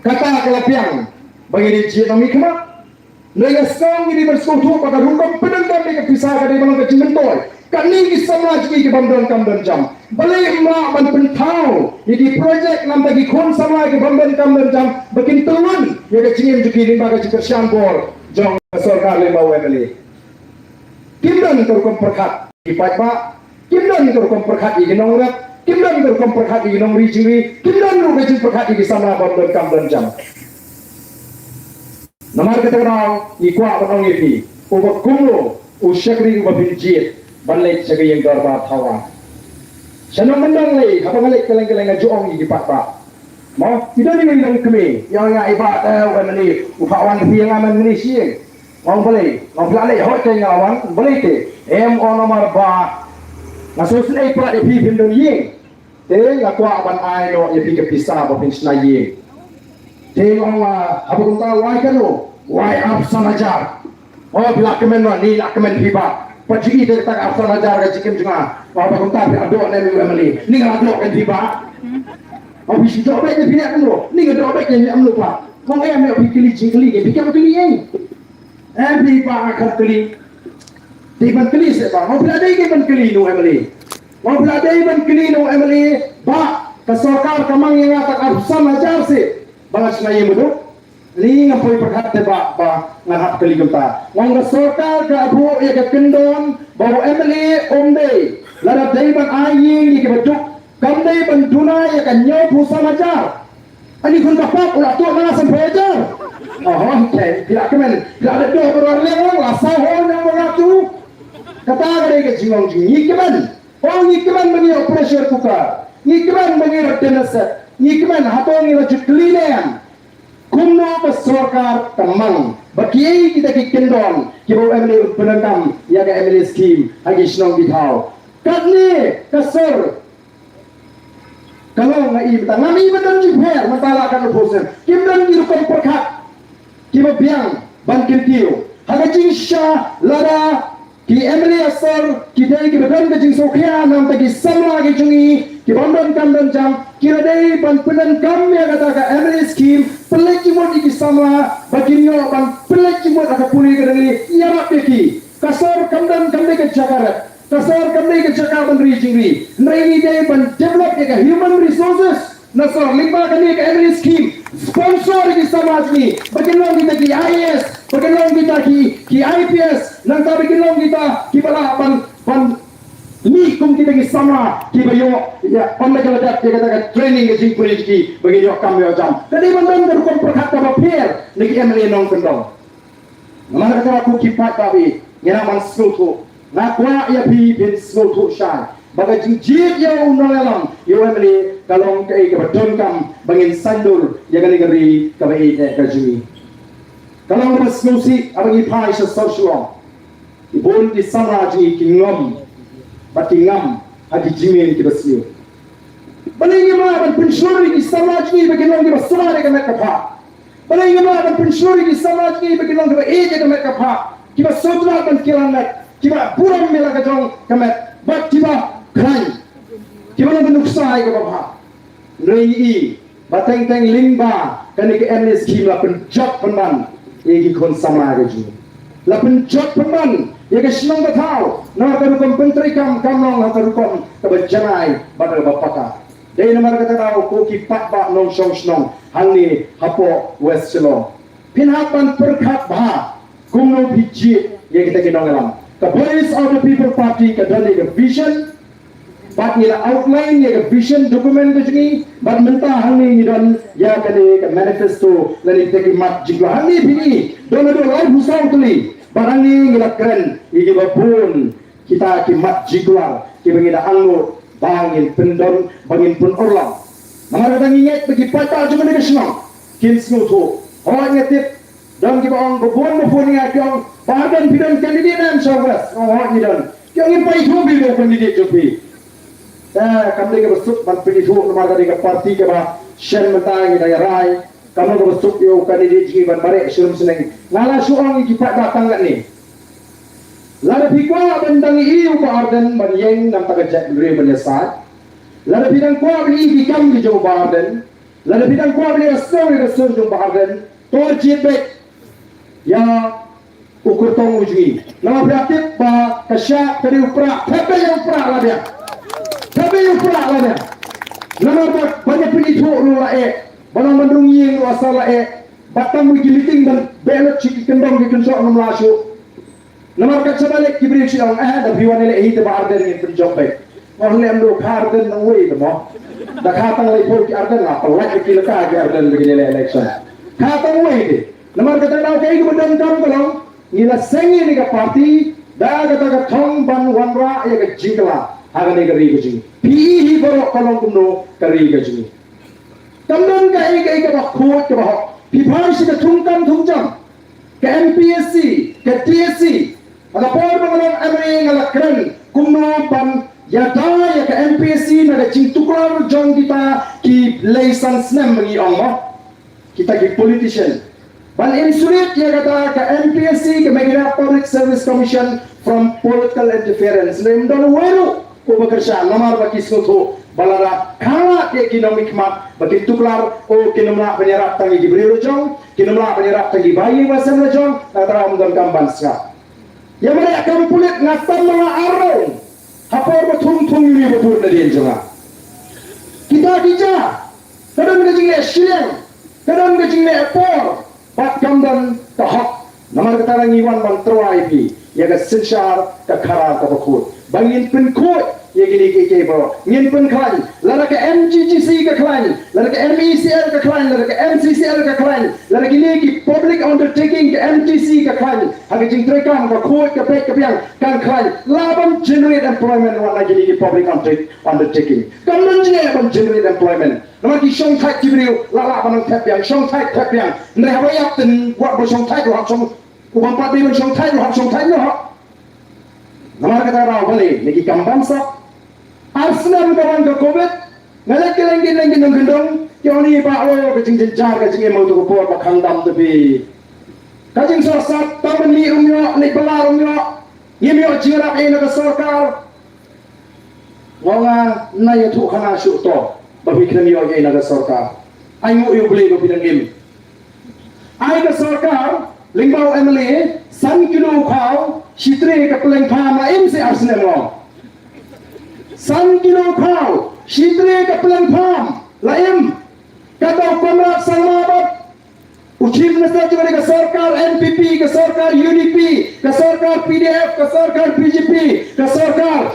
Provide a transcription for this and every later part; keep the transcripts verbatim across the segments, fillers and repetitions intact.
Kata ka la biang ba ngin ïa jied nongmihkhmat. Ngi ïa sngew ngi dei ban sngewthuh ba ka rukom pyndonkam ïa ka pisa ka dei ban long ka jingmyntoi. Kane ki samla jong ngi ki bym don kam don jam. Balei ym lah ban pynthaw ïa ki projek namar ki khun samla ki bym don kam don jam ba kin tyrwa ïa ka jingim jong ki lyngba ka jingkyrshan bor jong ka sorkar lyngba u M L A. Kim don ka rukom pyrkhat ki paidbah, kim don ka rukom pyrkhat ïa ki nongrep, kim don ka rukom pyrkhat ïa ki nongri jingri, kim don ruh ka jingpyrkhat ïa ki samla bym don kam don jam. Namar kata ka daw ngi kwah ban ong ïa phi, uba kumno u shakri uba phin jied ban leit sha ka ïing dorbar thaw aiñ. Sha nongkyndong lei haba nga leit kylleng kylleng nga ju ong ïa ki paidbah. Mo, i don i ngi long kmie, ïa nga i bah te u M L A u phah wan phi ïa nga man kmie shi ïing. Nga ong balei, nga ong phi la leit hooid te nga la wan, balei te? Em, ong namar ba nga sngewsynei palat ïa phi phin don ïing. Te nga kwah ban ai noh ïa phi ka pisa ba phin shna ïing. Te nga ong, ah, haba kumta wai kano, wai arphew san hajar. Oh, phi la kmen noh, ni la kmen phi bah. Pat ju i te kata ka arphew san hajar ka jingim jong nga. Oh, haba kumta phi la doh ne em u M L A, ni nga la doh kein phi bah. Oh, phi shu doh beit ne phi ne kumno, ni nga doh beit ne em u bah. Nga ong em, phi kylli jingkylli ne phi kam kylli ïing. Em, phi bah nga kam kylli. Dei ban kylli seh bah. Nga ong phi la dei ban kylli ne u M L A. Nga ong phi la dei ban kylli ne u M L A. Bah, ka sorkar ka mang ïa nga tang arphew san hajar seh ba ngan shna ïing baduk. Ni ngam poi pyrkhat te bah ba ngan hap kylli kumta. Nga ong ka sorkar ka buh ïa ka kyndon ba u M L A um dei, lada dei ban ai ïing ïa kiba duk, kam dei ban duna ïa ka hynñiewphew san hajar. Ani khun ba pap u la tuh na nga sanphew hajar. Oh, okay, phi la kmen, phi la dep doh baroh arliang, la saw hall na ba nga tu. Kata ka dei ka jinglong jong ngi, kmen. Oh, ngi kmen ba ngi ïoh pressure cooker. Ngi kmen ba ngi ïoh dinner set. Ngi kmen, hato ngi la ju kylli ne em? Kumno ba sorkar ka mang ba kiei kita ki kyndon kiba u M L A u pyndonkam ïa ka M L A scheme ha ki shnong ki thaw? Katne ka sur ka long, nga i mynta, ngam i ba don jingpher, mynta la katno phew snem. Kim don ki rukom pyrkhat kiba biang ban kyntiew. Ha ka jingshisha lada ki M L A asor ki dei kiba don ka jingsngewkhia namar ki samla ki jong ngi kiba ym don kam don jam, ki la dei ban pyndonkam ïa kata ka M L A scheme, pynleit jingmut ïa ki samla ba kin ïoh ban pynleit jingmut ha ka pule ka dang ïarap ïa ki. Ka sor kam don, kam dei ka jaka rep, ka sor kam dei ka jaka ban ri jingri. Hynrei ngi dei ban develop ïa ka human resources. Na sor lyngba kane ka M L A scheme, sponsor ïa ki samla jong ngi ba kin long kita ki I A S, ba kin long kita ki, ki I P S, nangta ba kin long kita kiba lah ban, ban mih kum kita ki samla kiba ïoh, ïa, ban leh ka la dep ïa kata ka training ka jingpule jong ki ba kin ïoh kam ïoh jam. Ka dei ban don ka rukom pyrkhat kaba pher na ki M L A nongkyndong. Namar kata ko ki paidbah, ngi nang ban sngewthuh. Nga kwah ïa phi phin sngewthuh shai ba ka jingjied ïa u nongïalam ïa u M L A ka long kaei kaba donkam ba ngin saiñdur ïa kane ka ri kaba ïeit ka jong ngi. Ka long kaba sngewsih haba ngi phai sha sor Shillong. Ki bun ki samla jong ngi ki ngam bad ki ngam ha ki jingmien kiba sniew. Balei ngim lah ban pynshlur ïa ki samla jong ngi ba kin long kiba sumar ïa ka met ka phah? Balei ngim lah ban pynshlur ïa ki samla jong ngi ba kin long kiba ïeit ïa ka met ka phah, kiba sngewtynnat ban kilan met, kiba burom ïa la ka jong ka met bad kiba khlaiñ, kiba long ka nuksa ïa kaba bha? Hynrei ngi i ba teng teng lyngba kane ka M L A scheme la pynjot pynban ïa ki khun samla ka jong ngi. La pynjot pynban ïa ka shnong ka thaw, namar ka rukom pyntreikam kam long ha ka rukom kaba janai bad kaba paka. Dei namar kata daw ko ki paidbah nongshong shnong hangne hapoh West Shillong, phin hap ban pyrkhat bha kumno phi jied ïa kita ki nongïalam. Ka Voice of the People Party ka don ïa ka vision bad ngi la outline ïa ka vision document ka jong ngi, bad mynta hangne ngi don ïa kane ka manifesto lane kita ki mat jingkular. Hangne phi i don haduh laiphew saw tylli, bad hangne ngi la kren ïa kiba bun kita ki mat jingkular kiba ngi da angnud ba ngin pyndon, ba ngin pynurlong. Namar kata ngi ngeit ba ki paidbah jong kane ka shnong kin sngewthuh. Hooid, nga tip don kiba ong, ba bun ba bun ïa ki ong, Bah Ardent, phi don candidate ne em sha West? Nga ong hooid ngi don. Ki ong, ngim pat ithuh phi ba u candidate jong phi. Eh, kam dei kaba suk ban pynithuh namar ka dei ka party kaba shen mynta ngi dang ïa rai. Kam long kaba suk ïa u candidate jong ngi ban mareh sha rum sha neng. Nga la shu ong ïa ki paidbah tang katne. Lada phi kwah ban dang ïohi u Bah Ardent ban ïeng na ka bynta ka jaitbynriew ban ïasaid, lada phi dang kwah ban ïohi ki kam ki jong u Bah Ardent, Lada phi dang kwah ban ïa sngew ïa ka sur jong Bah Ardent, to jied beit ïa u kyrtong u jong ngi. Namar phi la tip ba ka shap ka dei u prah, thep beit ïa u prah la biang. Thep beit ïa u prah la biang. Namar ba ban ïa pynithuh ruh la eh, ba nang ban rung ïing ruh asar la eh, ba tang ki meeting ban beh lut sha ki kyndong ki kynshoh ngam lah shuh. Namar kat shaba leh ki briew shu ong, eh, da phi wan leh hi te Bah Ardent ngin pynjop beit. Nga ong leh em, da kha Ardent nang wei te mo. Da kha tang laiphew ki Ardent nga pynlait ki la kha ki Ardent ba ki leh election. Kha tang wei te. Namar kata daw kaei kaba donkam ka long, ngi la seng ïa kane ka party da kata ka thong ban wanrah ïa ka jingkylla ha kane ka ri ka jong ngi. Phi i hi baroh ka long kumno ka ri ka jong ngi. Kam don kaei kaei kaba khuid kaba hok. Phi phai sha ka thungkam thungjam ka M P S C, ka D S C. Ha ka por ba nga long M L A nga la kren kumno ban ïada ïa ka M P S C na ka jingtuklar jong kita ki lai san snem ba ngi ong mo. Kita ki politician. Ban insulate ïa kata ka M P S C, ka Meghalaya Public Service Commission, from political interference. Ym don uwei ruh uba kyrshan namar ba ki sngewthuh ba lada kha ïa ki nongmihkhmat ba kin tuklar, oh, kin ym lah ban ïarap tang ïa ki briew la jong, kin ym lah ban ïarap tang ïa ki bahaïing bahasem la jong, na kata ym donkam ban sngap. Ïa ma dei kam pulit nga tam ma nga arong ha por ba thung thung ïa ba bud nadien jong nga. Kita ki ja ka don ka jingleh shiliang, ka don ka jingleh por, bad kam don ka hok. Namar kata ngi wan ban tyrwa ïa phi ïa ka synshar ka khara kaba khuid. Ba ngin pynkhuid ïa kine kiei kiei baroh. Ngin pynkhlaiñ. Lada ka M G G C ka khlaiñ, lada ka M E C L ka khlaiñ, lada ka M C C L ka khlaiñ, lada kine ki public undertaking ka M T C ka khlaiñ, ha ka jingtreikam ka khuid ka peit ka biang kan khlaiñ. Lah ban generate employment wat na kine ki public undertake-, undertaking. Kam don jingeh ban generate employment. Namar ki shongthait ki briew la lah ban nang thep biang, shongthait thep biang. Hynrei haba ïap te wat ba shongthait ruh hap shong, u bym pat dei ban shongthait ruh hap shongthait noh. Namar kata daw balei ne ki kam bamsap. Ar snem ka wan ka covid, nga leit kylleng kylleng ki nongkyndong, ki ong ïa ba, oh, ka jingjynjar ka jingim ha tu ka por ba khang dam te phi. Ka jingsohsat, tang ban mih um ïoh, leit bylla um ïoh, ngim ïoh jingïarap ei na ka sorkar. Nga ong nga ïathuh khana shuh to ba phi khlem ïoh ei na ka sorkar. Ai nguh ïa U Blei ba phi dang im. Ai ka sorkar lyngba u M L A san kilo u khaw, shi tre ka pylleng pham, la im se ar snem, nga ong. San kilo u khaw, shi tre ka pylleng pham, la im. Kata u Conrad Sangma bad u Chief Minister jong ka sorkar N P P, ka sorkar U D P, ka sorkar P D F, ka sorkar B J P, ka sorkar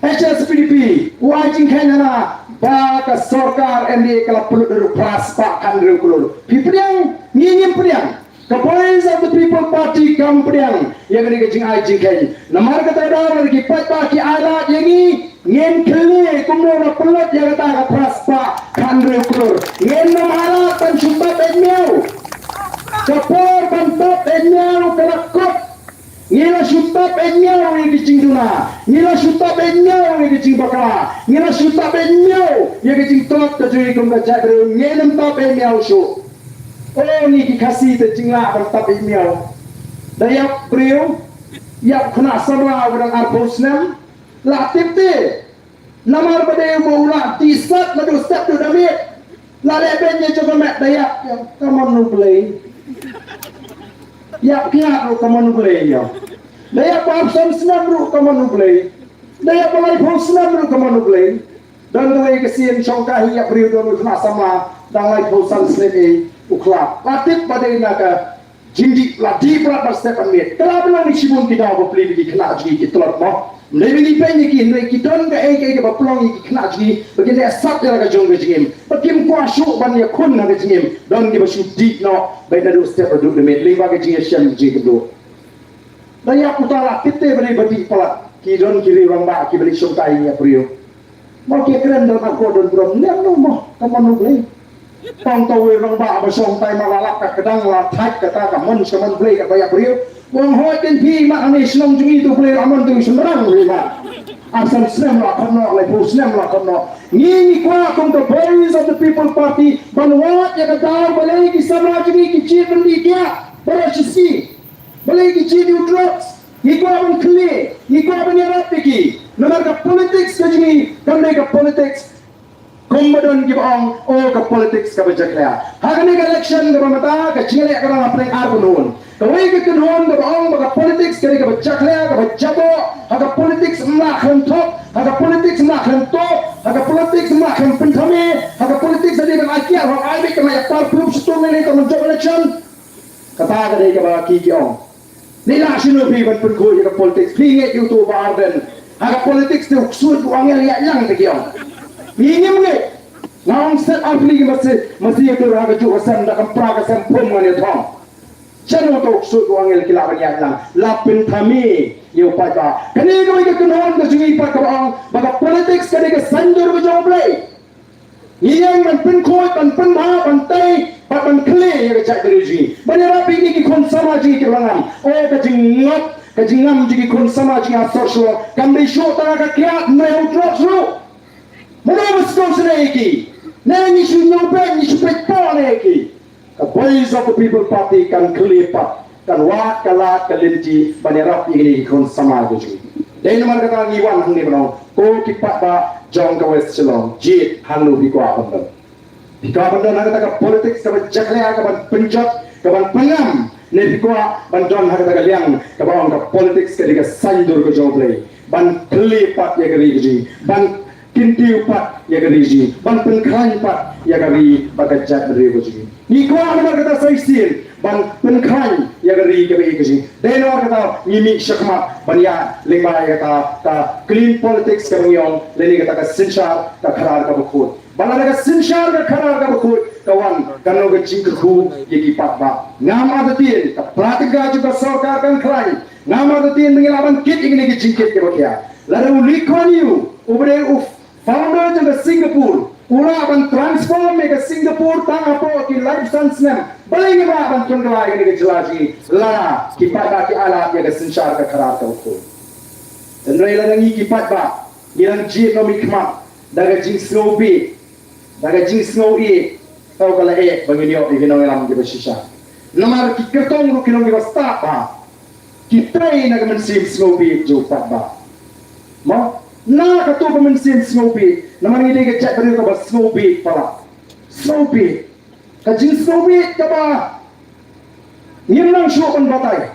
H S P D P, u ai jingkheiñ hana ba ka sorkar N D A ka la pynlut da ruh phra spah khathynriew klur. Phi pdiang, ngi ngim pdiang. Ka Voice of the People Party kam pdiang ïa kane ka jingai jingkheiñ. Namar kata daw lada ki paidbah ki ailad ïa ngi, ngin khlieh kumno la pynlut ïa kata ka phra spah khathynriew klur. Ngin ym ailad ban shu tap beit miaw. Ka por ban tap beit miaw ka la kut. Ngi la shu tap beit miaw ïa ki jingduna. Ngi la shu tap beit miaw ïa ki jingbakla. Ngi la shu tap beit miaw ïa ki jingtlot ka jong ngi kum ka jaitbynriew. Ngin ym tap beit miaw shuh. O ngi ki Khasi te jinglah ban tap beit miaw. Da ïap briew, ïap khynnah samla uba dang arphew snem. La tip te. Namar ba dei uba u la dih sat naduh step duh da miet. La leh beiñ ïa jong ka met, da ïap ïa ka mon U Blei. Ïap kiad ruh ka mon U Blei ïa. Da ïap ba arphew san snem ruh ka mon U Blei. Da ïap ba laiphew snem ruh ka mon U Blei. Don kawei ka sien shongkai ïap briew, don u khynnah samla dang laiphew san snem ei u khlad. La tip ba dei na ka jingdih, la dih palat bad step ban miet. Ka la ban long shibun ki daw bapli ba ki khynnah jong ngi ki tlot mo. Ym dei ba ngi peit ïa ki, hynrei ki don kaei kaei kaba pynlong ïa ki khynnah jong ngi ba kin leh sat ïa la ka jong ka jingim. Ba kim kwah shuh ban ïakhun ha ka jingim. Don kiba shu dih noh beit naduh step haduh da miet lyngba ka jingïashem jingkynduh. Da ïap uta la tip te ba dei ba dih palat. Ki don ki riew rangbah kiba leit shongkai ïa briew. Mo ki kren don akor don burom, niam no mo, ka mon U Blei. Tang to wei rangbah ba shong tai ma la lap ka kdang la thait kata ka mon sha mon Blei kata ïa briew. Wang hoi kin phi ma ani shnong jong ngi tu Blei la mon tu shynrang ri ma. Arsan snem la khot noh, laiphew snem la khot noh. Ngi ngi kwah kum ka Voice of the People Party ban wad ïa ka daw balei ki samla jong ngi ki jied ban dih kiad baroh shi sngi. Balei ki jied ïa u drugs? Ngi kwah ban khlieh, ngi kwah ban ïarap ïa ki. Namar ka politics ka jong ngi kam dei ka politics Kumba don kiba ong, o ka politics kaba jakhlia. Ha kane ka election kaba mynta ka jingleh ka dang hapdeng ar kynhun. Kawei ka kynhun kaba ong ba ka politics ka dei kaba jakhlia, kaba jaboh, ha ka politics ym lah khlem thok, ha ka politics ym lah khlem tuh, ha ka politics ym lah khlem pynthame, ha ka politics ka dei ban ai kiad, hok ai beit, ka dei ban ai par proof sha tu ne ne ka mynjop election. Kata ka dei kaba ki ki ong. Ngi lah shano phi ban pynkhuid ïa ka politics, phi ngeit ïa uto u Bah Ardent. Ha ka politics te u ksuid u angel ïaid lang te ki ong. Ngi ngim ngeit. Nga ong set ar tylli ki masi, masi ïa dur ha ka juh ka sem da kam pra ka sem pum ngan ïa thong. Shano uto u ksuid u angel ki lah ban ïaid lang. La pynthame ïa u paidbah. Kane kawei ka kynhun ka jong ngi pat kaba ong ba ka politics ka dei ka saiñdur ka jong U Blei. Ngi ïeng ban pynkhuid, ban pynbha, ban tei, bad ban khlieh ïa ka jaitbynriew jong ngi. Ban ïarap ïa kine ki khun samla jong ngi kiba ngam. O ka jingngop, ka jingngam jong ki khun samla jong ngi ha sor Shillong kam dei shuh tang ha ka kiad ne ha u drugs ruh. Mano ba sngewsynei ïa ki? Ne ngi shu ñiew beit, ngi shu peit pop ne ïa ki? Ka Voice of the People Party kan khlieh pat, kan wad ka lad ka lynti ban ïarap ïa kine ki khun samla ka jong ngi. Dei namar kata ngi wan hangne ban ong, ko ki paidbah jong ka West Shillong, jied hangno phi kwah ban don. Phi kwah ban don ha kata ka politics kaba jakhlia, kaban pynjot, kaban pynngam, ne phi kwah ban don ha kata ka liang kaba ong ka politics ka dei ka saiñdur ka jong U Blei, ban khlieh pat ïa ka ri ka jong ngi, ban kyntiew pat ïa ka ri jong ngi, ban pynkhlaiñ pat ïa ka ri bad ka jaitbynriew ka jong ngi. Ngi kwah namar kata sa shisien ban pynkhlaiñ ïa ka ri kaba ïeit ka jong ngi. Dei namar kata ngi mih shakhmat ban ïaid lyngba ïa kata ka clean politics kaba ngi ong, lane kata ka synshar ka khadar kaba khuid. Bad lada ka synshar ka khadar kaba khuid ka wan, kan long ka jingkyrkhu ïa ki paidbah. Ngam artatien, ka pla tyngka jong ka sorkar kan khlaiñ. Ngam artatien ba ngi lah ban kit ïa kine ki jingkit kiba khia. Lada u Lee Kuan Yew, uba dei u founder jong ka Singapore, u lah ban transform ïa ka Singapore tang hapoh ki laiphew san snem. Balei ngim lah ban pynkylla ïa kane ka jylla jong ngi lada ki paidbah ki ailad ïa ka synshar ka khadar kaba khuid? Hynrei lada ngi ki paidbah ngi dang jied noh mihkhmat da ka jingsngewbit, da ka jingsngewieit, to ka la eh ba ngin ïoh ïa ki nongïalam kiba shisha. Namar ki kyrtong ruh ki long kiba stad bha. Ki trei na ka mynsiem sngewbit jong u paidbah. Mo, na kato ka mynsiem sngewbit, namar ngi dei ka jaitbynriew kaba sngewbit palat. Sngewbit. Ka jingsngewbit kaba ngim nang shuh ban batai.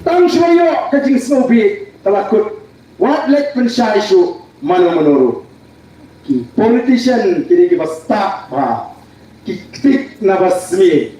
Tang shuwa ïoh ka jingsngewbit ka la kut. Wat leit pynshai shuh mano mano ruh. Ki politician ki dei kiba stad bha. Ki ktik na ba smiej.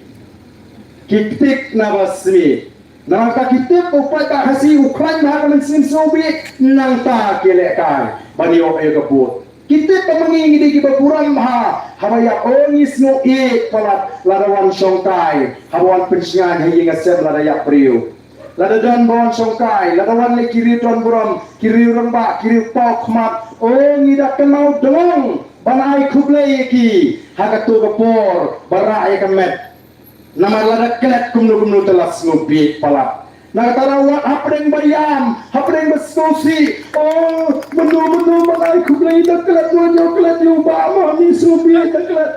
Ki ktik na ba smiej. Nangta ki tip u paidbah Khasi u khlaiñ bha ka mynsiem sngewbit, nangta ki lehkai ban ïoh ïa ka vote. Ki tip ba ma ngi ngi dei kiba burom bha haba ïap, o ngi sngewbit palat lada wan shongkai, haba wan pynshngaiñ ha ïing ha sem lada ïap briew. Lada don ba wan shongkai, lada wan leh ki riew don burom, ki riew rangbah, ki riew paw khmat, o ngi da kynmaw dlong ban ai khublei ïa ki ha kato ka por ba rah ïa ka met. Namar lada klet kumno kumno te la sngewbit palat. Na kata la wat hapdeng ba ïam, hapdeng ba sngewsih, o mynno mynno ban ai khublei, da klet, wan ïoh klet ïa u Bah Mahni, sngewbit da klet.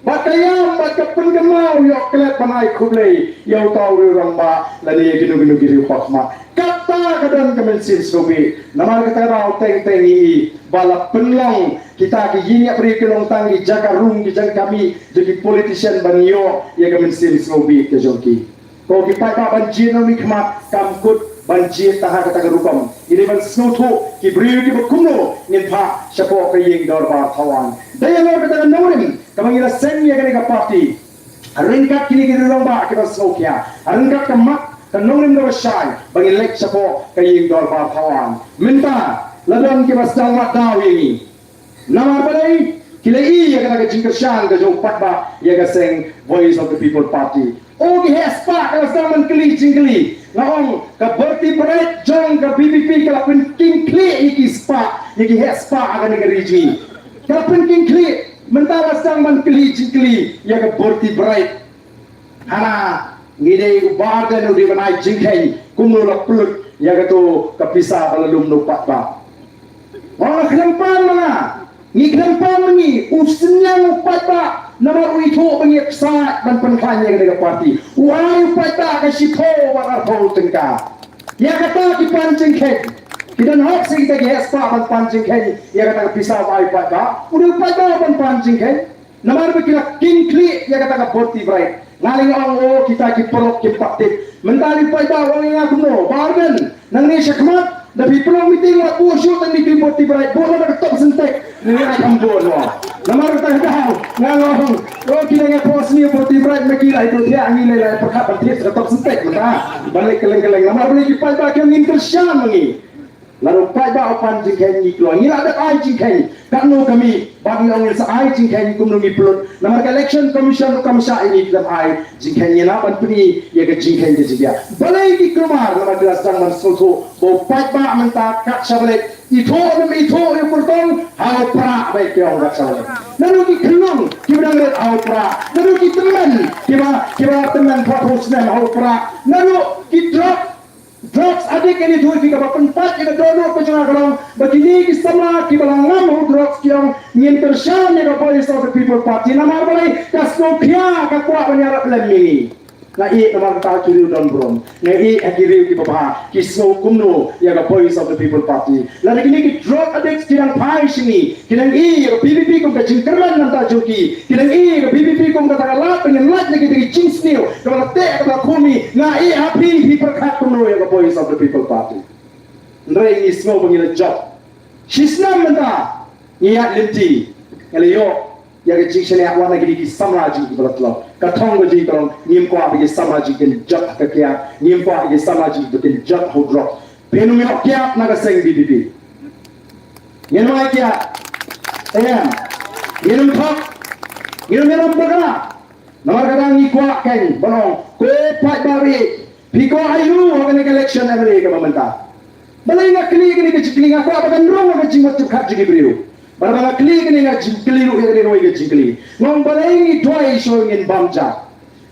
Bad ka ïam bad ka pynkynmaw ïoh klet ban ai khublei ïa uta u riew rangbah lane ïa kino kino ki riew paw khmat. Kata ka don ka mynsiem sngewbit. Namar kata ka daw teng teng ngi i ba la pynlong kita ki ïing ïap briew ki long tang ki jaka rung, ki jaka mih jong ki politician ban ïoh ïa ka mynsiem sngewbit ka jong ki. Ko ki paidbah, ban jied noh mihkhmat kam kut ban jied tang ha kata ka rukom. Ngi dei ban sngewthuh ki briew kiba kumno ngin phah shapoh ka ïing dorbar thawaiñ. Dei halor kata ka nongrim kaba ngi la seng ïa kane ka party. Ryngkat kine ki riew rangbah kiba sngewkhia, ryngkat ka mat ka nongrim kaba shai ba ngin leit shapoh ka ïing dorbar thawaiñ. Mynta la don kiba sdang wad daw ïa ngi. Namar balei? Ki la ïohi ïa kata ka jingkyrshan ka jong u paidbah ïa ka seng Voice of the People Party. O ki heh spah, ka la sdang ban kylli jingkylli. Nga ong ka vertebrate jong ka VPP ka la pynking khlieh ïa ki spah, ïa ki heh spah ha kane ka ri jong ngi. Ka la pynking khlieh, mynta la sdang ban kylli jingkylli ïa ka vertebrate. Hana ngi dei u Bah Ardent u dei ban ai jingkheiñ kumno la pynlut ïa kato ka pisa ba la lum na u paidbah. Nga khlem pan ma nga, ngi khlem pan ma ngi, u synñiang u paidbah namar u ithuh ba ngi ïa ksaid ban pynkhlaiñ ïa kane ka party. U ai u paidbah ka shiphew bad arphew tyngka. Ïa kata ki pan jingkheiñ. Ki don hok sha kita ki heh spah ban pan jingkheiñ ïa kata ka pisa ba ai paidbah. U dei u paidbah ban pan jingkheiñ. Namar ba ki la king khlieh ïa kata ka bharti bright. Nga leh nga ong, o, kita ki paralok kim pat tip. Mynta u paidbah u ong ïa nga kumno, Bah Ardent, nangne shakhmat da phi pynlong meeting la buh shuh tang ïa ki bharti bright, buh la da ka top Sintex. Ngi ai kham bun mo. Namar kata ka daw nga ong, o, ki dang ïa pos ni bharti bright ma ki la ïa tu thiah, ngi leh la ïa pyrkhat ban thiah sa ka top Sintex mynta. Ban leh kylleng kylleng, namar balei ki paidbah ki ong ngin kyrshan ma ngi. Lada u paidbah u pan jingkheiñ ngi kloi, ngi la dep ai jingkheiñ. Katno ka mih ba ngi ong ngin sa ai jingkheiñ, kumno ngi pynlut? Namar ka Election Commission ruh kam shah ïa ngi khlem ai jingkheiñ. Ngi lah ban pyni ïa ka jingkheiñ ka jingbiang. Balei ki kulmar? Namar ki la sdang ban sngewthuh ba u paidbah mynta kat shaba leit, ithuh ne ym ithuh ïa u kyrtong, ha u prah beit ki ong kat shaba leit. Naduh ki khynnah kiba dang rit, ha u prah. Naduh ki tymmen kiba, kiba tymmen phra phew snem, ha u prah. Naduh ki drug Drugs addict, ngi ithuh ïa phi, kaba pynpait ïa ka dohnud ka jong nga ka long ba kine ki samla kiba la ngam ha u drugs ki ong ngin kyrshan ïa ka Voice of the People Party. Namar balei? Ka sngewkhia, ka kwah ban ïarap lem ïa ngi. Nga ïeit namar kata ki riew don burom. Nga ïeit ha ki riew kiba bha ki sngew kumno ïa ka Voice of the People Party. Lada kine ki drug addicts ki dang phai sha ngi, ki dang ïohi ïa ka V P P kum ka jingkyrmen na ka bynta jong ki, ki dang ïohi ïa ka V P P kum kata ka lad ba ngin lait na kita ki jingsniew kaba la teh, kaba la khum ïa ngi. Nga ïeit ha phi, phi pyrkhat kumno ïa ka Voice of the People Party? Hynrei ngi sngew ba ngi la jop. Shisnem mynta ngi ïaid lynti, ngi la ïoh ïa ka jingshaniah wat na kine ki samla jong ngi kiba la tlot. Ka thong ka jong ngi ka long, ngim kwah ba ki samla jong ngi kin jot ha ka kiad, ngim kwah ba ki samla jong ngi kin jot ha u drug. Phin ym ïoh kiad na ka seng V P P. Ngin ym ïoh kiad. Em. Ngin ym thok. Ngin ym ïalam bakla. Namar kata ngi kwah kein ban ong, ko paidbah, phi kwah aiu ha kane ka election M L A kaba mynta? Balei nga kylli kane ka jingkylli? Nga kwah ba kan rung ha ka jingmut jingpyrkhat jong ki briew. Bad ba nga kylli kane, nga jingkylli ruh ïa kane ruh ka jingkylli. Nga ong, balei ngi duwai shuwa ngin bam jat?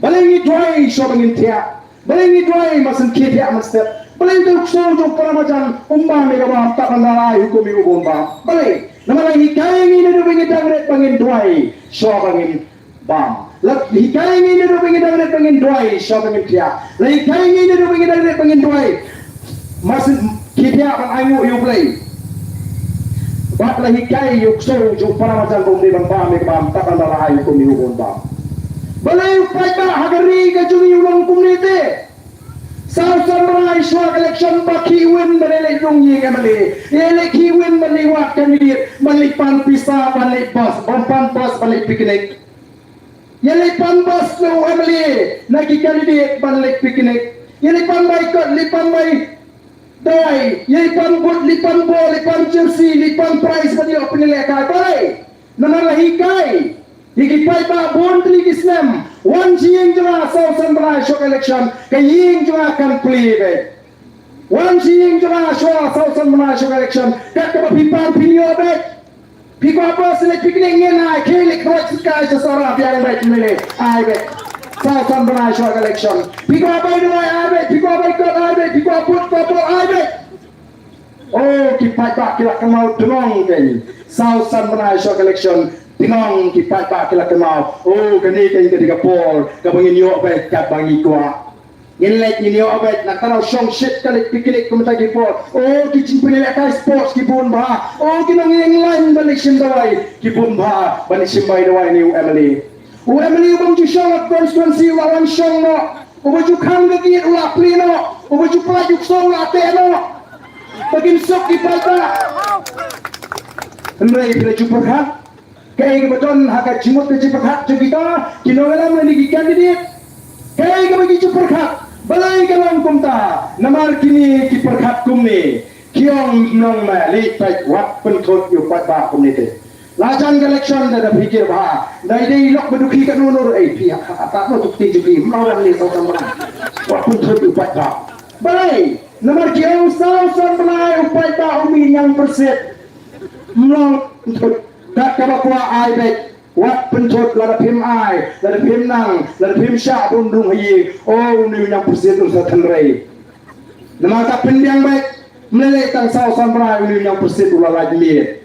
Balei ngi duwai shuwa ba ngin thiah? Balei ngi duwai, mar shen khie thiah mar step? Balei u ksew jong u para marjan um bam ïa ka bam, tad haduh ba la ai hukum ïa u ba un bam? Balei? Namar la hikai ïa ngi naduh ba ngi dang rit ba ngin duwai shuwa ba ngin bam. La hikai ïa ngi naduh ba ngi dang rit ba ngin duwai shuwa ba ngin thiah. La hikai ïa ngi naduh ba ngi dang rit ba ngin duwai, mar shen khie thiah, ban ainguh ïa U Blei. Bad la hikai ïa u ksew jong u para marjan ba um dei ban bam ïa ka bam, tad haduh ba la ai hukum ïa u ba un bam. Balei u paidbah ha ka ri ka jong ngi u long kumne te? Saw san bnai shuwa ka election ba khie win ban leit rung ïing M L A, ïa leit khie win ban leit wad candidate, ban leit pan pisa, ban leit bus, ban pan bus, ban leit picnic. Ïa leit pan bus na u M L A na ki candidate ban leit picnic. Ïa leit pan bai kot, leit pan bai dawai, ïa leit pan boot, leit pan bol, leit pan jersey, leit pan prize ban ïoh pynïalehkai. Balei? Namar la hikai ïa ki paidbah bun tylli ki snem, wan sha ïing jong nga saw san bnai shuwa ka election, ka ïing jong nga kan plie beit. Wan sha ïing jong nga shuwa saw san bnai shuwa ka election, kat kaba phi pan phin ïoh beit. Phi kwah bus leit picnic, ngin ai, khie leit khroi sikai sha Sohra biang beit, mele ai beit. Saw san bnai shuwa ka election. Phi kwah bai dawai, ai beit. Phi kwah bai kot, ai beit. Phi kwah boot, kwah bol, ai beit. Oh, ki paidbah ki la kynmaw tnong kein. Saw san bnai shuwa ka election, tnong ki paidbah ki la kynmaw. Oh, kane kein ka dei ka por kaba ngin ïoh beit katba ngi kwah. Ngin leit ngin ïoh beit, na ka daw shong shit ka leit picnic kumta ki por. Oh, ki jingpynïalehkai sports ki bun bha. Oh, ki nongïalam ban leit shim dawai ki bun bha, ban leit shim bai dawai na u M L A. U M L A u bym ju shong ha constituency u la wan shong noh. U ba ju khang ka gate u la plie noh. U ba ju pynlait u ksew u la teh noh. Ba kin suk ki paidbah. Hynrei phi la ju pyrkhat kaei kaba don ha ka jingmut ka jingpyrkhat jong kita ki nongïalam lane ki candidate? Kaei kaba ki ju pyrkhat? Balei ka long kumta? Namar kine ki pyrkhat kumne, ki ong, nong me leit peit, wat pynthut ïa u paidbah kumne te. La jan ka election da, da phi kyrpad, da dei lok ba dukhi ka nunur ei phi ha ka ta no tuk ti juki mlaw ne saw san bnai. Wat pynthut ïa u paidbah. Balei? Namar ki ong saw san bnai u paidbah u mih ñiang pyrshit. Mlong pynthut. Kat kaba kwah ai beit. Wat pynthut, lada phim ai, lada phim nang, lada phim shah bun rung ha ïing. Oh, une u ñiang pyrshit un sa tynrai. Namar ka pynbiang beit, mlei lei tang saw san bnai une u ñiang pyrshit u la lait miet.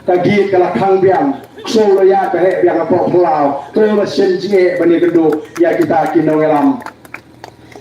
Ka gate ka la khang biang, ksew la ïaid ba heh biang hapoh phyllaw. To la shem jingeh ban ïakynduh ïa kita ki nongïalam.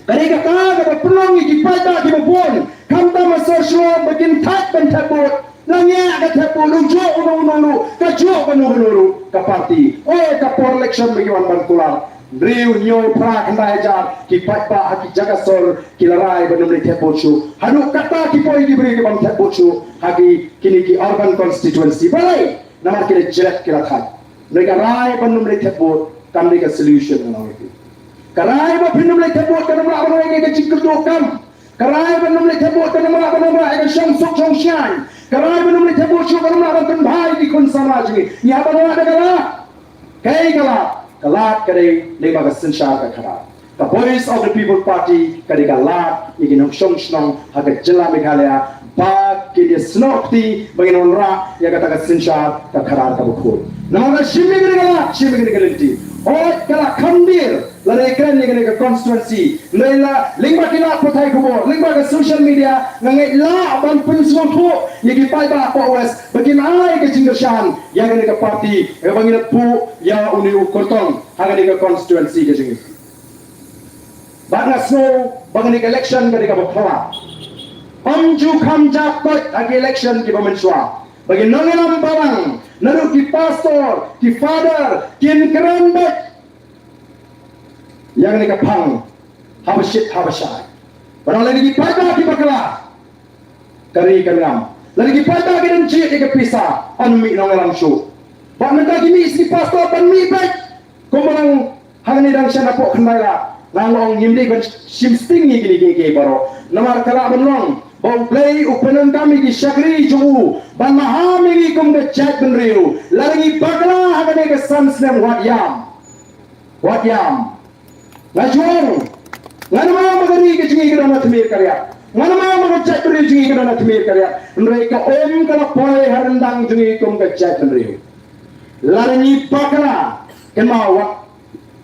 Ka dei kata kaba pynlong ïa ki paidbah kiba bun. Khamtam ha sor shlur ba kin thait ban thep vote. La ngiah ka thep vote, u juh uno uno ruh, ka juh kano kano ruh ka party. O ka por election ba ki wan ban kular. Hynriew, hynñiew, phra, khyndai hajar ki paidbah ha ki jaka sor ki la rai ban ym leit thep vote shuh. Haduh katta ki poi ki briew ki bym thep vote shuh ha ki, kine ki urban constituency. Balei? Namar ki la jrep, ki la thait. Hynrei ka rai ban ym leit thep vote kam dei ka solution, nga ong ïa phi. Ka rai ba phin ym leit thep vote kan ym lah ban wai ïa ka jingkyrduh kam. Ka rai ban ym leit thep vote kan ym lah ban wanrah ïa ka shongsuk shongshngaiñ. Ka rai ban ym leit thep vote shuh kan ym lah ban pynbha ïa ki khun samla jong ngi. Ngi hap ban wad da ka lad. Kaei ka lad? Ka lad ka dei, dei ba ka synshar ka khadar. Ka Voice of the People Party ka dei ka lad ïa ki nongshong shnong ha ka jylla Meghalaya ba kin ïasnoh kti ba ngin wanrah ïa kata ka synshar ka khadar kaba khuid. Namar ka shim ïa kane ka lad, shim ïa kane ka lynti. Hooid, ka la kham dier lada ngi kren ïa kane ka constituency. Hynrei la, lyngba ki lad pathai khubor, lyngba ka social media, nga ngeit lah ban pynsngewthuh ïa ki paidbah hapoh West ba kin ai ka jingkyrshan ïa kane ka party, ïa ba ngin ïa buh ïa une u kyrtong ha kane ka constituency ka jong ngi. Bad nga sngew ba kane ka election ka dei kaba phylla. Ym ju kham jia koit ha ki election kiba mynshuwa ba ki nongïalam balang, naduh ki pastor, ki father, kin kren beit ïa kane ka phang haba shit haba shai. Ba dang lada ki paidbah ki bakla, ka ri kan ngam. Lada ki paidbah ki don jied ïa ka pisa, yn mih nongïalam shuh. Bad mynta ki mih sha ki pastor ban mih beit. Kumba long hangne dang shen hapoh Khyndai Lad. Nga ong ngim dei ban shim sting ïa kine kiei kiei baroh. Namar ka lah ban long ba U Blei u pyndonkam ïa ki shakri jong u ban maham ïa ngi kum ka jaitbynriew. Lada ngi bakla ha kane ka san snem, wat ïam. Wat ïam. Nga ju ong, ngan ym ong ba ka ri ka jong ngi ka don ha tmier ka riat. Ngan ym ong ba ka jaitbynriew jong ngi ka don ha tmier ka riat. Hynrei ka um ka la poi ha ryndang jong ngi kum ka jaitbynriew. Lada ngi bakla, kynmaw, wat,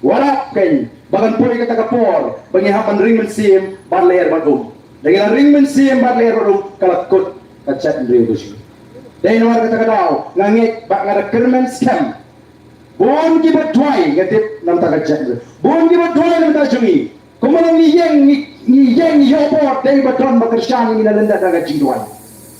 wat ap kein ba kan poi kata ka por ba ngi hap ban ring mynsiem bad lyer bad um. Lada ngi la ring mynsiem bad lyer bad um, ka la kut ka jaitbynriew ka jong ngi. Dei namar kata ka daw nga ngeit bad nga da kyrmen skhem. Bun kiba duwai, nga tip, na bynta ka jaitbynriew. Bun kiba duwai na bynta jong ngi. Kumba long ngi ïeng, ngi, ngi ïeng ïoh bor, dei ba don ba kyrshan ïa ngi na lyndet na ka jingduwai.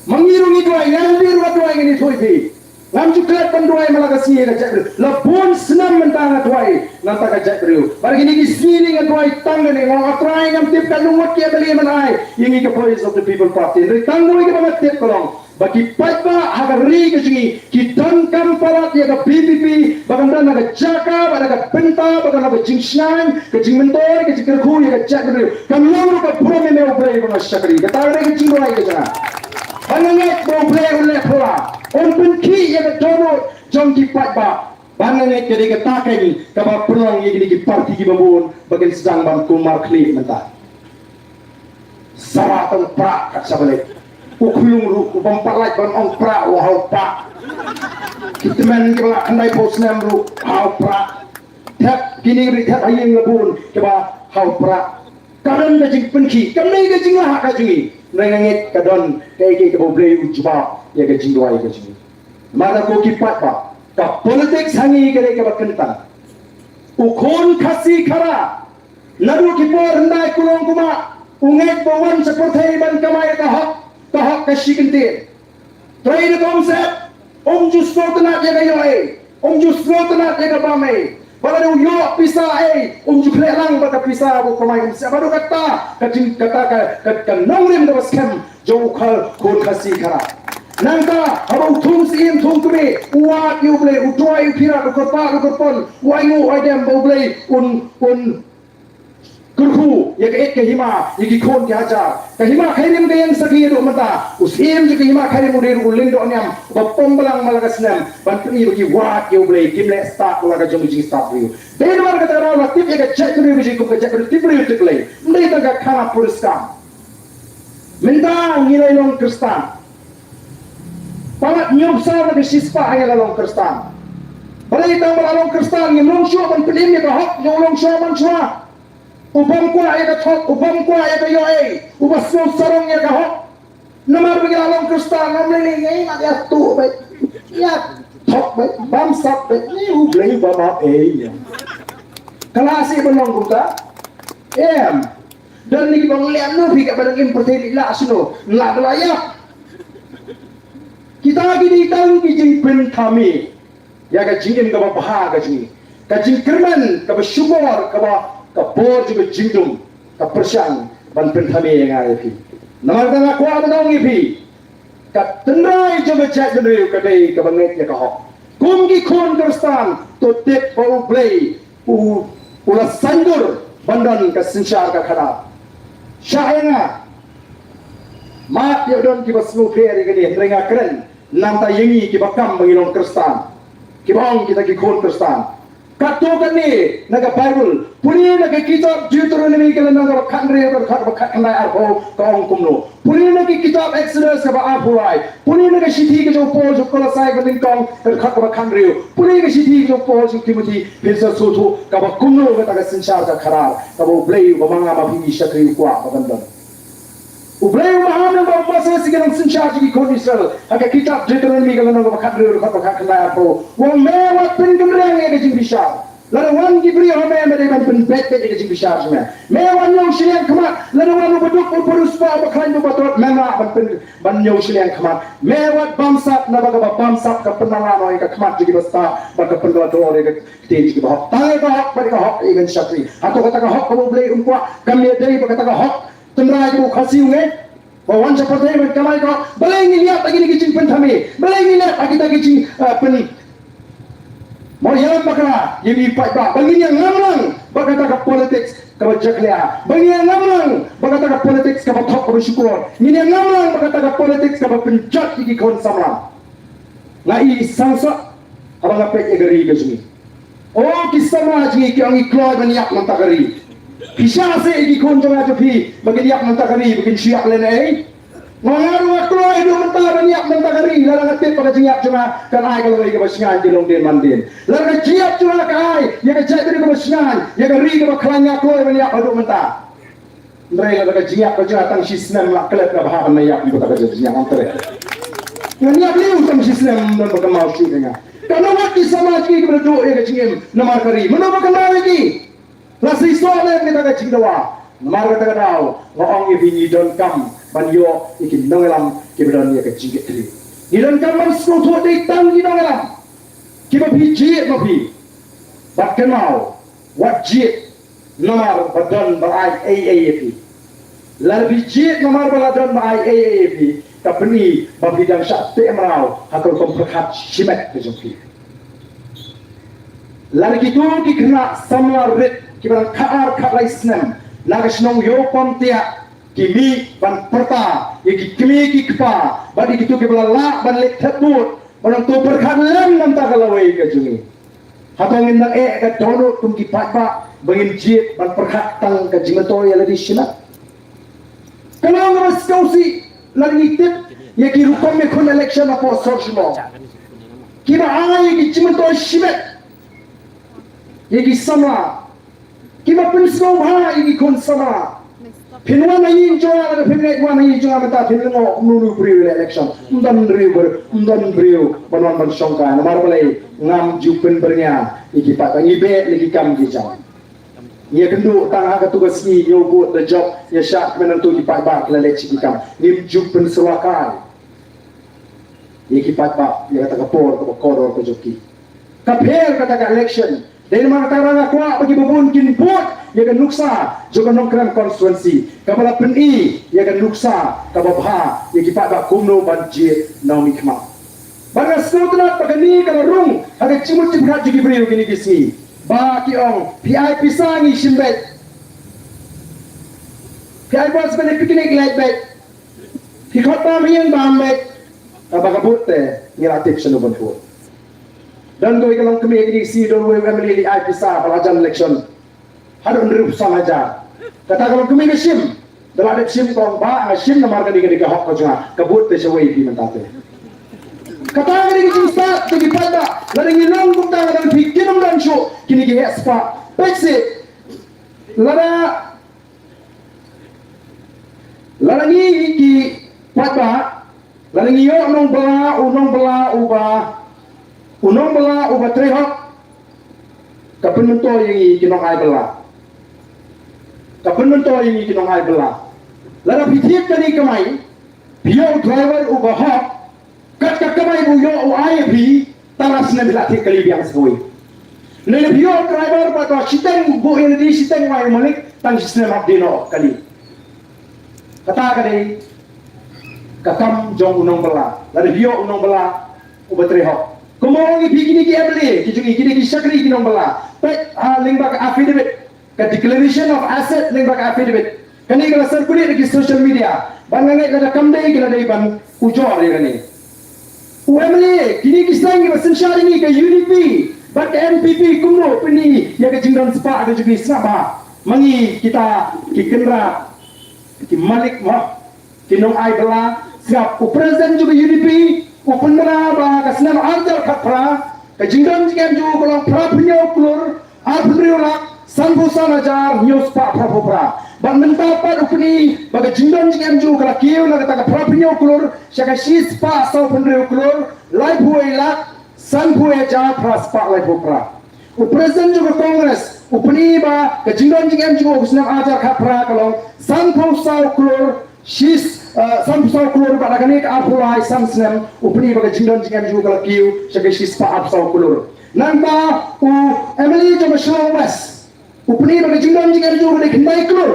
Ma ngi ruh ngi duwai, nga ruh nga duwai, ngan ïathuh ïa phi. Ngam ju klet ban duwai man la ka sngi ïa ka jaitbynriew. La bun snem mynta nga duwai na bynta ka jaitbynriew. Bad kine ki sngi nga duwai tang kane, nga ong, A Trai, ngam tip katno ngut ki M L A ban ai ïa ngi ka Voice of the People Party. Hynrei tang kawei kaba nga tip ka long ba ki paidbah ha ka ri ka jong ngi ki donkam palat ïa ka V P P ba kan don ha ka jaka bad ha ka bynta ba kan long ka jingshngaiñ, ka jingmyntoi, ka jingkyrkhu ïa ka jaitbynriew. Kan long ruh ka burom ïa me U Blei ba nga shakri. Kata ka dei ka jingduwai ka jong nga. Bad nga ngeit ba U Blei un leh phylla, un pynkhih ïa ka dohnud jong ki paidbah. Bad nga ngeit ka dei kata kein kaba pynlong ïa kine ki party kiba bun ba kin sdang ban kulmar khlieh mynta. Sara tang Prah kat sha balei. U khyllung ruh u bym pat lait ban ong Prah, u ha u Pah. Ki tymmen kiba la khyndai phew snem ruh ha u Prah. Thep kine ruh thep ha ïing la bun kiba ha u Prah. Ka don ka jingpynkhih, kam dei ka jinglahak ka jong ngi. Hynrei nga ngeit ka don kaei kaei kaba U Blei u jubab ïa ka jingduwai ka jong ngi. Namar ko ki paidbah, ka politics ha ngi ka dei kaba kyntang. U khun Khasi Khara, naduh ki por hyndai kulong kumba u ngeit ba wan sha pyrthei ban kamai ka hok, ka hok ka shi kyntien. Trei da ka umsyep, um ju sngewtynnat ïa ka ïoh ei, um ju sngewtynnat ïa ka bam ei. Ba lada u ïoh pisa ei, um ju khleh lang bad ka pisa ba u kamai ka umsyep. Haduh katta ka jing, kata ka, ka, ka nongrim kaba skhem jong u khun Khasi Khara. Nangta haba u thung syiem thung kmie, u wad ïa U Blei, u duwai, u phirat, u kyrpad, u kyrpon, u ainguh u aidem ba U Blei un, un kyrkhu ïa ka ït ka hima ïa ki khun ki hajar. Ka hima Khyrim ka ïeng sakhi haduh mynta. U syiem jong ka hima Khyrim u dei ruh u lyngdoh niam uba pom blang man la ka snem ban pyni ba ki wad ïa U Blei, kim leh stad la ka jong ka jingstad briew. Dei namar kata ka daw la tip ïa ka jaitbynriew ka jong ngi kum ka jaitbynriew tip briew tip Blei. Ym dei tang ka khana puriskam. Mynta ngi la long Khristan. Palat hynñiew bsar na ka shispah ngi la long Khristan. Balei tang ba la long Khristan ngim long shuh ban pynim ïa ka hok jong u longshuwa manshuwa. U bym kwah ïa ka thok, u bym kwah ïa ka ïoh ei, uba sngew sarong ïa ka hok. Namar ba ngi la long Khristan, ngam lei lei ngi ïa tuh beit, ïa thok beit, bam sap beit, ngi U Blei bam ap ei ïa. Ka la sih ban long kumta. Em. Don ne kiba ong leh no phi kaba dang im pyrthei, lah shuh no, lah ba la ïap. Kita ki dei tang ki jingpynthame ïa ka jingim kaba bha ka jingim, ka jingkyrmen kaba shukor, kaba ka bor jong ka jingdum ka pyrshang ban pynthame ïa nga ïa phi. Namar kata nga kwah ban ong ïa phi, ka tynrai jong ka jaitbynriew ka dei kaba ngeit ïa ka hok. Kum ki khun Khristan to tip ba U Blei u, u la saiñdur ban don ka synshar ka khadar. Shah ïa nga, map ïa u don kiba sngewthuh ïa kane, hynrei nga kren namar ïa ngi kiba kam ba ngi long Khristan, kiba ong kita ki khun Khristan. Katto katne na ka Baibl, pule na ka kitab Deuteronomi ka lynnong kaba khathynriew, ka dkhot kaba khatkhyndai arphew, ka ong kumno. Pule na ka kitab Exodus kaba arphew lai, pule na ka shithi ka jong u Paul sha ki Kolossai kaba nyngkong, ka dkhot kaba khathynriew, pule ka shithi ka jong u Paul sha u Timothy, phin sa sngewthuh kaba kumno kata ka synshar ka khadar kaba U Blei uba ma nga ma phi ngi shakri u kwah ba kan don. U Blei u la ong ba u Moses u nang synshar ïa ki khun Israel. Ha ka kitab Deuteronomi ka lynnong kaba khathynriew, dkhot kaba khatkhyndai arphew, u ong, me wat pynkynriang ïa ka jingbishar. Lada wan ki briew ha me, me dei ban pynbeit beit ïa ka jingbishar jong me. Me wat ñiew shiliang khmat. Lada wan u baduk, u bariewspah, u bakhlaiñ, u batrot, mem lah ban pyn, ban ñiew shiliang khmat. Me wat bamsap, naba kaba bamsap ka pynlong noh ïa ka khmat jong ki bastad bad ka pynlong noh ïa ka ktien jong ki bahok. Tang ïa ka hok bad ïa ka hok ïa ka shakri. Hato kata ka hok kaba U Blei um kwah kam ïadei bad kata ka hok tynrai kaba u Khasi u ngeit? Ba wan sha pyrthei ban kamai ka hok. Balei ngin ïap ha kine ki jingpynthame? Balei ngin ïap ha kita ki jing, eh, pyn, mo ïa bakla ïa ngi paidbah? Ba ngin ïa ngam lang bad kata ka politics kaba jakhlia. Ba ngin ïa ngam lang bad kata ka politics kaba thok kaba shukor. Ngin ïa ngam lang bad kata ka politics kaba pynjot ïa ki khun samla. Nga i sangsot haba nga peit ïa ka ri ka jong ngi. O ki samla jong ngi ki ong ngi kloi ban ïap na bynta ka ri. Ki shah seh ïa ki khun jong nga jong phi ba kin ïap na bynta ka ri, ba kin shu ïap lehnohei. Nga nga ruh nga kloi haduh mynta ban ïap na bynta ka ri, lada nga tip ba ka jingïap jong nga kan ai ka lawei kaba shngaiñ ki longdien mandien. Lada ka jingïap jong nga ka ai ïa ka jaitbynriew kaba shngaiñ, ïa ka ri kaba khlaiñ, nga kloi ban ïap haduh mynta. Hynrei lada ka jingïap ka jong nga tang shi snem, la klet nga bha ban ïap, bad ka jingïap hangta. Ngan ïap lei tang shi snem, don ba kynmaw shuh ïa nga. Katno wat ki samla jong ngi kiba la duh ïa ka jingim namar ka ri, mano ba kynmaw ïa ki? La seisoh lem kita ka jingdawa. Namar kata ka daw nga ong ïa phi, ngi donkam ban ïoh ïa ki nongïalam kiba don ïa ka jingkitkhlieh. Ngi donkam ban sngewthuh dei tang ki nongïalam kiba phi jied ma phi. Bad kynmaw, wat jied namar ba don ba ai ei ei ïa phi. Lada phi jied namar ba la don ba ai ei ei ïa phi, ka pyni ba phi dang shah teh mraw ha ka rukom pyrkhat shimet ka jong phi. Lada kito ki khynnah samla rit kiba dang khatar khatlai snem na ka shnong Ïewpamtiah ki mih ban pyrta ïa ki kmie ki kpa bad ïa kito kiba la lah ban leit thep vote, ba nang to pyrkhat lem na bynta ka lawei ka jong ngi. Hato ngin nang eh ka dohnud kum ki paidbah ba ngin jied ban pyrkhat tang ka jingmyntoi ïa lade shimet? Ka long kaba sngewsih lada ngi tip ïa ki rukom ïakhun election hapoh sor shnong kiba ai ïa ki jingmyntoi shimet ïa ki samla. Kiba pynsngewbha ïa ki khun samla. Phin wan ha ïing jong nga, lada phin ngeit wan ha ïing jong nga mynta phin lyngngoh kumno u briew ïaleh election. Ym don briew, ym don briew ban wan ban shongkai. Namar balei? Ngam ju pynbyrngia ïa ki paidbah, ngi beh ïa ki kam ki jam. Ngi ïakynduh tang ha katu ka sngi, ñiew vote da jop, ïa shah kmen nangtu ki paidbah ki la leh shi ki kam. Ngim ju pynsyrwa kai ïa ki paidbah ïa kata ka por kaba kordor ka jong ki. Ka pher kata ka election. Dei namar kata nga kwah ba kiba bun kin bud ïa ka nuksa jong ka Nongkrem constituency kaba la pyni ïa ka nuksa kaba bha ïa ki paidbah kumno ban jied nongmihkhmat. Bad nga sngewtynnat ba kane ka la rung ha ka jingmut jingpyrkhat jong ki briew kine ki sngi. Ba ki ong, phi ai pisa ngi shim beit. Phi ai bas ba ne picnic leit beit. Phi khot bam ïing bam beit. Kaba ka vote te ngi la tip shano ban vote. Don kawei ka longkmie kine ki sngi, don uwei u MLA leit ai pisa ba la jan election haduh hynriewphew san hajar. Kata ka longkmie ka shim. Da la dep shim ka ong, bah nga shim namar kane ka dei ka hok ka jong nga. Ka vote te shawei phi mynta te. Kata ka dei ka jingstad te ki paidbah. Lada ngi long kumta, lada phi kim don shuh kine ki heh spah. Peit seh. Lada Lada ngi ki paidbah, lada ngi ïoh nongbylla, u nongbylla uba, u nongbylla uba trei hok, ka pynmyntoi ïa ngi ki nongai bylla. Ka pynmyntoi ïa ngi ki nongai bylla. Lada phi thied kane ka kamai, phi ïoh u driver uba hok, kat ka kamai ba u ïoh u ai ïa phi, tang ar snem phi la thied kali biang sa kawei. Lada phi ïoh u driver ba ka shiteng buh ïa lade, shiteng u ai u malik, tang shi snem hap die noh kali. Kata ka dei ka kam jong u nongbylla. Lada phi ïoh u nongbylla uba trei hok. Kumno ngi phi kine ki M L A, ki jong ngi kine ki shakri ki nongbylla. Peit ha lyngba ka affidavit, ka declaration of asset lyngba ka affidavit. Kane ka la circulate ha ki social media. Bad nga ngeit lada kam dei ki la dei ban ujor ïa kane. U M L A, kine ki seng kiba synshar ïa ngi ka U D P bad ka N P P, kumno pyni ïa ka jingdon spah ka jong ngi? Sngap bha, ma ngi kita ki kynrad, ki malik, ma ki nongai bylla, sngap. U president jong ka U D P u pynbna ba ka snem ar hajar khatphra ka jingdon jingem jong u ka long phra phew hynñiew klur arphew hynriew lak sanphew san hajar hynñiew spah phraphew phra. Bad mynta pat u pyni ba ka jingdon jingem jong u ka la kiew na kata ka phra phew hynñiew klur sha ka shi spah sawphew hynriew klur laiphew wei lak sanphew wei hajar phra spah laiphew phra. U president jong ka Congress u pyni ba ka jingdon jingem jong u ka snem ar hajar khatphra ka long sanphew saw klur, shi, eh, sanphew saw klur, bad ha kane ka arphew lai san snem u pyni ba ka jingdon jingem jong u ka la kiew sha ka shi spah arphew saw klur. Nangta u M L A jong ka Shillong West u pyni ba ka jingdon jingem jong u ka dei khyndai klur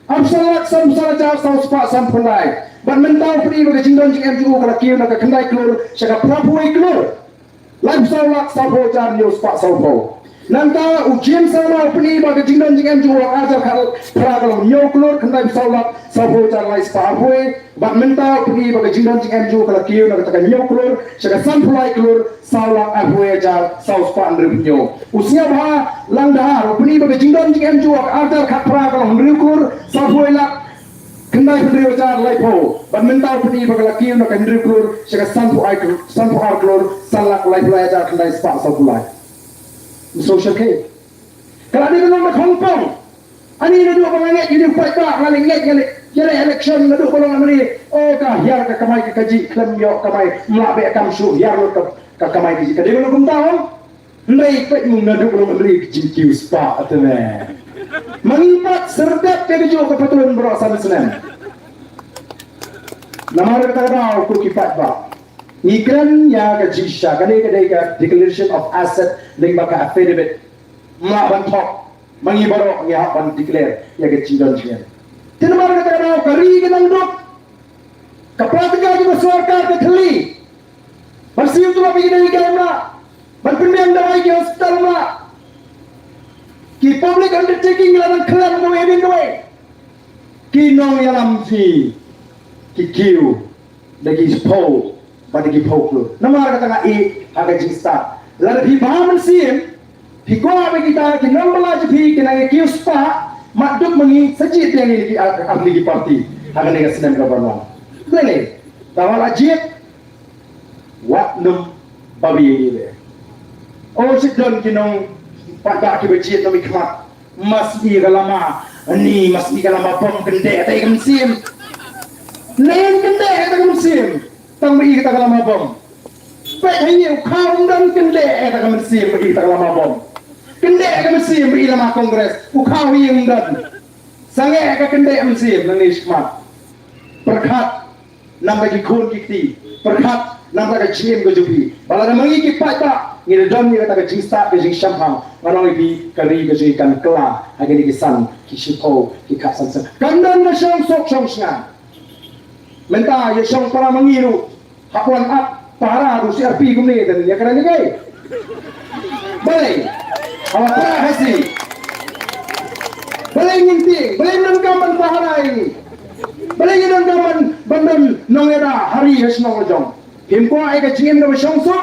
arphew san lak sanphew san hajar saw spah sanphew lai. Bad mynta u pyni ba ka jingdon jingem jong u ka la kiew na ka khyndai klur sha ka phraphew wei klur laiphew saw lak sawphew hajar hynñiew spah sawphew. Nangta u James Sangma u pyni ba ka jingdon jingem jong u ar hajar khatphra ka long hynñiew klur khyndaiphew saw lak sawphew hajar lai spah arphew wei. Bad mynta u pyni ba ka jingdon jingem jong u ka la kiew na kata ka hynñiew klur sha ka sanphew lai klur saw lak arphew wei hajar saw spah hynriewphew hynñiew. U Sniawbhalang Dhar u pyni ba ka jingdon jingem jong u ar hajar khatphra ka long hynriew klur sawphew wei lak khyndaiphew hynriew hajar laiphew. Bad mynta u pyni ba ka la kiew na ka hynriew klur sha ka sanphew ar klur, sanphew ar klur san lak laiphew lai hajar khyndai spah sawphew lai. Social case. Ka la dei ban long na khongpong. Ani naduh ba nga ngeit ïa u paidbah, nga la ngeit, nga la ïaleh election naduh ba long M L A. Oh, ka hiar ka kamai ka kajih, khlem ïoh kamai, mlah beh kam shu hiar lut ka, ka kamai kajih. Ka dei ban long kumta, oh? Hynrei peit mung naduh ba long M L A ka jingkiew spah te me. Ma ngi pat syrdat ka kajuh ka patlun baroh san snem. Namar kata ka daw ko ki paidbah, ngi kren ïa ka jingshisha, kane ka dei ka declaration of asset lyngba ka affidavit. Mlah ban thok, ma ngi baroh ngi hap ban declare ïa ka jingdon jingem. Te namar kata ka daw ka ri ka nang duk. Ka pla tyngka jong ka sorkar ka thylli ban siew tulop ïa ki nonghikai mlah, ban pynbiang dawai ki hospital mlah. Ki public undertaking la dang khlem kawei hadien kawei. Ki nongïalam phi ki kiew da ki phew bad da ki phew klur. Namar kata nga ïeh ha ka jingstad. Lada phi bha mynsiem, phi kwah ba kita ki nongbylla jong phi ki nang ïa kiew spah, mat duk ma ngi, sa jied biang ïa ki ar, ar tylli ki party ha kane ka snem ka ban wan. Balei? Tangba la jied wat nym babi ïa ngi. Oh, shu don ki nongpaidbah kiba jied nym i khmat. Mas i ka lama ni, mas i ka lama bom, kyndeh kata ka mynsiem. Nen kyndeh kata ka mynsiem. Tang ba i kata ka lama bom. Peit ha ïing u khaw um don, kyndeh kata ka mynsiem, ba i kata ka lama bom. Kyndeh ka mynsiem, ba i lama Congress. U khaw ha ïing um don. Sangeh ka kyndeh mynsiem nangne shakhmat. Pyrkhat namar ki khun ki kti. Pyrkhat namar ka jingim ka jong phi. Ba lada ma ngi ki paidbah ngi la don ïa kata ka jingstad ka jingshemphang, nga ong ïa phi ka ri ka jong ngi kan kylla ha kine ki san ki shiphew ki khatsan snem. Kan don ka shong suk shong shnga. Mynta ïa shong para ma ngi ruh hap wan ap pahara ruh C R P kumne, te ïa kren ïa kaei? Balei? Haba para Khasi. Balei ngin tieng? Balei ngin donkam ban pahara ïa ngi? Balei ngin donkam ban, ban don nongïada ha ri ha shnong la jong? Phim kwah ïa ka jingim kaba shong suk?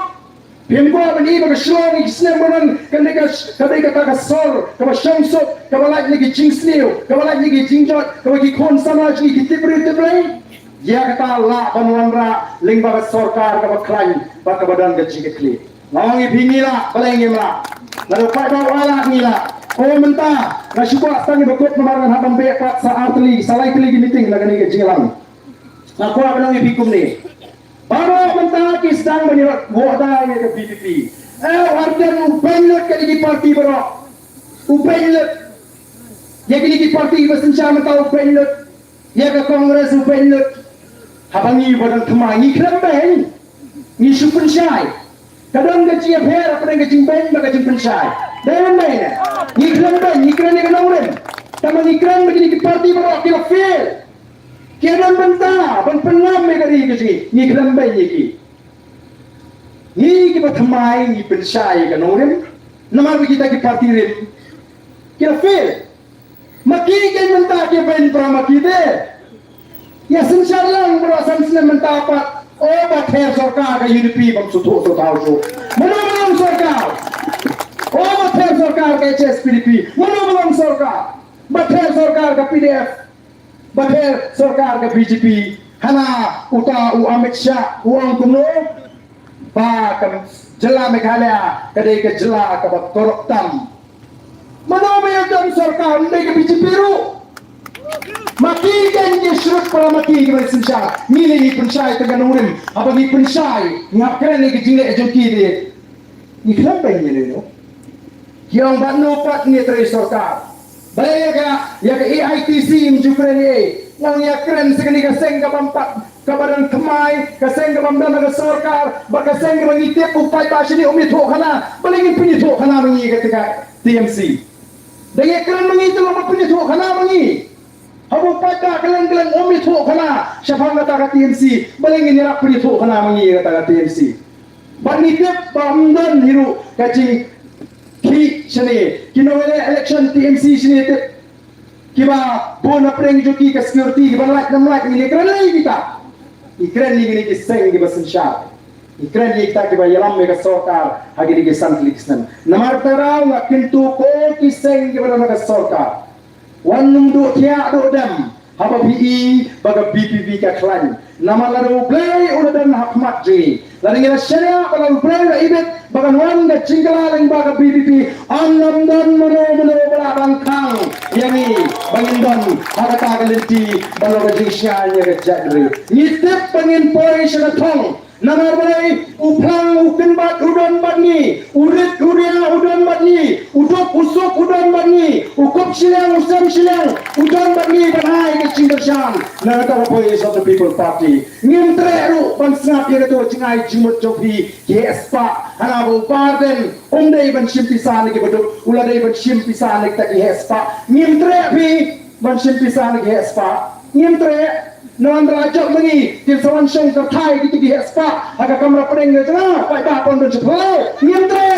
Phim kwah ban i ba ka Shillong ïa ki snem ba don kan dei ka, ka dei kata ka sor kaba shong suk, kaba lait na ki jingsniew, kaba lait na ki jingjot, kaba ki khun samla jong ngi ki tip briew tip Blei? Ïa kata lah ban wanrah lyngba ka sorkar kaba khlaiñ bad kaba don ka jingkitkhlieh. Nga ong ïa phi ngi lah, balei ngim lah? Lada u paidbah u ai lah ngi lah. Oh, mynta nga shu kwah tang ïa ba kut namar ngan hap ban beh pat sa ar tylli, sa lai tylli ki meeting na kane ka jingïalang. Nga kwah ban ong ïa phi kumne. Baroh mynta ki sdang ban ïarap vote ïa ka V P P. Eh, u Ardent u beiñ lut ka dei ki party baroh. U beiñ lut. Ïa kine ki parti ba synshar mynta u beiñ lut. Ïa ka Congress u beiñ lut. Haba ngi ba dang thymmai ngi khlem beiñ. Ngi shu pynshai. Ka don ka jingïapher hapdeng ka jingbeiñ bad ka jingpynshai. Dei ban dei ne? Ngi khlem beiñ, ngi kren ïa ka nongrim. Tangba ngi kren ba kine ki parti baroh ki la fail. Ki don bynta ban pynngam ïa ka ri ka jong ngi. Ngi khlem beiñ ïa ki. Ngi kiba thymmai ngi pynshai ïa ka nongrim. Namar ba kita ki parti rim ki la fail. Ma ki keiñ mynta ki beiñ para ma ki te. Ïa synshar lang baroh san snem mynta pat. O ba ther sorkar ka U D P bym sngewthuh sngewthaw shuh. Mano ba long sorkar? O ba ther sorkar ka H S P D P. Mano ba long sorkar? Ba ther sorkar ka P D F. Ba ther sorkar ka B J P. Hana uta u Amit Shah u ong kumno? Ba ka jylla Meghalaya ka dei ka jylla kaba korop tam. Mano ba ïa don sorkar, ym dei ka B J P ruh. Ma ki keiñ ki shrut para ma ki kiba synshar. Ngi lei ngi pynshai tang ka nongrim. Haba ngi pynshai ngi hap kren ïa ka jingleh jong ki de. Ngi khlem beiñ ïa lei no. Ki ong bad no pat ngi trei sorkar. Balei ïa ka, ïa ka A I T C ym ju kren ei. Nga ong ïa kren sa kane ka seng ka bym pat, kaba dang thymmai, ka seng ka bym don ha ka sorkar, bad ka seng kaba ngi tip u paidbah shane um ïathuh khana. Balei ngin pynïathuh khana ma ngi kata ka T M C? Da ïa kren ma ngi te long ba pynïathuh khana ma ngi. Haba u paidbah kylleng kylleng um ïathuh khana shaphang kata ka T M C, balei ngin ïarap pynïathuh khana ma ngi kata ka T M C? Bad ngi tip ba ym don hi ruh ka jingkhih shane, ki nongïaleh election T M C shane tip. Kiba bun hapdeng jong ki ka security, kiba lait nam lait, ngi kren lei kita. Ngi kren ïa kine ki seng kiba synshar. Ngi kren ïa kita kiba ïalam ïa ka sorkar ha kine ki san tylli ki snem. Namar kata ruh nga kyntu ko ki seng kiba don ha ka sorkar. Wat nym duh thiah duh dem haba phi i ba ka V P P ka khlaiñ. Namar lada U Blei u la don ha khmat jong ngi, lada ngi la shaniah ba lada U Blei u la ibit ba kan wan ka jingkylla lyngba ka V P P, ym don mano mano ba lah ban khang ïa ngi ba ngin don ha kata ka lynti ban long ka jingshngaiñ ïa ka jaitbynriew. Ngi tip ba ngin poi sha ka thong. Namar balei? U phlang u kynbat u don bad ngi, u rit u ria u don bad ngi, u duk u suk u don bad ngi, u kup shiliang u sem shiliang u don bad ngi ban ai ka jingkyrshan na kata ka Voice of the People Party. Ngim treh ruh ban sngap ïa kato ka jingai jingmut jong phi ki heh spah, hana ba u Bah Ardent um dei ban shim pisa na ki baduk, u la dei ban shim pisa na kita ki heh spah. Ngim treh phi ban shim pisa na ki heh spah. Ngim treh. Namar la jop ma ngi, kin sa wan shong kyrthai kito ki heh spah ha ka kamra pdeng ka jong nga, paidbah pon don shiphew. Ngim treh.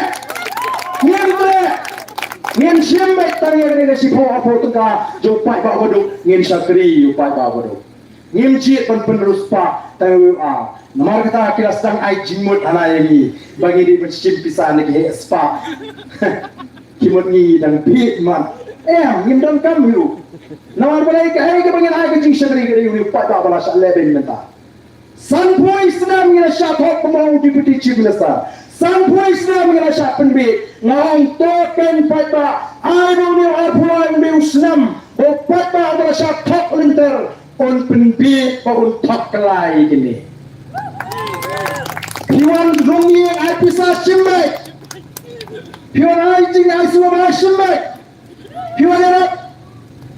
Ngim treh. Ngin shim beit tang ïa kane ka shiphew arphew tyngka jong u paidbah baduk, ngin shakri ïa u paidbah baduk. Ngim jied ban pynriewspah tang ïa u ar. Namar kata ki la sdang ai jingmut hana ïa ngi ba ngi dei ban shim pisa na ki heh spah. Ki mut ngi dang bit mat. Em, ngim donkam hi ruh. Namar balei? Kaei kaba ngin ai ka jingshakri ka dei u paidbah ba la shah leh beiñ mynta. Sanphew snem ngi la shah thok kum u Deputy Chief Minister. Sanphew snem ngi la shah pynbeit. Nga ong to keiñ paidbah, ai ba une u arphew lai un dei u snem ba u paidbah ba la shah thok lynter un pynbeit ba un thok kylla ïa kine. Phi wan rung ïing ai pisa, shim beit. Phi wan ai jing ai sngewbha, shim beit. Phi wan ïarap,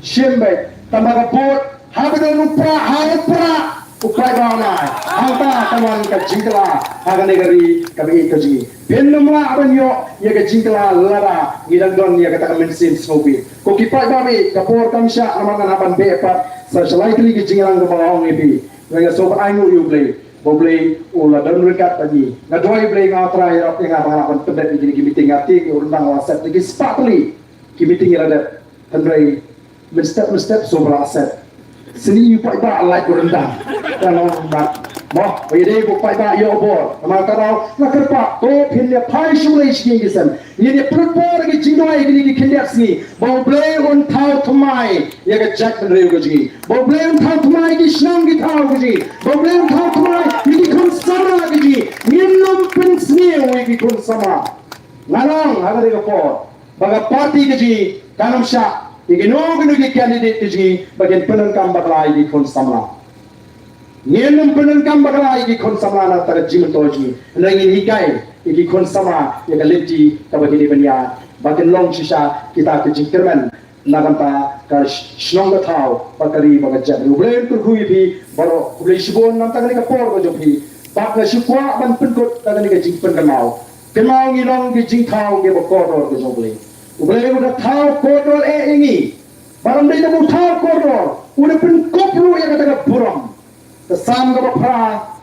shim beit. Tangba ka vote, haba don u prah, ha u prah u paidbah un ai. Hangta kan wan ka jingkylla ha kane ka ri kaba ïeit ka jong ngi. Phin ym lah ban ïoh ïa ka jingkylla lada ngi dang don ïa kata ka mynsiem sngewbha. Ko ki paidbah, ka por kam shah namar ngan hap ban beh pat. Sa sha lai tylli ki jingïalang kaba nga ong ïa phi. Nga sngewbha ainguh ïa U Blei ba U Blei u la don ryngkat bad ngi. Nga duwai U Blei, nga Trai, ïarap ïa nga ba nga lah ban pyndep ïa kine ki meeting. Nga tieng ïa u ryndang la set da ki spah tylli ki meeting ïa la dep. Hynrei mynstep mynstep sngewbha la set. Sngewbha ïa u paidbah lait u ryndang. Ka long mat. Mo, ba ïadei bad u paidbah ïoh bor. Namar kata nga kyrpad to phin ïa phai shuh lei sha ki ïing ki sem. Ngin ïa pynlut bor ïa ki jingduwai kine ki khyndiat sngi ba U Blei un thaw thymmai ïa ka jaitbynriew ka jong ngi. Ba U Blei un thaw thymmai ïa ki shnong ki thaw ka jong ngi. Ba U Blei un thaw thymmai ïa ki khun samla ka jong ngi. Ngin ym pynsniew ïa ki khun samla. Nga ong ha kane ka por ba ka party ka jong ngi kan ym shah ïa kino kino ki candidate ka jong ngi ba kin pyndonkam bakla ïa ki khun samla. Ngin ym pyndonkam bakla ïa ki khun samla na kata ka jingmyntoi jong ngi. Hynrei ngin hikai ïa ki khun samla ïa ka lynti kaba kin ïa ban ïaid ba kin long shisha kita ki jingkyrmen na ka bynta ka shnong ka thaw, bad ka ri bad ka jaitbynriew. U Blei un kyrkhu ïa phi baroh, khublei shibun namar kane ka por ka jong phi. Bad nga shu kwah ban pynkut da kane ka jingpynkynmaw. Kynmaw ngi long ki jingthaw kiba kordor ka jong U Blei. U Blei u da thaw kordor eh ïa ngi. Bad ym dei tang u thaw kordor, u da pynkup ruh ïa kata ka burom. Te Salm kaba phra,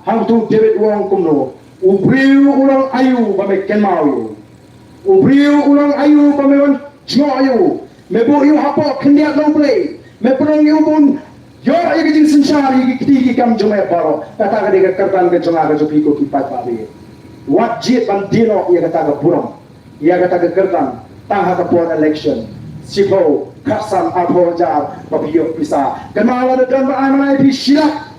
hangtu u David u ong kumno: U briew u long aïu ba me kynmaw ïa u? U briew u long aïu ba me wan jngoh ïa u? Me buh ïa u hapoh khyndiat na U Blei. Me pynlong ïa u ban ïoh ïa ka jingsynshar ïa ki kti ki kam jong me baroh. Kata ka dei ka kyrdan ka jong nga ka jong phi ko ki paidbah. Wat jied ban die noh ïa kata ka burom, ïa kata ka kyrdan, tang ha ka por election. Shiphew, khatsan, arphew hajar ba phi ïoh pisa. Kynmaw lada don ban ai man ai phi shi lak,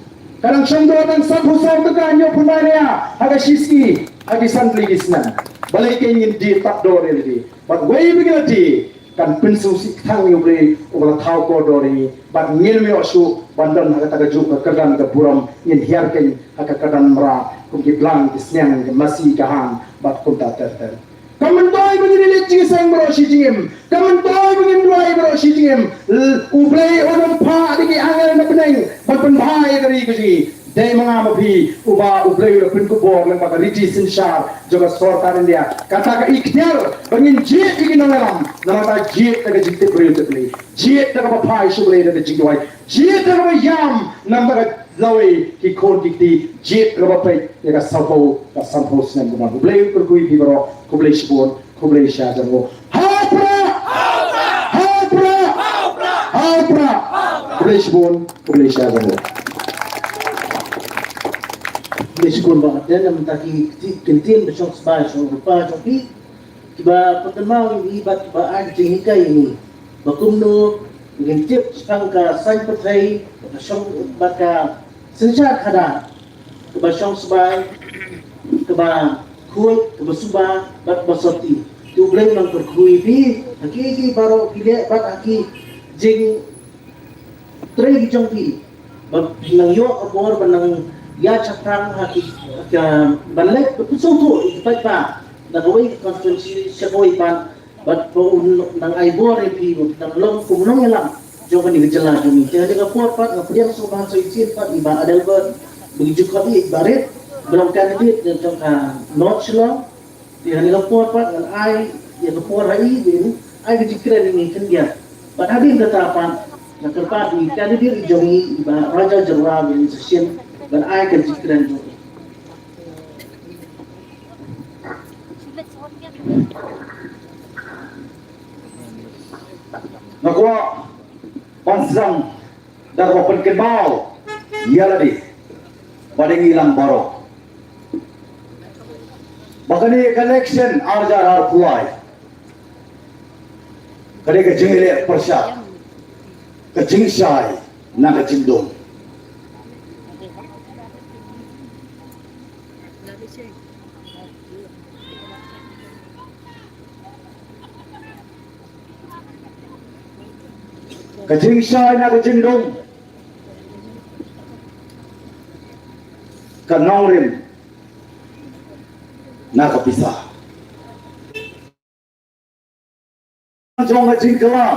ka dang shong dor tang sanphew saw tyngka, hynñiewphew nai ne ïa ha ka shi sngi, ha ki san tylli ki snem. Balei ngin die tad dor ïa lade? Bad wei ba ngi la die, kan pynsngewsih tang ïa U Blei uba la thaw kordor ïa ngi. Bad ngin ym ïoh shuh ban don ha kata kajuh ka kyrdan ka burom, ngin hiar keiñ ha ka kyrdan mrad kum ki blang, ki sniang, ki masi, ka hang bad kumta ter ter. Kam myntoi ba ngin ïaleit jingïaseng baroh shi jingim. Kam myntoi ba ngin duwai baroh shi jingim. L-, U Blei un ym phah da ki angel na bneng ban pynbha ïa ka ri ka jong ngi. Dei ma nga ma phi uba U Blei u la pynkup bor lyngba ka riti synshar jong ka sorkar India. Kata ka ikhtiar ba ngin jied ïa ki nongïalam, namar ka jied da ka jingtip briew tip Blei, jied da kaba phai sha U Blei da ka jingduwai, jied da kaba ïam namar ka lawei ki khun ki kti, jied da kaba peit ïa ka sawphew, ka sanphew snem kumno. U Blei u kyrkhu ïa phi baroh. Khublei shibun. Khublei shihajar nguh. Ha u Prah! Ha u Prah! Ha u Prah! Khublei shibun, khublei shihajar nguh. Khublei shibun Bah Ardent, namar ki ktien, ktien ba shong sbai shong rupa jong phi, kiba pynkynmaw ïa ngi bad kiba ai jinghikai ïa ngi ba kumno ngin tip shaphang ka saiñ pyrthei, ka shong bad ka synshar khadar kaba shong sbai, kaba khuid, kaba suba bad kaba soti. Te U Blei un nang kyrkhu ïa phi ha ki, ki baroh phi leh bad ha ki jingtrei ki jong phi, ba phin nang ïoh ka bor ban nang ïaid shaphrang ha ki, ka, ban leit ban pynsngewthuh ïa ki paidbah na kawei ka constituency sha kawei pat. Bad ba un nang ai bor ïa phi ba phin nang long kum u nongïalam jong kane ka jylla jong ngi. Te ha kane ka por pat nga pdiang sngewbha shisien pat ïa i Bah Adelbert ba ki ju khot ïa i Bah Rit ba long candidate jong ka North Shillong. Te ha kane ka por pat ngan ai ïa ka por ha i ba in ai ka jingkren ïa ngi khyndiat. Bad hadien kata pat nga kyrpad ïa i candidate jong ngi i Bah Raja Jyrwa ba in sa shim ban ai ka jingkren jong i. Nga kwah ban sdang da kaba pynkynmaw ïa lade bad ïa ngi lang baroh ba kane ka election ar hajar arphew lai ka dei ka jingïaleh pyrshah, ka jingshai na ka jingdum. Ka jingshai na ka jingdum, ka nongrim na ka pisa. Jong ka jingkylla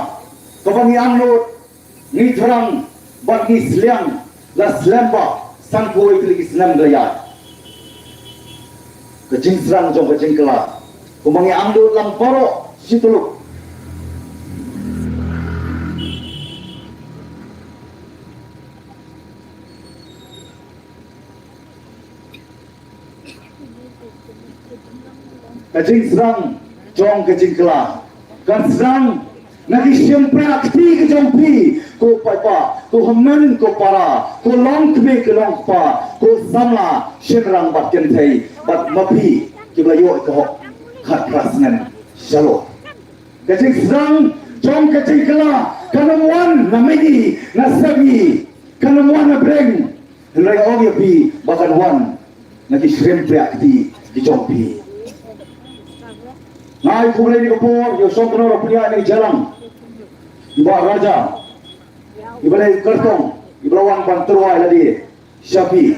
kaba ngi angnud, ngi thrang bad ngi sliang la slem bha sanphew tylli ki snem ka la ïaid. Ka jingsdang jong ka jingkylla kumba ngi angnud lang baroh shi tylli. Ka jingsdang jong ka jingkylla kan sdang na ki shympriahkti ki jong phi, ko paidbah, ko hynmen ko para, ko longkmie ko longkpa, ko samla shynrang bad kynthei bad ma phi kiba la ïoh ka hok khatphra snem shalor. Ka jingsdang jong ka jingkylla kan ym wan na mihngi na sepngi, kan ym wan na breng. Hynrei nga ong ïa phi ba kan wan na ki shympriahkti ki jong phi. Nga ai khublei ïa ka por ïa u Shongknor u pynïaid ïa ka jingïalang, i Bah Raja, iba la kyrtong, iba la wan ban tyrwa ïa lade sha phi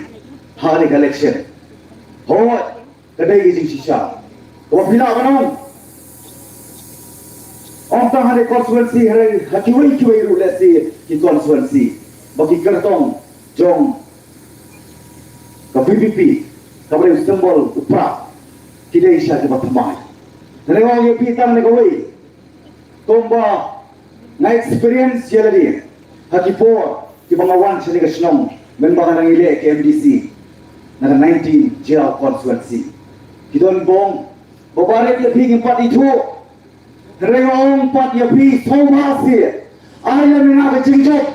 ha kane ka election. Hooid, ka dei ka jingshisha. Kaba phi lah ban ong, Ym tang ha ne constituency, hynrei ha kiwei kiwei ruh lehse ki constituency ba ki kyrtong jong ka VPP, kaba dei u symbol u prah, ki dei shisha kiba thymmai. Hynrei nga ong ïa phi tang na kawei, kumba nga experience ïa lade ha ki por kiba nga wan sha ne ka shnong mynba nga dang ïaleh ka MDC na ka nineteen Jaïaw constituency. Ki don bong ba barit ïa phi ngim pat ithuh. Hynrei nga ong pat ïa phi sngewbha seh, ai lem ïa nga ka jingjop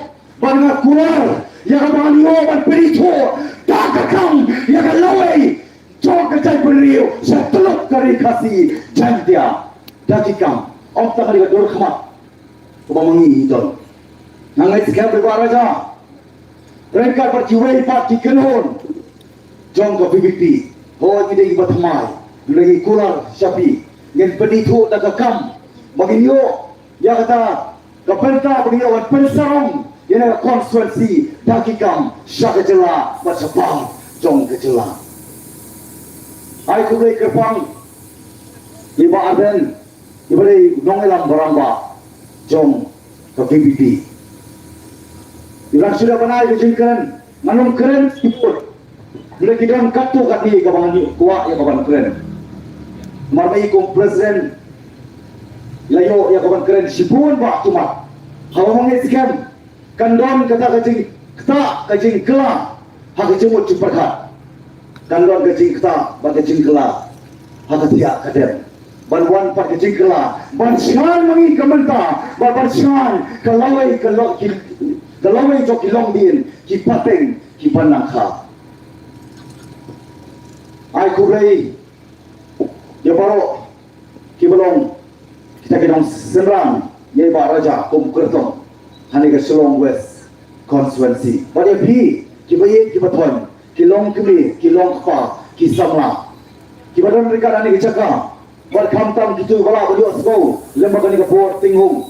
ban nga kular ïa kaba ngan ïoh ban pynithuh da ka kam ïa ka lawei jong ka jaitbynriew sha tyllup ka ri Khasi Jaiñtia. Da ki kam, ym tang ha ka dur khmat kaba ma ngi ngi don. Nga ngeit skhem, Bah Raja, ryngkat bad kiwei pat ki kynhun jong ka VPP, hooid ki dei kiba thymmai, hynrei ngi kular sha phi, ngin pynithuh da ka kam ba ngin ïoh ïa kata ka bynta ba ngin ïoh ban pynsarong ïa ka constituency da ki kam sha ka jylla bad shabar jong ka jylla. Ai khublei kyrpang ïa Bah Ardent, iba dei u nongïalam ba rangbah jong ka VPP. I dang shu dep ban ai ka jingkren, ngan ym kren shibun. Hynrei ki don katto katne kaba ngan ïoh kwah ïa ka ban kren. Namar ba i kum president la ïoh ïa ka ban kren shibun, Bah Tumat. Haba ma ngi skhem, kan don kata ka jingktah ka jingkylla ha ka jingmut jingpyrkhat. Kan don ka jingktah bad ka jingkylla ha ka thiah ka dem. Ban wan pat ka jingkylla ban shngaiñ ma ngi ka bynta, bad ban shngaiñ ka lawei ka lo-, ki, ka lawei jong ki longdien, ki pateng, ki ban nang kha. Ai khublei ïa baroh kiba long kita ki nongsynran ïa i Bah Raja kum kyrtong ha ne ka Shillong West constituency. Bad ïa phi kiba ïeit kiba thoiñ, ki longkmie, ki longkpa, ki samla kiba don ryngkat ha ne ka jaka, bad khamtam kito ba lah ban ïohsngew lem bad kane ka por Tinghung.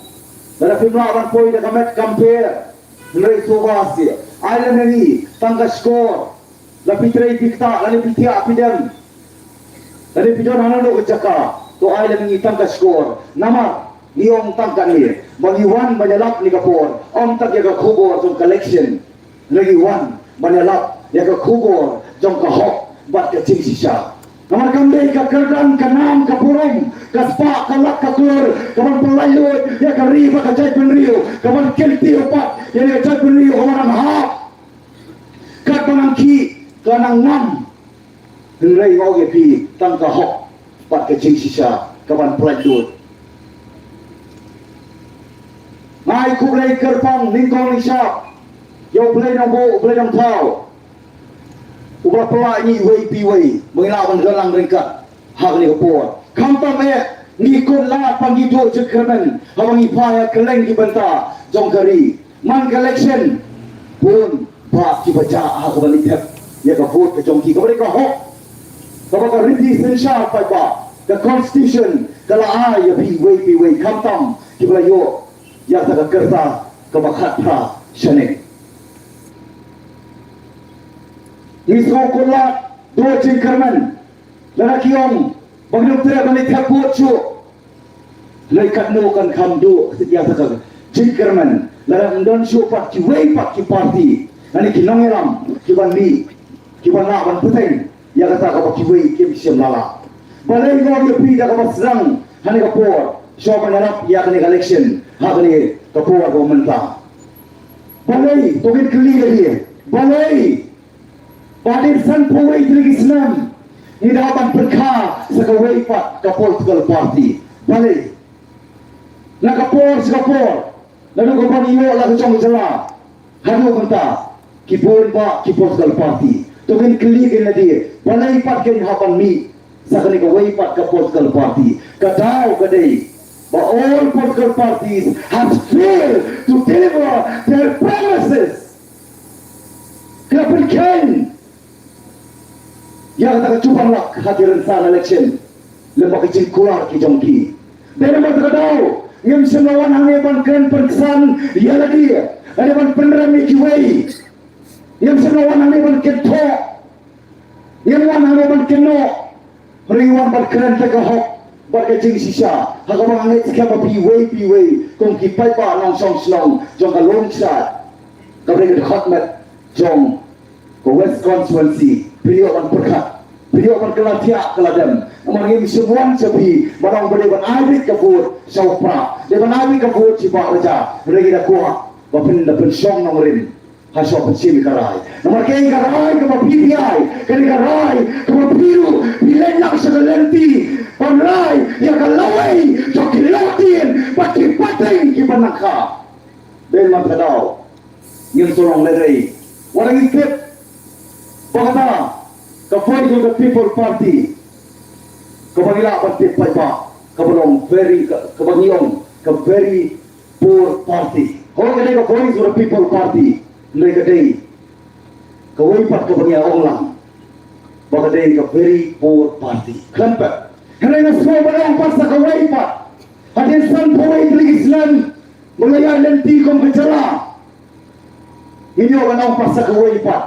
Lada phim lah ban poi da ka met kam pher, hynrei sngewbha seh, ai lem ïa ngi tang ka shkor. La phi trei phi ktah, lane phi thiah phi dem, lane phi don ha naduh ka jaka, to ai lem ïa ngi tang ka shkor. Namar ngi ong tang kane ba ngi wan ban ïalap ne ka por, ym tang ïa ka khubor jong ka election. Ngi wan ban ïalap ïa ka khubor jong ka hok bad ka jingshisha. Namar kam dei ka kyrdan, ka nam, ka burom, ka spah, ka lak, ka klur, ka ban pynlait luid ïa ka ri bad ka jaitbynriew, ka ban kyntiew pat ïa ka jaitbynriew ka ban nang hap. Katba nang khih ka nang ngam. Hynrei nga ong ïa phi, tang ka hok bad ka jingshisha ka ban pynlait luid. Nga ai khublei kyrpang nyngkong nyngshap ïa U Blei Nongbuh, U Blei Nongthaw, uba pynlah ïa ngi iwei pa iwei ba ngin lah ban don lang ryngkat ha kane ka por. Khamtam eh ngi kut lad ba ngi duh jingkyrmen haba ngi phai ha kylleng ki bynta jong ka ri. Man ka election, bun bah kiba jah ha kaba ngi thep ïa ka vote ka jong ki, kaba dei ka hok, kaba ka riti synshar paidbah, ka constitution ka la ai ïa phi iwei pa iwei. Khamtam kiba la ïoh ïa kata ka kyrta kaba khatphra shaneng. Ngi sngew kut lad, duh jingkyrmen. Lada ki ong ba ngim treh ban leit thep vote shuh, lei katno kan kham duh ïa kata ka jingkyrmen lada ym don shuh pat kiwei pat ki party lane ki nongïalam ki ban mih, ki ban lah ban bteng ïa kata kaba kiwei kim shym la lah. Balei nga ong ïa phi da kaba sdang ha kane ka por, shuwa ban ïalap ïa kane ka election ha kane ka por kaba mynta? Balei, to ngin kylli lade, balei ba hadien sanphew wei tylli ki snem ngi dei ban pynkha sa kawei pat ka political party? Balei? Na ka por sha ka por, naduh kaba ngi ïoh la ka jong ka jylla haduh mynta, ki bun bah ki political party. To ngin kylli kein lade, balei pat kein hap ban mih sa kane kawei pat ka political party? Ka daw ka dei ba all political parties have failed to deliver their promises. Ki la pynkheiñ ïa kata ka jubab lak ha ki rynsan election lem bad ki jingkular ki jong ki. Dei namar kata ka daw ngim shym la wan hangne ban kren pynksan ïa lade, lane ban pynrem ïa kiwei. Ngim shym la wan hangne ban kynthoh, ngim wan hangne ban kynnoh. Hynrei ngi wan ban kren ïa ka hok bad ka jingshisha ha kaba nga ngeit skhem ba phi iwei pa iwei kum ki paidbah nongshong shnong jong ka Longshad, kaba dei ka dkhot met jong ka West Constituency, phi ïoh ban pyrkhat, phi ïoh ban kylla thiah kylla dem. Namar ngim shym wan sha phi ban ong ba dei ban ai beit ka vote sha u Prah, dei ban ai beit ka vote sha i Bah Raja, hynrei ngi da kwah ba phin da pynshong nongrim ha shuwa pynshim ïa ka rai. Namar kaei ka rai kaba phi phi ai, kaei ka rai kaba phi ruh phi leit lang sha ka lynti ban rai ïa ka lawei jong ki longdien bad ki pateng kiba nangkha. Dei namar kata ka daw ngin sa long lehnoh. Wat la ngi tip ba kata ka Voice of the People Party, kaba ngi lah ban tip paidbah, kaba long very, ka, kaba ngi ong ka very poor party. Hooid, ka dei ka Voice of the People Party, hynrei ka dei kawei pat kaba ngi ong lang ba ka dei ka very poor party. Khlem pat, hynrei nga sngewbha ban ong pat sa kawei pat. Hadien sanphew wei tylli ki snem ba nga ïaid lynti kum ka jylla, ngin ïoh ban ong pat sa kawei pat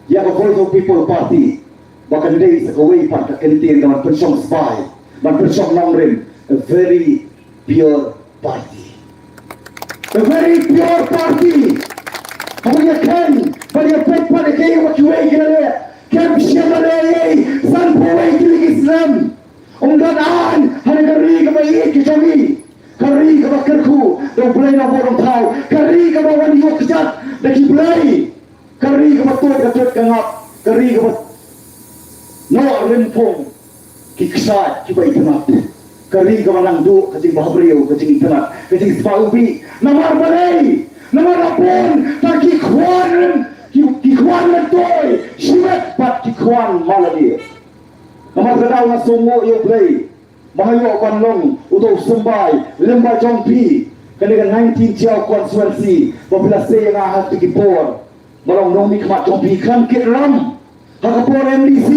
ïa ka Voice of People Party ba kan dei sa kawei pat ka kyntien ka ban pynshong sbai, ban pynshong nongrim, a very pure party. A very pure party. Haba ïa khein bad ïa peit pat ïa kaei ba kiwei ki la leh, kem shym la leh ei ei sanphew wei tylli ki snem. Ym don aiñ ha ka ri kaba ïeit ka jong ngi, ka ri kaba kyrkhu da U Blei Nongbuh Nongthaw, ka ri kaba wan ïoh kjat da ki blei, ka ri kaba tuid ka tuid ka ngap, ka ri kaba noh rim pung ki kshaid kiba itynnad, ka ri kaba nang duh ka jingbhabriew, ka jingitynnad, ka jingspah ubih. Namar balei? Namar la bun tang ki khwan rim, ki, ki khwan lyntoi shimet bad ki khwan mala die. Namar kata ka daw nga sngewnguh ïa U Blei ba nga ïoh ban long uto u symbai lem bad jong phi. Kane ka nineteen Jaïaw constituency ba phi la sei ïa nga ha kito ki por ba long nongmihkhmat jong phi, khlem kit ram ha ka por M D C.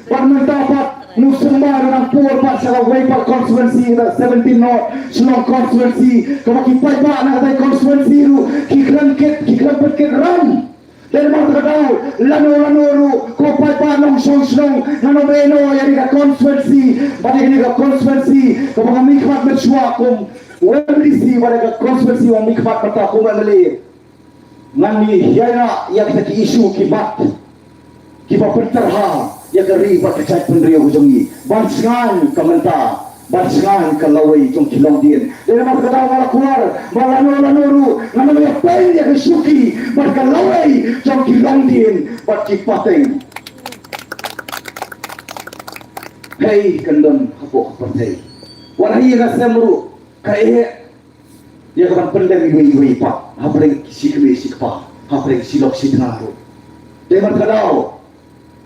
Bad mynta pat u symbai ruh nang pur pat sha kawei pat constituency, ka seventeen North Shillong constituency, kaba ki paidbah na kata ka constituency ruh ki khlem kit, ki khlem pynkit ram. Dei namar kata ka daw lano lano ruh ko paidbah nongshong shnong, nano ba ïehnoh ïa kane ka constituency bad ïa kane ka constituency kaba nga mihkhmat mynshuwa kum u M D C bad ïa ka constituency ba nga mihkhmat mynta kum u M L A, ngan ïaineh ïa kita ki issue ki mat, kiba pyntyrha ïa ka ri bad ka jaitbynriew ka jong ngi. Ban shngaiñ ka mynta, ban shngaiñ ka lawei jong ki longdien. Dei namar kata nga la kular ba lano lano ruh ngan ïa peit ïa ka shuki bad ka lawei jong ki longdien bad ki pateng. Hei, kan don hapoh ka pyrthei. Wat la ïa ka sem ruh ka eh ïa ka ban pyndem iwei iwei pat hapdeng ki shi kmie shi kpa, hapdeng shi lok shi tnga ruh. Dei namar kata ka daw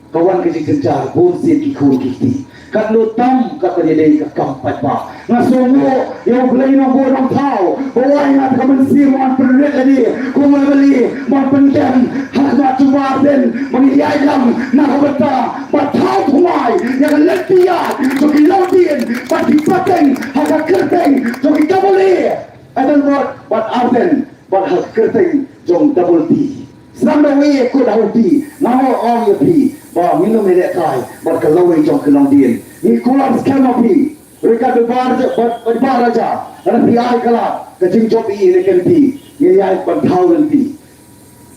ka wan ka jingjynjar bun sien ki khun ki kti. Katno tam katba ïadei ka kam paidbah. Nga sngewnguh ïa U Blei Nongbuh Nongthaw ba u ai nga ka mynsiem ban pynrit lade kum u M L A ban pyndem ha khmat jong u Bah Ardent ba ngin ïaid lang na ka bynta ban thaw thymmai ïa ka lynti ïaid jong ki longdien bad ki pateng ha ka kyrteng jong ki double A, Adelbert bad Ardent, bad ha ka kyrteng jong double T. Sdang da u A kut ha u T, nga ong ïa phi ba ngin ym ïalehkai bad ka lawei jong ki longdien. Ngi kular skhem ha phi, ryngkat bad Bah Raja, bad, bad Bah Raja, lada phi ai ka lad ka jingjop ïa ngi ryngkat phi, ngin ïaid ban thaw lynti.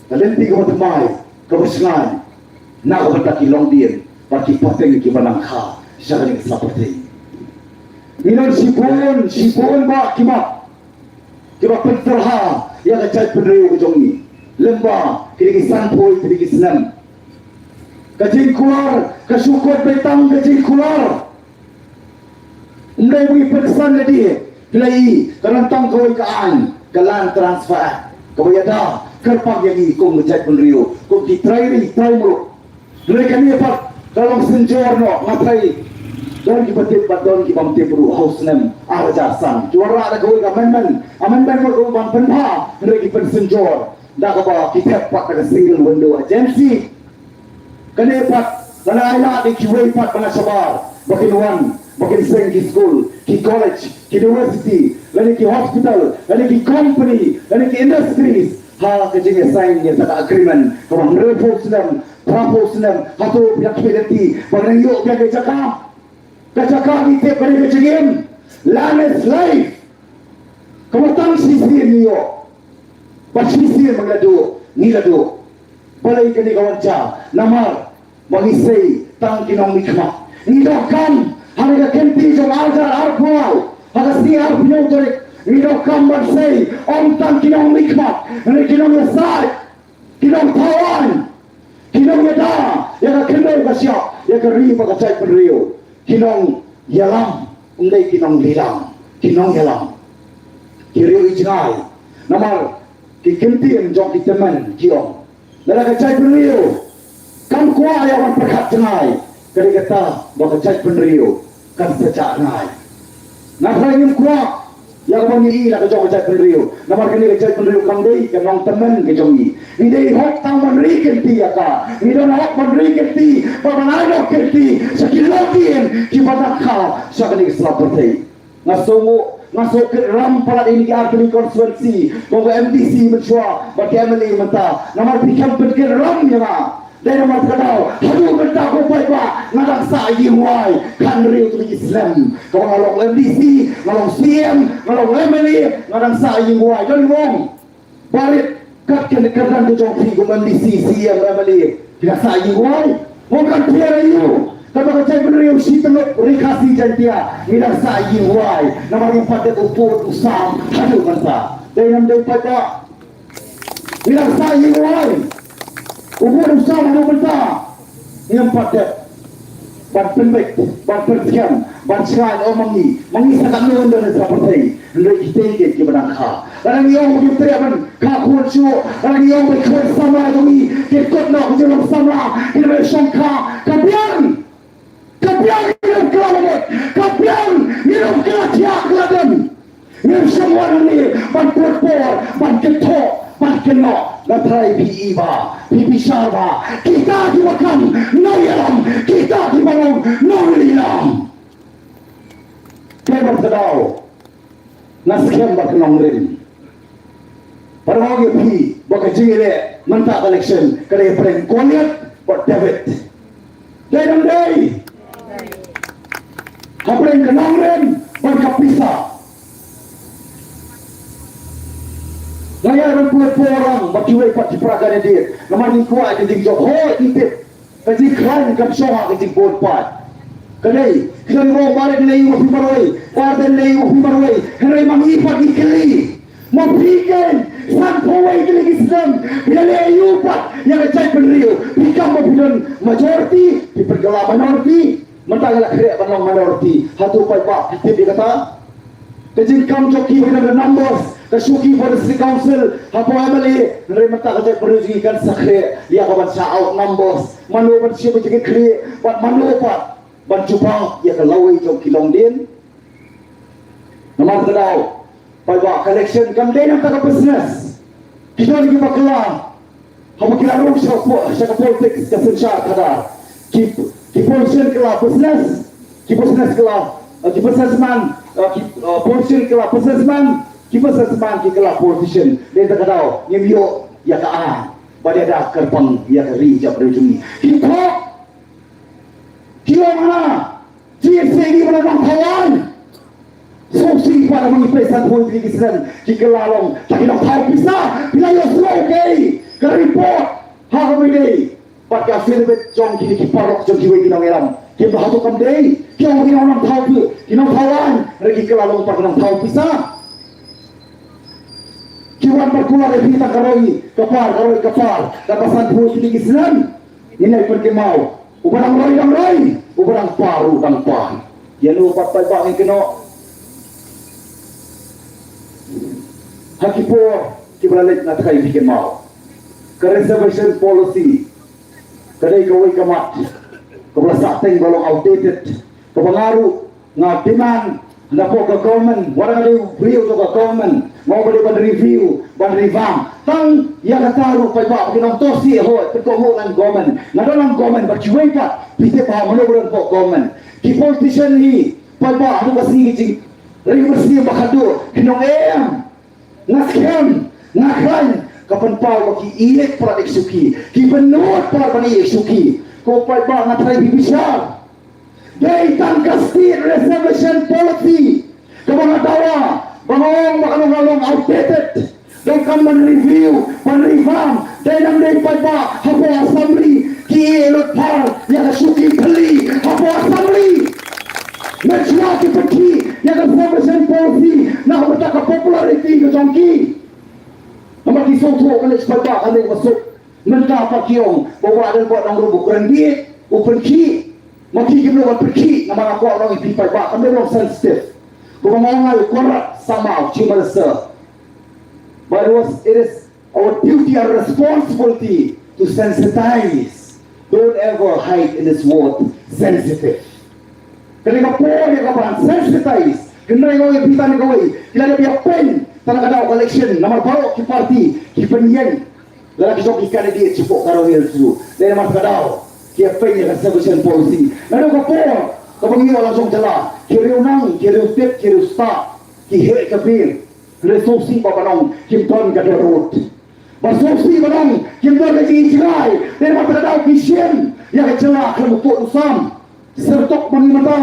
Ka lynti kaba thymmai, kaba shngaiñ na ka bynta ki longdien bad ki pateng kiba nang kha sha kane ka sla pyrthei. Ngi don shibun, shibun bah ki mat kiba pyntyrha ïa ka jaitbynriew ka jong ngi lyngba kine ki sanphew tylli ki snem. Ka jingkular, ka shu kut beit tang ka jingkular. Ym dei ba ngi pynsan lade, phi la i, ka don tang kawei ka aiñ, ka Land Transfer Act, kaba ïada kyrpang ïa ngi kum ka jaitbynriew, kum ki trai ri trai muluk. Hynrei kane pat ka long synjor noh, nga tharai don kiba tip bad don kibym tip ruh ha u snem ar hajar san ki wanrah da kawei ka amendment, amendment mut ruh ban pynbha, hynrei ki pynsynjor da kaba ki thep pat da ka single window agency. Kane pat la ai lad ïa kiwei pat ba nga shabar ba kin wan, ba kin seng ki skul, ki college, ki university, lane ki hospital, lane ki company, lane ki industries ha ka jingïasain ïa kata ka agreement kaba hynriewphew snem, phraphew snem hato phi la khmih lynti ba ngin ïoh biang ka jaka? Ka jaka ngi tip ka dei ka jingim. Land is life. Kaba tang shisien ngi ïoh. Bad shisien ba ngi la duh, ngi la duh. Balei kane ka wan sha? Namar ba ngi sei tang ki nongmihkhmat. Ngi donkam ha kane ka kynti jong ar hajar arphew, ha ka sngi arphew tarik, ngi donkam ban sei ym tang ki nongmihkhmat, hynrei ki nongïasaid, ki nongthaw aiñ, ki nongïada ïa ka khyndew ka shyiap, ïa ka ri bad ka jaitbynriew. Ki nongïalam, ym dei ki nonglilam, ki nongïalam. Ki riew i jngai. Namar ki kyntien jong ki tymmen ki ong, lada ka jaitbynriew kam kwah ïa wan pyrkhat jngai, ka dei kata ba ka jaitbynriew kan sa jah jngai. Nga tharai ngim kwah ïa kaba ngi ïohi na ka jong ka jaitbynriew. Namar kane ka jaitbynriew kam dei ka nongtymmen ka jong ngi. Ngi dei hok tang ban ri kynti ïa ka. Ngi don hok ban ri kynti, ban ai noh kynti sha ki longdien kiba dang kha sha kane ka sla pyrthei. Nga sngew, nga sngew kit ram palat ïa kine ki artylli ki constituency, kum ka M D C mynshuwa bad ka M L A mynta. Namar phi khlem pynkit ram ïa nga. Dei namar kata ka daw haduh mynta ko paidbah nga dang sah ïing wai khathynriew tylli ki snem. Kaba nga long M D C, nga long C M, nga long M L A, nga dang sah ïing wai. Don ong barit kat kane ka kyrdan ka jong phi kum M D C, C M, M L A, phi dang sah ïing wai. Ong kan phi ïa u kaba ka jaitbynriew shi tyllup Ri Khasi Jaiñtia ngi dang sah ïing wai. Namar ngim pat dep u pud u sam haduh mynta. Dei nam dei paidbah? Ngi dang sah ïing wai. U bud u sam haduh mynta. Ngim pat dep ban pynbeit, ban pynskhem, ban shngaiñ, o ma ngi, ma ngi sa katno ngi don ha sla pyrthei. Hynrei kitei ki kiba dang kha. Lada ngi ong ba kim treh ban kha khun shuh, lada ngi ong ba ki khun samla jong ngi kin kut noh ka jinglong samla, kin ym shong kha, ka biang. Ka biang, ngi nym kylla bamut. Ka biang, ngi nym kylla thiah kylla dem. Ngim shym wan hangne ban put por, ban kynthoh, ban kynnoh. Nga tharai phi i ba, phi bishar ba kita kiba kham nongïalam, kita kiba long nonglilam. Te bad ka daw nga skhem bad ka nongrim. Bad nga ong ïa phi ba ka jingïaleh mynta ka election ka dei hapdeng Goliath bad David. Dei dang dei hapdeng ka nongrim bad ka pisa. Nga ïa ban pynlong pynlong bad kiwei pat ki para candidate namar ngi kwah ka jingjop, hooid ngi tip. Ka jingkhlaiñ kam shong ha ka jingbun paid. Ka dei, khlem rong ba dei lei u phi marwei, ba dei lei u phi marwei. Hynrei ma ngi pat ngi kylli. Ma phi keiñ, sanphew wei tylli ki snem phi la leh aïu pat ïa ka jaitbynriew? Phi kam ba phi don majority, phi pynkylla minority. Mynta ngi la khreh ban long minority. Hato paidbah phi tip ïa kata? Ka jingkam jong ki ba don numbers, ka shuki ba district council, hapoh M L A, hynrei mynta ka jaitbynriew jong ngi kan sa khreh ïa ka ban sa outnumbers. Mano ban shim ïa ka jingkitkhlieh bad mano pat ban jubab ïa ka lawei jong ki longdien? Namar ka daw paidbah, ka election kam dei nangta ka business. Ki don kiba kylla haba ki la rung sha ka po-, sha ka politics ka synshar khadar. Ki, ki politician kylla business, ki business kylla, eh, ki businessman, eh, ki, eh, politician kylla businessman, ki businessman ki kylla politician. Dei ta ka daw ngim ïoh ïa ka aiñ ba dei da kyrpang ïa ka ri jong ka ri jong ngi. Ki thok, ki ong ha Jingïaseng ïa ki ba la nongthaw aiñ. Sngewsih pat, ha ma ngi peit sanphew tylli ki snem ki kylla long tang ki nongthaw pisa. Phi la ïohsngew kaei ka report ha ka Monday bad ka affidavit jong kine ki paralok jong kiwei ki nongïalam? Kim, ba hato kam dei ki ong ki nongthaw phi, ki nongthaw aiñ, hynrei ki kylla long pat ki nongthaw pisa. Ki wan bad kular ïa phi tang ka roi ka par, ka roi ka par, kaba sanphew tylli ki snem. Ngin ïa pynkynmaw. Uba dang roi dang roi, uba dang par ruh dang par. Ïa no pat paidbah ngin kynnoh? Ha ki por kiba la leit nga tharai phi kynmaw. Ka reservation policy ka dei kawei ka mat kaba la sah teng ba long outdated, kaba nga ruh nga demand napoh ka government, wat nga dei u briew jong ka government, nga ong ba dei ban review, ban revamp. Tang ïa kata ruh paidbah, ki nongtohsih, hooid, pynkohnguh ngan government, nga don ngan government, bad kiwei pat phi tip ba mano ba don hapoh government. Ki politician hi paidbah, haduh ka sngi ki jingring mynsiem ba khatduh kin ong em. Nga skhem, nga khlaiñ, ka pynpaw ba ki ïeit palat ïa ki shuki, ki pynnud palat ban ïeit ïa ki shuki. Ko paidbah, nga tharai phi bishar. Dei tang ka state reservation policy kaba nga dawa, ba nga ong ba ka long, ka long outdated. Donkam ban review, ban revamp. Dei nang dei paidbah hapoh assembly ki ïeh lut phar ïa ka shuki thylli hapoh assembly. Mynshuwa ki pynkhih ïa ka reservation policy na ka bynta ka popularity ka jong ki. Namar ki sngewthuh ba leh paidbah ka dei ka suk. Mynta pat ki ong ba Bah Rangbah Nongrum u kren beit, u pynkhih. Ma ki kim long ban pynkhih, namar nga kwah ong ïa phi paidbah, kam dei long sensitive. Kumba nga ong ïa u Conrad Sangma, u Chief Minister. But it was, it is our duty and responsibility to sensitize. Don't ever hide in this word, sensitive. Ka dei ka por ïa ka ban sensitize. Hynrei nga ong ïa phi tang kawei, ki la dep ïa pyn tang ka daw ka election, namar baroh ki party ki pynïeng. Lada ki jong ki candidate shapoh Garo Hills ruh, dei namar ka daw ki ïa pyn ïa ka reservation policy. Naduh ka por kaba ngi ïoh la jong jylla, ki riew nang, ki riew tip, ki riew stad, ki heh ka bill. Hynrei sngewsih ba ban ong kim don ka dohnud. Ba sngewsih ban ong kim don ka jingjngai. Dei namar ka daw ki shim ïa ka jylla khlem u tuh u sam. Syrtok ma ngi mynta.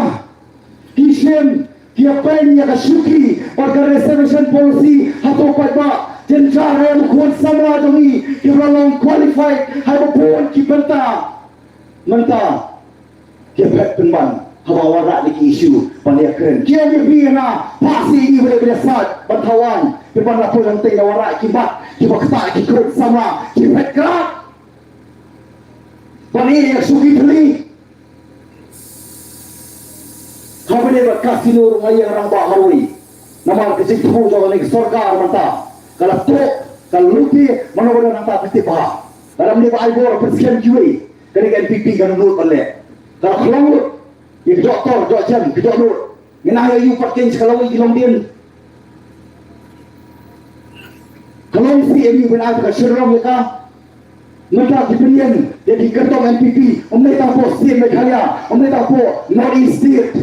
Ki shim, ki ïa pyn ïa ka shuki bad ka reservation policy hato paidbah. Jynjar ïa u khun samla jong ngi kiba la long qualified ha ba bun ki bynta. Mynta ki ïa phet pynban haba wanrah ïa ki issue ban ïa kren. Ki ïa mih na phasi ïa ngi ba dei ba dei sait ban thaw aiñ. Pynban la poi hangtei la wanrah ki mat kiba ktah ki khun samla ki phet krad. Ban ïa shuki thylli. Haba dei bad casino ruh nga ïeng rangbah marwei. Namar ka jingthmu jong kane ka sorkar mynta ka la tuh, ka la lute, mano ba don hangta ka tip bha. Lada ym dei ba ai bor pynskhem kiwei, kane ka N P P kan nud ban leh. Ka la khlong lut ïa ka jok tor, jok jem, ka jok lut. Ngi nang ïa ïu pat keiñ sha ka lawei ki longdien. Ka long C M U ban ai ka shynrong ïa ka. Mynta ki pynïeng ïa ki kyrtong N P P, ym dei tang hapoh state Meghalaya, ym dei tang hapoh North East State.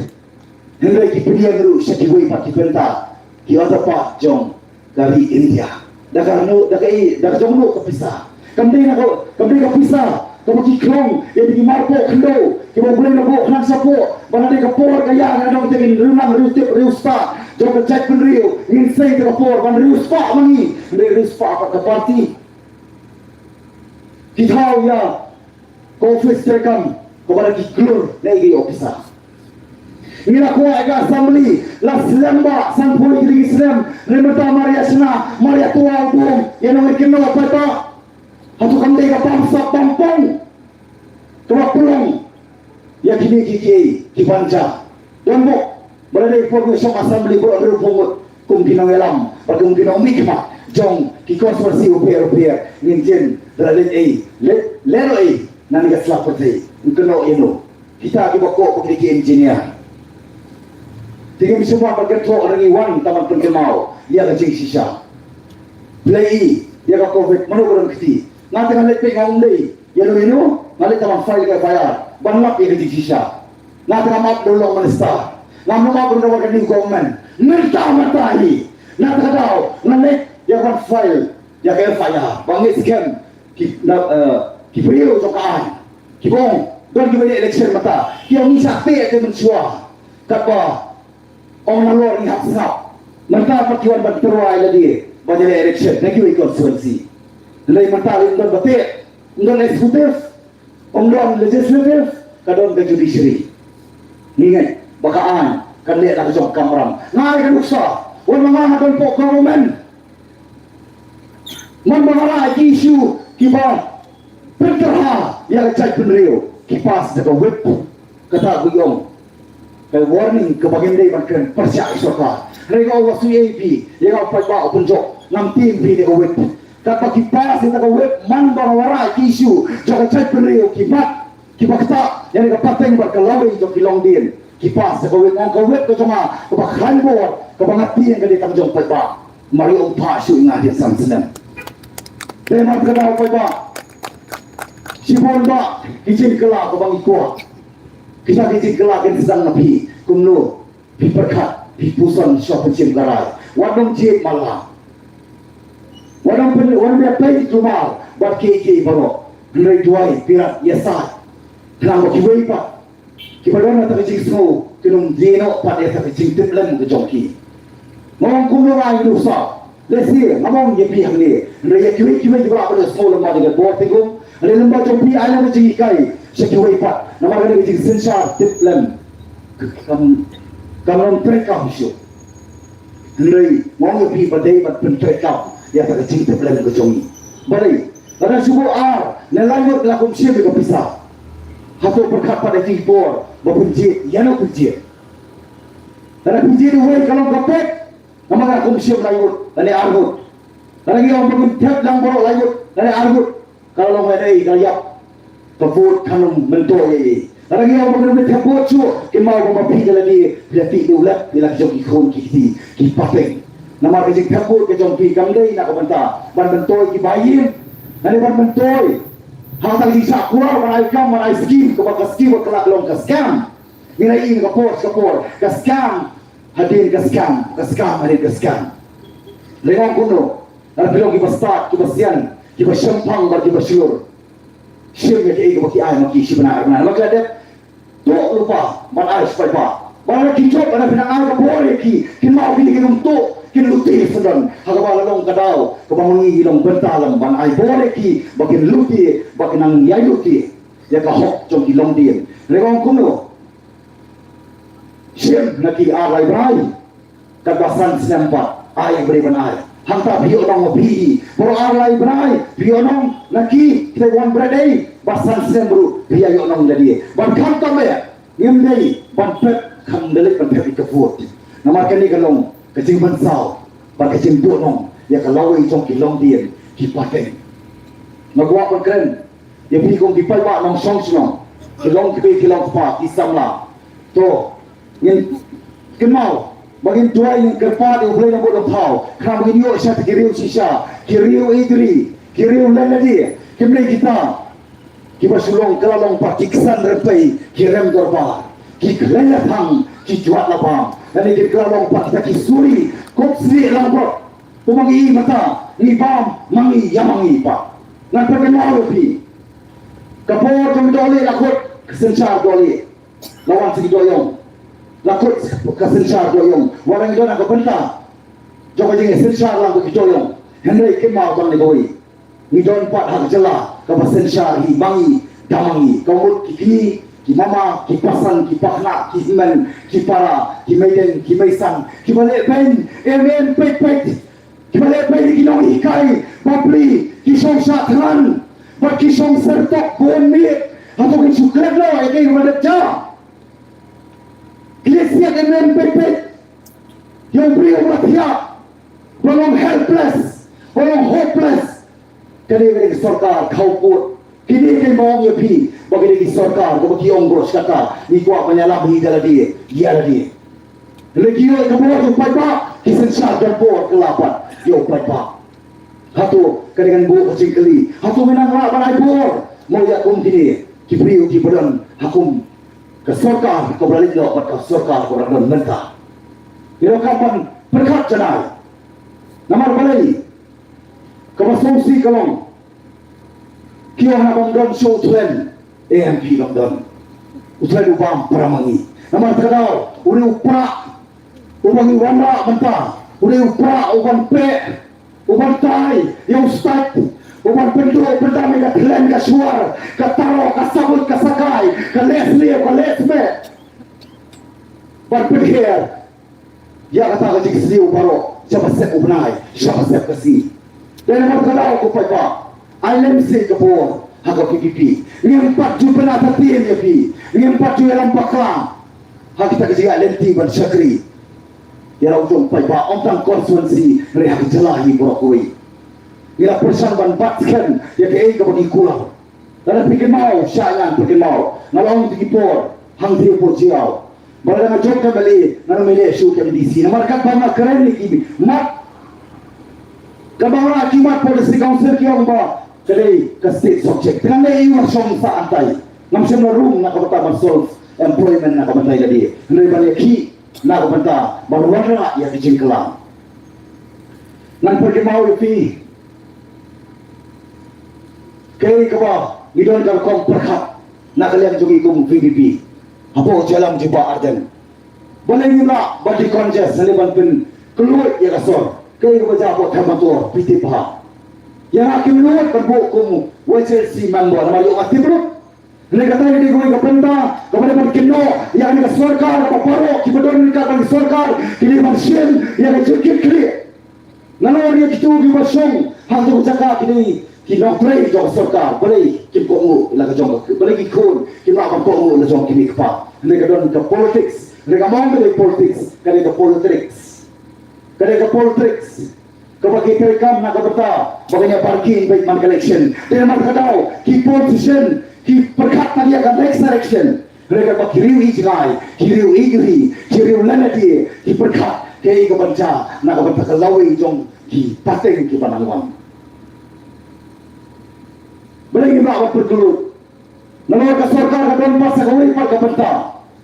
Hynrei ki pynïeng ruh sha kiwei pat ki bynta, ki other part jong ka ri India. Da ka no, da ka i, da ka jong no ka pisa. Kam dei na ka, kam dei ka pisa kaba ki khlong ïa ki marpoh khyndew kiba U Blei u la buh khnang shapoh, ba na dei ka por ka ïa ka dong te ngin riewlang riewtip riewspah jong ka jaitbynriew, ngin sei te ka por ban riewspah ma ngi, hynrei riewspah pat ka party. Ki thaw ïa ka office treikam kaba la ki klur na i ki officer. Ngi la kwah ïa ka assembly la slem ba sanphew tylli ki slem, ne mynta mar ïa shna mar ïa tuaw dum ïa nong ïa ki nong paidbah. Hato kam dei ka bamsap bampong kaba pynlong ïa kine ki kiei ki ban jia. Don bok ba la dei por ngi shong assembly baroh hynriewphew ngut kum ki nongïalam bad kum ki nongmihkhmat jong ki constituency bapher bapher. Ngin jin ba la leit ei, leit lehnoh ei na kane ka sla pyrthei. Ngin kynnoh ïa no? Kita kiba kwah ba ki dei ki engineer. Te ngim sngewbha ban kynthoh, hynrei ngi wan tang ban pynkynmaw ïa ka jingshisha. Plie ïa ka covid, mano ba don kti? Nga te nga leit peit nga ym dei ïa no ïa no, nga leit tang ban file ka F I R ban lap ïa ka jingshisha. Nga te ngam ap ban long minister, ngam ap ban long ka new government. Mynta mynta hi na kata ka daw nga leit ïa ban file ïa ka F I R ba ngeit skhem ki na, eh, ki briew jong ka aiñ ki ong don kiba ïaleh election mynta, ki ong ngi shah teh te mynshuwa. Katba ong nalor ngi hap sngap. Mynta pat ki wan ban tyrwa ïa lade ban ïaleh election na kiwei constituency. Hynrei mynta lei ym don ba teh, ym don executive, ym don legislative, ka don ka judiciary. Ngi ngeit ba ka aiñ kan leh da ka jong ka kamram. Nga ai ka nuksa, wat ma nga nga don hapoh government, man ba nga rah ïa ki issue kiba pyntyrha ïa ka jaitbynriew, ki pass da ka whip. Kata ka ong ka warning kaba ngim dei ban kren pyrshah ïa ka sorkar. Hynrei nga ong wat shu ïa phi, ïa nga u paidbah u pynjop, ngam tieng phi da ka whip. Katba ki pass ïa ka whip man ba nga rah ïa ki issue jong ka jaitbynriew, ki mat kiba ktah ïa ka pateng bad ka lawei jong ki longdien. Ki pass ïa ka whip, ong ka whip ka jong nga kaba khlaiñ bor kaba nga tieng ka dei tang jong paidbah. Mar ïa u phah shuh ïa nga hadien san snem. Dei mar kata u paidbah, shibun bah ki jingkylla kaba ngi kwah. Kita ki jingkylla kin sdang na phi, kumno phi pyrkhat phi puson sha pynshim ka rai. Wat dang jied mala, wat dang pyn, wat dang pynïaid jumar bad kiei kiei baroh. Hynrei duwai pyrkhat ïa sait, khnang ba kiwei pat Ki ba don na ta ka jingsngew kin ym die noh pat ïa ta ka jingtip lem ka jong ki. Nga ong kumno nga ïohi sa. Lehse ngam ong ïa phi hangne, hynrei ïa kiwei kiwei kiba lah ban ïohsngew lem bad ïa ka bor tingkum. Hynrei lem bad jong phi ai lem ka jinghikai sha kiwei pat, namar kane ka jingsynshar tip lem kam, kam long treikam shuh. Hynrei nga ong ïa phi ba dei ban pyntreikam ïa ta ka jingtip lem ka jong ngi. Balei? Lada shu buh ar ne lai ngut la kum shim ïa ka pisa. Hato pyrkhat pat ïa ki por ba pynjied, ïano pynjied? Lada pynjied uwei ka long ka pet. Namar ka kum shim lai ngut lane ar ngut. Lada ngi ong ba ngin thep lang baroh lai ngut lane ar ngut, ka la long ei ei, ka la ïap. Ka vote kan ym myntoi ei ei. Lada ngi ong ba ngin thep vote shuh, kin mut ba ma phi ka la dei, phi la tih dewlep ïa la ki jong ki khun ki kti ki pateng. Namar ka jingthep vote ka jong phi kam dei na ka bynta ban myntoi ki ba ïing, lane ban myntoi ha kata ka jingshah kular ban ai kam ban ai skim, kaba ka skim ka la long ka scam. Ngi la ïohi ka por ka por ka scam hadien ka scam, ka scam hadien ka scam. Lei nga ong kumno? Lada phi long kiba stad, kiba sian, kiba shemphang bad kiba shlur, shim ïa kiei kiba ki ai ma ki shi bnai ar bnai. Namar ki la dep tuh lypa ban ai sha paidbah. Ba lada ki jop, lada phi nang ai ka bor ïa ki, kin mut kine kin ym tuh, kin lute syndon. Ha kaba la long ka daw kaba ma ngi ngi long bynta lem ban ai bor ïa ki ba kin lute, ba kin nang ïai lute ïa ka hok jong ki longdien. Lei nga ong kumno? Shim na ki ar lai bnai. Katba san snem pat ai ba dei ban ai. Hangta phi ïoh nong ma phi. Baroh ar lai bnai phi ïoh nong na ki, kita wan bret dei. Ba san snem ruh phi ïa ïoh nong lade. Ban khamtam eh ngim dei ban pep, kham dei ban pep ïa ka vote. Namar kane ka long ka jingpynsaw bad ka jingduh nong ïa ka lawei jong ki longdien ki pateng. Nga kwah ban kren ïa phi kum ki paidbah nongshong shnong, ki long kmie ki long kpa, ki samla. To ngin kynmaw ba ngin duwai, ngin kyrpad ïa U Blei na bud na thaw, khnang ba ngin ïoh sha ki riew shisha, ki riew ïeit ri, ki riew leh lade. Kim dei kita kiba shu long, ka la long pat ki ksan rympei, ki rem dorbar, ki khlei la thang, ki jwat la bam. Lane ki la long pat kita ki suri, kop snieh langbrot. Kumba ngi ïa mynta ngi bam ma ngi ïa ma ngi pat. Ngan pynkynmaw ïa phi. Ka por jong dohlieh la kut ka synshar dohlieh. La wan sha ki dohïong. La kut ka synshar dohïong. Wat la ngi don ha ka bynta jong ka jingsynshar lang bad ki dohïong, hynrei kynmaw tang ïa kawei. Ngi don pat ha ka jylla kaba synshar hi ma ngi da ma ngi. Ka mut ki kñi, ki mama, ki pasan, ki pakna, ki hynmen, ki para, ki meideng, ki meisan, kiba leh beiñ, em em peit peit. Kiba leh beiñ ki nonghikai bapli, ki shong shah thngan bad ki shong syrtok bun miet. Hato kin shu klet noh ïa kaei kaba dep jia? Ki leh siat em em peit peit. Ïa u briew uba thiah, uba long helpless, uba long hopeless. Kane ka dei ka sorkar khawkut. Kine ki ong ïa phi ba kine ki sorkar kaba ki ong baroh shi katta, ngi kwah ban ïalam hi da lade ïa lade. Lada ki ïoh ka bor jong u paidbah, ki synshar don bor kylla pat ïa u paidbah. Hato ka dei kan buh ka jingkylli, hato me nang lah ban ai bor mo ïa kum kine ki briew kiba don ha kum ka sorkar kaba la leit noh bad ka sorkar kaba la don mynta? Ïa ka ban pyrkhat janai. Namar balei? Kaba sngewsih ka long, ki ong haba ym don shuh u thlen, em, phi, ym don u thlen u bam para ma ngi. Namar kata ka daw u dei u prah uba ngi wanrah mynta, u dei u prah uban peh, uban tai ïa u stait, uban pynduh pyndam ïa ka thlen ka shuwa, ka taro, ka sabuit, ka sakai, ka leh sliew, ka leh smet, ban pynkher ïa kata ka jingsniew baroh sha ba sep u bnai, sha ba sep ka sngi. Te namar kata ko paidbah, ai lem seh ka por ha ka V P P. Ngim pat ju pynïathuh ïa phi, ngim pat ju ïalam bakla ha kita ki jingïaid lynti ban shakri ïa la u jong paidbah, ym tang constituency, hynrei ha ka jylla hi baroh kawei. Ngi la pyrshang ban bat skhem ïa kaei kaba ngi kular. Lada phi kynmaw, shah ngan phi kynmaw, nga la ong ïa ki por hangtei por jia. Ba lada nga jop ka M L A, ngan ym leh shuh ka M D C. Namar katba nga kren ïa ki mat, katba nga, ki mat por District Council ki ong ba ka dei ka state subject. Te ngan leh aiu nga shong sah hangtai? Ngam shym la rung na ka bynta ban solve employment na ka bynta ïa lade, hynrei ban ïakhih na ka bynta ban wanrah ïa ka jingkylla. Ngan pynkynmaw ïa phi kaei kaba ngi don ka rukom pyrkhat na ka liang jong ngi kum V P P. Hapoh jingïalam jong Bah Ardent. Balei ngim lah ban decongest, lane ban pynkylla ïa ka sor? Kaei kaba jia hapoh Coimbatore, phi tip bha. Ïa nga kim nud ban buh kum Y C C member namar ïoh nga tip ruh. Hynrei kata ka dei kawei ka bynta kaba dei ban kynnoh ïa kane ka sorkar, ba baroh kiba don ryngkat bad ka sorkar ki dei ban shim ïa ka jingkitkhlieh. Nalor ïa kito kiba shong ha kato ka jaka ki dei ki nongtrei jong ka sorkar, balei kim kohnguh la ka jong, balei ki khun kim lah ban kohnguh la jong ki kmie ki kpa? Hynrei ka don ka politics, hynrei kam ong ka dei politics, ka dei ka politricks. Ka dei ka politricks. Kaba ki treikam na ka bynta ba kan ïa barki beit man ka election. Te namar kata ki politician ki pyrkhat na ïa ka next election. Hynrei kaba ki riew ïeit jngai, ki riew ïeit ri, ki riew lynti, ki pyrkhat kaei kaban jia na ka bynta ka lawei jong ki pateng kiba nang wan. Balei ngim lah ban pyrkhat? Namar ka sorkar ka don pat sa kawei pat ka bynta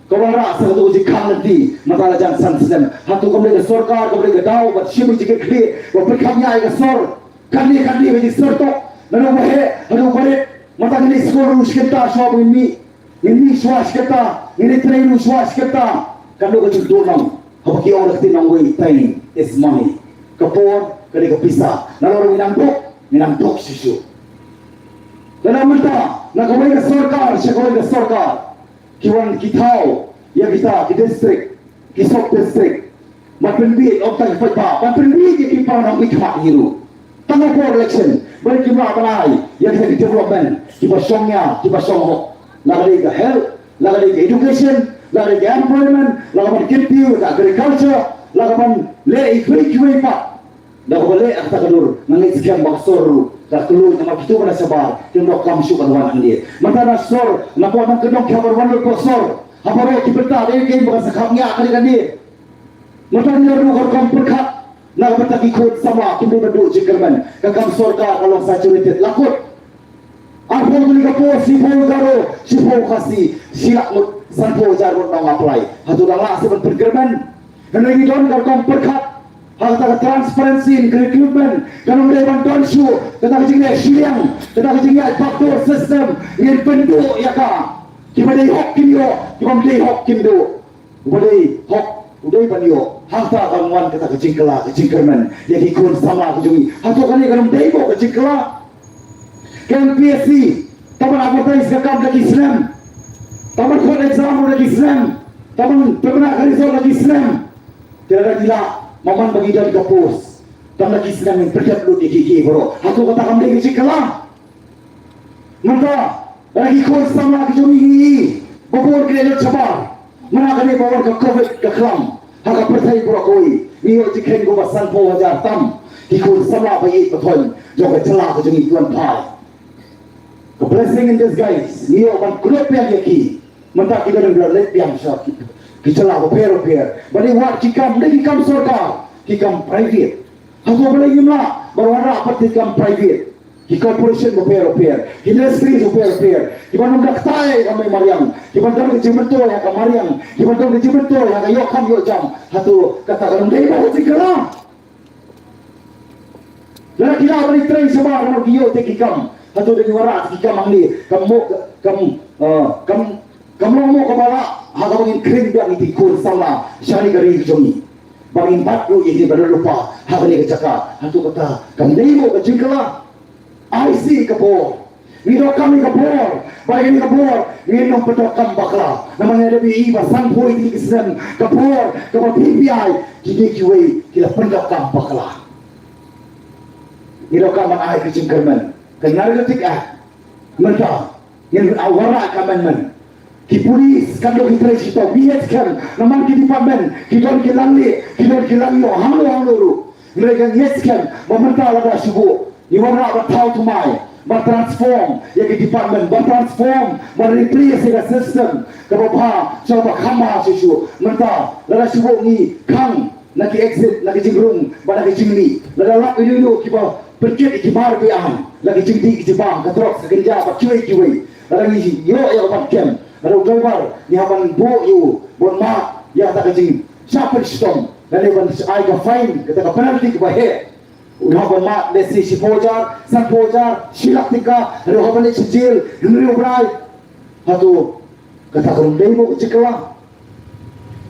ka wanrah sa kato ka jingkhang lynti. Mynta la jan san snem, hato kam dei ka sorkar, kam dei ka daw ban shim ïa ka jingkitkhlieh, ban pynkham ïa ka sor? Katne katne ka jingsyrtok, naduh ba heh haduh ba rit. Mynta ngin ïa skul ruh shi kynta shuwa ba ngin mih, ngin mih shuwa shi kynta, ngin ïa trei ruh shuwa shi kynta. Katno ka jingduh nong, haba ki ong da ka ktien nongwei, time is money. Ka por ka dei ka pisa. Nalor ngin nang duk, ngin nang duk shisha. Lada mynta na kawei ka sorkar sha kawei ka sorkar ki wan ki thaw ïa kita ki district, ki sub district, ban pynbiej, ym tang ki paidbah, ban pynbiej ïa ki para nongmihkhmat hi ruh. Tang ha por election, balei kim lah ban ai ïa kita ki development kiba shongnia, kiba shonghok? La ka dei ka health, la ka dei ka education, la ka dei ka employment, la ka ban kyntiew ïa ka agriculture, la ka ban leh ïa kiwei kiwei pat. Da kaba leh ha kata ka dur, nga ngeit skhem ba ka sor ruh ka kloi, namar kito kiba na shabar kim donkam shuh ban wan hangne. Mynta na sor, na pdeng nongkyndong ki hap ban wan lut ka sor ha baroh ki bynta, dei kein ba kan sa khapngiah kane kane. Mynta ngi ruh ka rukom pyrkhat na ka bynta ki khun samla kim dei ban duh jingkyrmen. Ka kam sorkar ka long saturated, la kut. Arphew tylli ka post, shiphew Garo, shiphew Khasi, shi lak ngut, sanphew hajar ngut nong apply. Hato dang lah seh ban pynkyrmen? Hynrei ngi don ka rukom pyrkhat ha kata ka transparency in recruitment. Kan ym dei ban don shuh kata ka jingleh shiliang, kata ka jingïaid backdoor system. Ngin pynduh ïa ka. Kiba dei hok kin ïoh, kiba ym dei hok kin duh. Uba dei hok u dei ban ïoh. Hangta kan wan kata ka jingkylla, ka jingkyrmen ïa ki khun samla ka jong ngi. Hato kane kan ym dei mo ka jingkylla? Ka M P S C, tang ban advertise ka kam da ki snem, tang ban khot exam ruh da ki snem, tang ban pynbna ka result da ki snem. Te lada ngi lah, man ba ngi don ka post, tang da ki snem ngin pyndep lut ïa ki, ki baroh. Hato kata kam dei ka jingkylla? Mynta, lada ki khun samla ki jong ngi, ba bun ki leit lut shabar. Mynta kane ba wan ka Covid ka khlam ha ka pyrthei baroh kawei, ngi ïoh jingkheiñ kumba sanphew hajar tam ki khun samla ba ïeit ba thoiñ jong ka jylla ka jong ngi ki wan phai. Ka blessing in disguise, ngi ïoh ban khlem biang ïa ki. Mynta ki dang leit biang sha ki, ki jylla bapher bapher ban ïa wad ki kam, ne ki kam sorkar, ki kam private. Hato balei ngim lah ban wanrah pat ki kam private? Ki corporation bapher bapher, ki industries bapher bapher, kiban ym da ktai ha ka mei mariang, kiban don ka jingmyntoi ha ka mariang, kiban don ka jingmyntoi ha ka ïoh kam ïoh jam. Hato kata kan ym dei ba ka jingkylla? Lada ki lah ban ïatrei shabar namar ki ïoh te ki kam, hato da ngi wanrah ki kam hangne kam mo, kam, eh, kam, kam long mo kaba lah ha kaba ngin khring biang ïa ki khun samla sha kane ka ri ka jong ngi, ba ngin bat ruh ïa ki ba don lypa ha kane ka jaka? Hato kata kam dei mo ka jingkylla? Ai shi ka bor. Ngi donkam ïa ka bor, ba ïa kane ka bor ngin ym pyndonkam bakla. Namar ngi dei ban ïohi ba sanphew tylli ki snem ka bor kaba phi phi ai, kine kiwei ki la pyndonkam bakla. Ngi donkam ban ai ka jingkyrmen. Ka Narcotic Act mynta ngin wanrah ka amendment. Ki police kan dei ki trei shitom, ngi ïeit skhem namar ki department ki don ki langïeh, ki don ki langïoh hangno hangno ruh. Hynrei ngi ïeit skhem ba mynta lada shu buh, ngi wanrah ban thaw thymmai, ban transform ïa ki department, ban transform, ban replace ïa ka system kaba bha, sha ba kham bha shuh shuh. Mynta lada shu buh ngi khang na ki exit, na ki jingrung bad na ki jingmih, lada lap ïa ino ino kiba pynkit ïa ki bar biang, na ki jingdih ki jingbaam, ka drugs, ka ganja bad kiwei kiwei, lada ngi ïoh ïa ka ban kem, lada u driver ngi hap ban buh ïa u ban mad ïa kata ka jingshah pynshitom, lane ban ai ka fine, kata ka penalty kaba heh. U hap ban mad lehse shiphew hajar, sanphew hajar, shi lak tyngka, lane u hap ban leit sha jail hynriew bnai. Hato Kata ka dei mo ka jingkylla.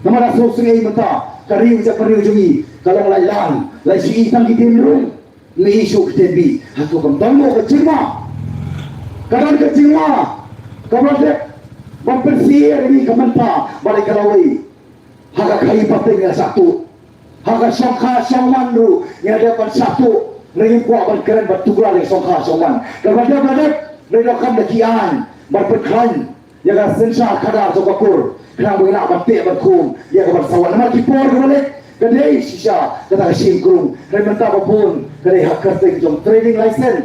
Namar da sngewsih mynta ka ri u jaitbynriew jong ngi ka long lai lang lai shi i tang ki dien rung. Ngi i shu ktien bih hato kam don mo ka jingma. Ka don ka jingma kaba dep ban pynsyier ïa ngi ka mynta bad ka lawei. Ha ka khaïi pateng ngi la shah tuh. Ha ka shongkha shongman ruh ngi la dep ban shah tuh. Ngi kwah ban kren ban tuklar ïa ka shongkha shongman. Kaba dep la dep ngi donkam da ki aiñ ban pynkhlaiñ ïa ka synshar khadar jong ka kur khnang ba ngi lah ban teh ban khum ïa ka ban sawa. Namar ki por kiba leit ka dei shisha kata ka shim krung. Hynrei mynta ba bun ka dei ha kyrteng jong trading license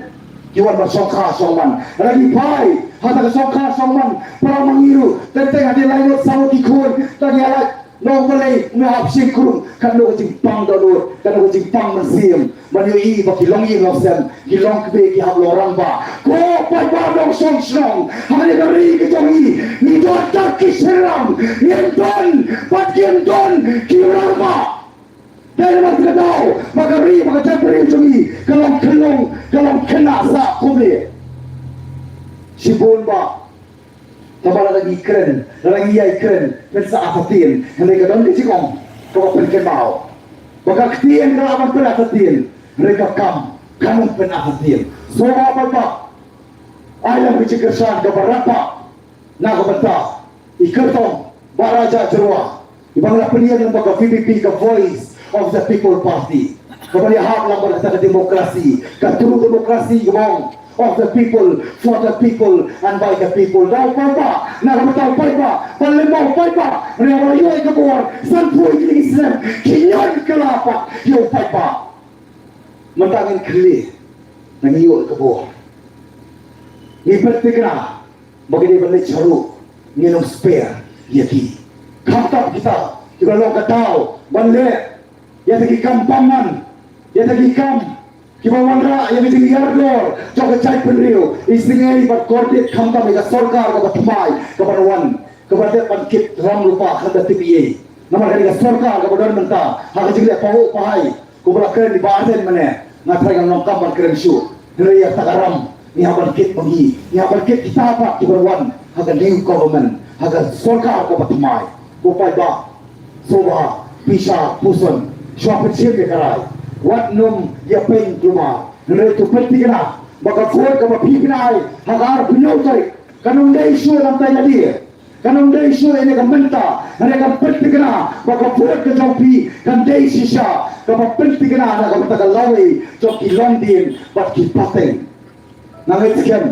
ki wan ban shongkha shongman. Lada ngi phai ha kata ka shongkha shongman para ma ngi ruh teng teng hadien lai ngut saw ngut ki khun tang ïa lait nongbalei me hap shim krung katno ka jingpang dohnud katno ka jingpang mynsiem. Ban ïohi ba ki long ïing long sem ki long kmie ki hap long rangbah. Ko paidbah nongshong shnong ha kane ka ri ka jong ngi ngi don tang ki shynrang ngim don bad ngim don ki rangbah. Dei namar kata ka daw ba ka ri ba ka jaitbynriew jong ngi ka long khyllung ka long khynnah sah kumne. Shibun ba Tangba lada ngi kren, lada ngi ïai kren, phin sa artatien. Hynrei ka don ka jingong kaba pynkynmaw ba ka ktien ka lah ban pynartatien, hynrei ka kam kam pynartatien. Sngewbha paidbah, ai lang ka jingkyrshan kaba radbah na ka bynta i Kyrtong Bah Raja Jyrwa. Iba nga la pynïeng lyngba ka V P P, ka Voice of the People Party, kaba ïahap lyngba kata ka demokrasi, ka true demokrasi, ka bong of the people, for the people and by the people. Da u paidbah, na ka bynta u paidbah, ban lyngngoh u paidbah, hynrei haba la ïoh ïa ka bor sanphew tylli ki snem, ki ñion kylla pat ïa u paidbah. Mynta ngin khlieh, ngi ïoh ïa ka bor, ngi pynthikna ba ki dei ban leit sharuh, ngin ym spare ïa ki. Khamtam kita kiba long ka daw ban leh ïa kita ki kam bymman, ïa kita ki kam kiba wanrah ïa ka jingïardor jong ka jaitbynriew. I Sniawbhalang bad Khordit, khamtam ïa ka sorkar kaba thymmai kaba wan, kaba dei ban kit ram lypa khlem da tip ei ei. Namar kane ka sorkar kaba don mynta ha ka jingleh pahuh pahai, kumba la kren i Bah Ardent mynne, nga tharai ngam long kam ban kren shuh. Hynrei ïa kata ka ram ngi hap ban kit ma ngi, ngi hap ban kit kita pat kiba wan ha ka new government, ha ka sorkar kaba thymmai. Ko paidbah, sngewbha pyrshah puson, shuwa pynshim ïa ka rai, wat nym ïa pynkulmar. Hynrei to pynthikna ba ka vote kaba phi phin ai ha ka arphew hynñiew tarik kan ym dei shuh lamtai lade. Kan ym dei shuh ïa kane ka mynta, hynrei ngan pynthikna ba ka vote ka jong phi kan dei shisha kaba pynthikna na ka bynta ka lawei jong ki longdien bad ki pateng. Nga ngeit skhem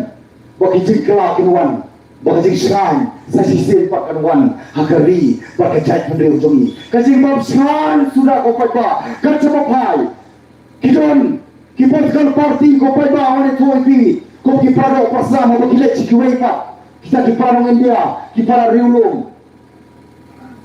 ba ki jingkylla kin wan, ba ka jingshngaiñ sa shisien pat kan wan ha ka ri bad ka jaitbynriew jong ngi. Ka jingbym shngaiñ suda ko paidbah kan sa phai. Ki don ki political party ko paidbah, wan ïathuh ïa phi, ko ki para doh para snam, haba ki leit sha kiwei pat, kita ki para nong India, ki para riewlum,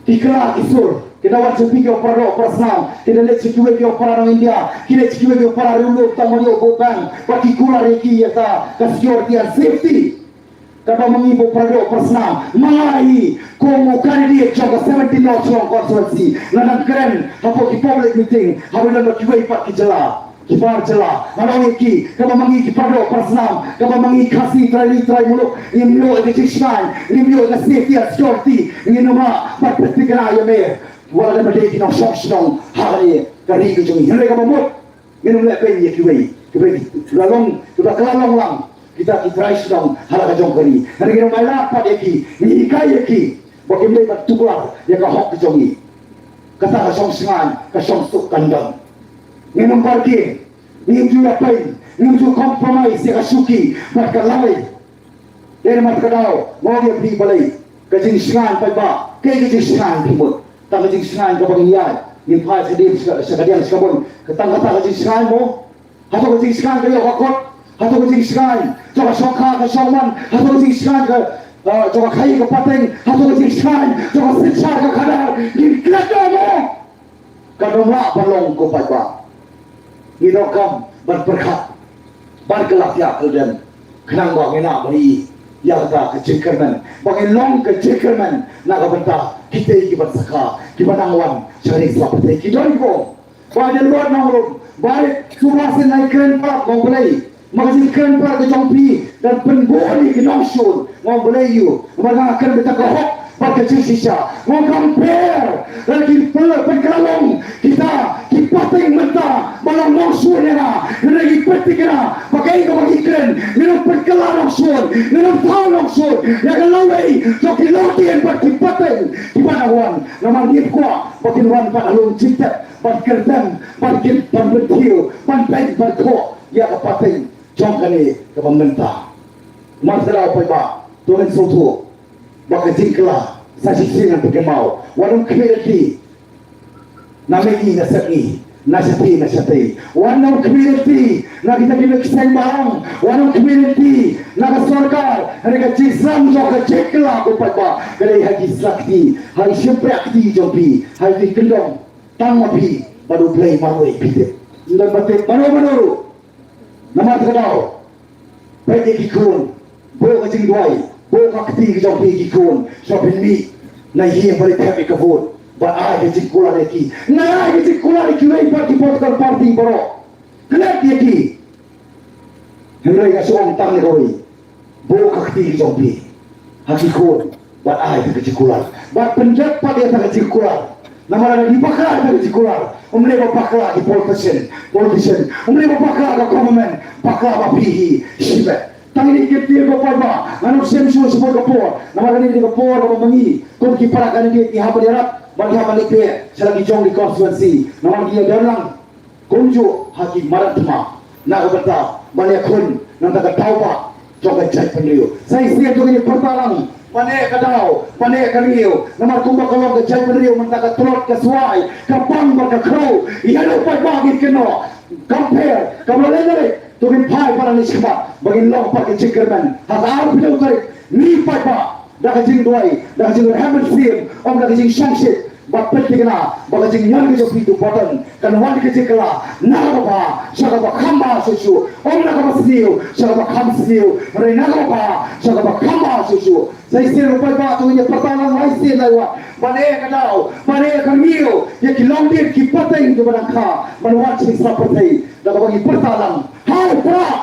ki kylla ki sur, ki da wan sha phi ki para doh para snam, ki da leit sha kiwei ki para nong India, ki leit sha kiwei ki para riewlum, tang ban ïoh vote bank, bad ki kular ïa ki ïa ka, ka security and safety. Kaba ma ngi, ko para doh para snam, ma ngi kum u candidate jong ka seventeen North Shillong constituency, nga dang kren hapoh ki public meeting haba ïadon bad kiwei pat ki jylla, ki bar jylla, nga ong ïa ki, kaba ma ngi ki para doh para snam, kaba ma ngi Khasi trai ri trai muluk, ngim ïoh ïa ka jingshngaiñ, ngim ïoh ïa ka safety and security, ngin ym lah ban pynthikna ïa me wat la dei ba dei ki nongshong shnong ha kane ka ri ka jong ngi. Hynrei kaba mut, ngin ym leh beiñ ïa kiwei, kiba la long, kiba la long lang kita ki trai shnong ha la ka jong ka ri. Hynrei ngin ym ailad pat ïa ki, ngin hikai ïa ki ba kim dei ban tuklar ïa ka hok ka jong ngi. Kata ka shong shngaiñ, ka shong suk kan don. Ngin ym bargain, ngin ju ïa peit, ngin ju compromise ïa ka shuki bad ka lawei. Dei namar kata ka daw nga ong ïa phi balei ka jingshngaiñ paidbah, kaei ka jingshngaiñ phi mut? Tang ka jingshngaiñ kaba ngi ïaid, ngin phai sha ka dieng sha ka bun, ka tang kata ka jingshngaiñ mo? Hato ka jingshngaiñ ka ïoh ka kot? Hato ka jingshngaiñ jong ka shongkha ka shongman? Hato ka jingshngaiñ ka, ah, jong ka khaïi ka pateng? Hato ka jingshngaiñ jong ka synshar ka khadar? Ngin klet noh mo? Kan ym lah ban long ko paidbah. Ngi donkam ban pyrkhat, ban kylla thiah kylla dem, khnang ba ngin nang ban ïoh ïa kata ka jingkyrmen, ba ngin long ka jingkyrmen na ka bynta kita kiban sa kha, kiban nang wan sha ri sha pyrthei. Ki don ki ong, ba ïa luat nongrum, ba ïa suba sien nai kren pat, ong Blei, ma ka jingkren pat ka jong phi Kan pynbun ïa ki nongshun, nga ong balei ïa u, namar nga kren beit ka hok bad ka jingshisha. Nga ong compare, lada ki pynkylla long kita ki pateng mynta ba long nongshun ïa nga, lada ki pynthikna ba kaei kaba ki kren, ngin ym pynkylla nongshun, ngin ym thaw nongshun ïa ka lawei jong ki longdien bad ki pateng kiba dang wan. Namar ngi kwah ba kin wan bad halor jingtep bad kyrteng bad kin ban pynthiew ban peit ban khoh ïa ka pateng jong kane kaba mynta. Mar sha la u paidbah, to ngin sngewthuh ba ka jingkylla sa shisien ngan pynkynmaw, wat nym khmih lynti na mihngi na sepngi, na shatei na shatei. Wat nym khmih lynti na kita ki nongkyrshan balang, wat nym khmih lynti na ka sorkar. Hynrei ka jingsdang jong ka jingkylla, ko paidbah, ka dei ha ki sla kti, ha ki shympriah kti jong phi, ha ki kyndong tang ma phi bad U Blei marwei phi tip. Ym don ba tip mano mano ruh. Namar kata ka daw, peit ïa ki khun, buh ka jingduwai, buh ka kti ka jong phi ki khun, sha phin mih na ïing ba leit thep ïa ka vote, bad ai ka jingkular ïa ki. Nga ai ka jingkular ïa kiwei pat ki political party baroh. Klet ïa ki. Hynrei nga shu ong tang ïa kawei. Buh ka kti ka jong phi ha ki khun bad ai ka jingkular. Bad pynjot pat ïa ka jingkular. Namar lada ngi bakla ïa ka jingkular, ym lei ba bakla ki politician, politician. Ym lei ba bakla ka government, bakla ba phi hi shimet. Tang ïa kine ki ktien ko paidbah, ngan ym shem shuh shaphang ka por. Namar kane ka dei ka por kaba ma ngi kum ki para candidate ngi hap ban ïarap bad ngi hap ban leit beh sha la ki jong ki constituency. Namar ngi ïa don lang kumjuh ha ki madan thma na ka bynta ban ïakhun na ka bynta ka daw ba jong ka jaitbynriew. Sa shisien to ngin ïa pyrta lang ban eh ka daw, ban eh ka riew. Namar kumba ka long ka jaitbynriew mynta ka tlot ka swai, ka bang bad ka khrew. Ïa u paidbah ngin kynnoh, compare, kaba lei lei to ngin phai para ni shakhmat ba ngin long pat ka jingkyrmen ha ka arphew tarik. Ngi paidbah, da ka jingduwai, da ka jingrhem mynsiem, ym da ka jingshongshit, bad pynthikna ba ka jingñion ka jong phi tu button kan wan ka jingkylla na kaba bha sha kaba kham bha shuh shuh, ym na kaba sniew sha kaba kham sniew, hynrei na kaba bha sha kaba kham bha shuh shuh. Sa shisien u paidbah, to ngin ïa pyrta lang lai sien lai wat ban eh ka daw, ban eh ka riew ïa ki longdien ki pateng kiba dang kha ban wan sha ki sla pyrthei. Da kaba ngi pyrta lang, ha u Prah!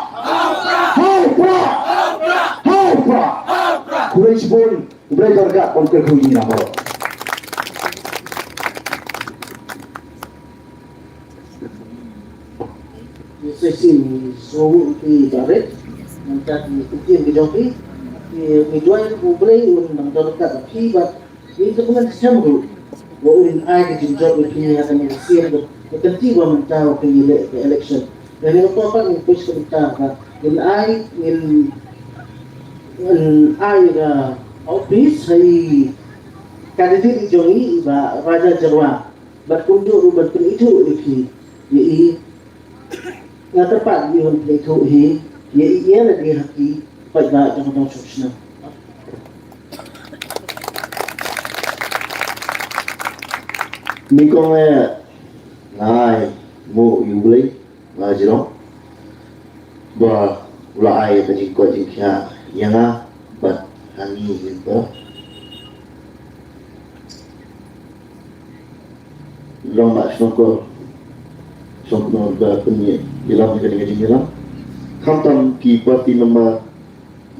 Ha u Prah! Ha u Prah! Khublei shibun. U Blei un kyrkhu ïa ngi baroh. Ngi sngewbha ïa phi Bah Rit, mynta ki ktien ki jong phi, ngi duwai U Blei un nang don ryngkat bad phi bad ngi, to ngin sngewbha ruh ba un ai ka jingjop ïa phi ha kane ka sien, ka kynti ba mynta ba phi leh ka election. Lane ka por pat ngin push ka bynta ba ngin ai, ngin, ngin ai ka office ha i candidate i jong ngi i Bah Raja Jyrwa. Bad kumjuh ruh ban pynithuh ïa phi ïa i, nga tyrpad ïa u ban pynithuh hi ïa i, ïa lade ha ki paidbah jong ka Nongshong Shnong. Nyngkong eh nga ai nguh ïa U Blei, nga jrong ba u la ai ka jingkoit jingkhiah ïa nga bad ha ngi baroh. Long ba sngewkor sngewkor ba pynïalam ïa kane ka jingïalam. Khamtam ki party member,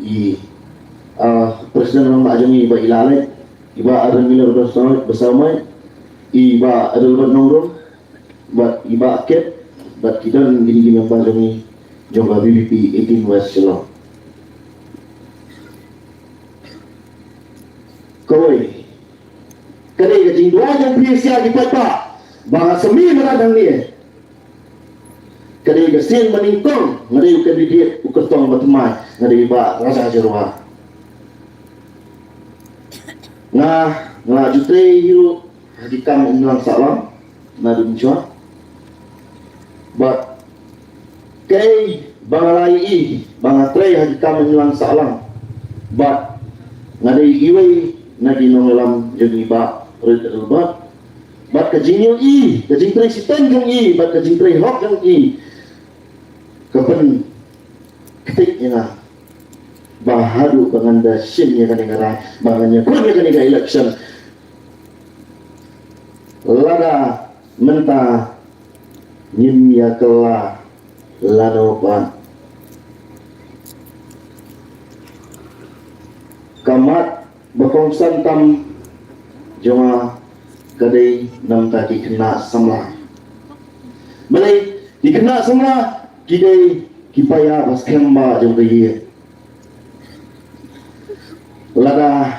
i, ah, president long ba jong i Bah Ilalek, i Bah Aaron Miller Basawmai, i Bah Adelbert Nongrum, bad i Bah Kep, bad ki don kine ki member jong ngi jong ka V P P eighteen West Shillong. Kawei, ka dei ka jingduwai jong phi ïa ki paidbah ba nga sa mih madan hangne. Ka dei ka sien ba nyngkong nga dei u candidate u kyrtong ba thymmai, nga dei Bah Raja Jyrwa. Nga, nga la ju trei hi ruh ha ki kam imlang sahlang naduh mynshwa. Bad kaei ba nga la ïohi ba nga trei ha ki kam imlang sahlang, bad nga dei iwei na ki nongïalam jong i Bah Rit Adelbert. Bad ka jingïohi, ka jingtrei shiteng jong i bad ka jingtrei hok jong i ka pynktik ïa nga ba haduh ba ngan da shim ïa kane ka rai, ba ngan ïakhun ïa kane ka election, lada mynta ngim ïa kylla lano pat. Ka mat ba kongsan tam jong nga ka dei na bynta ki khynnah samla. Balei, ki khynnah samla ki dei ki paia ba skhem bha jong ka ïing. Lada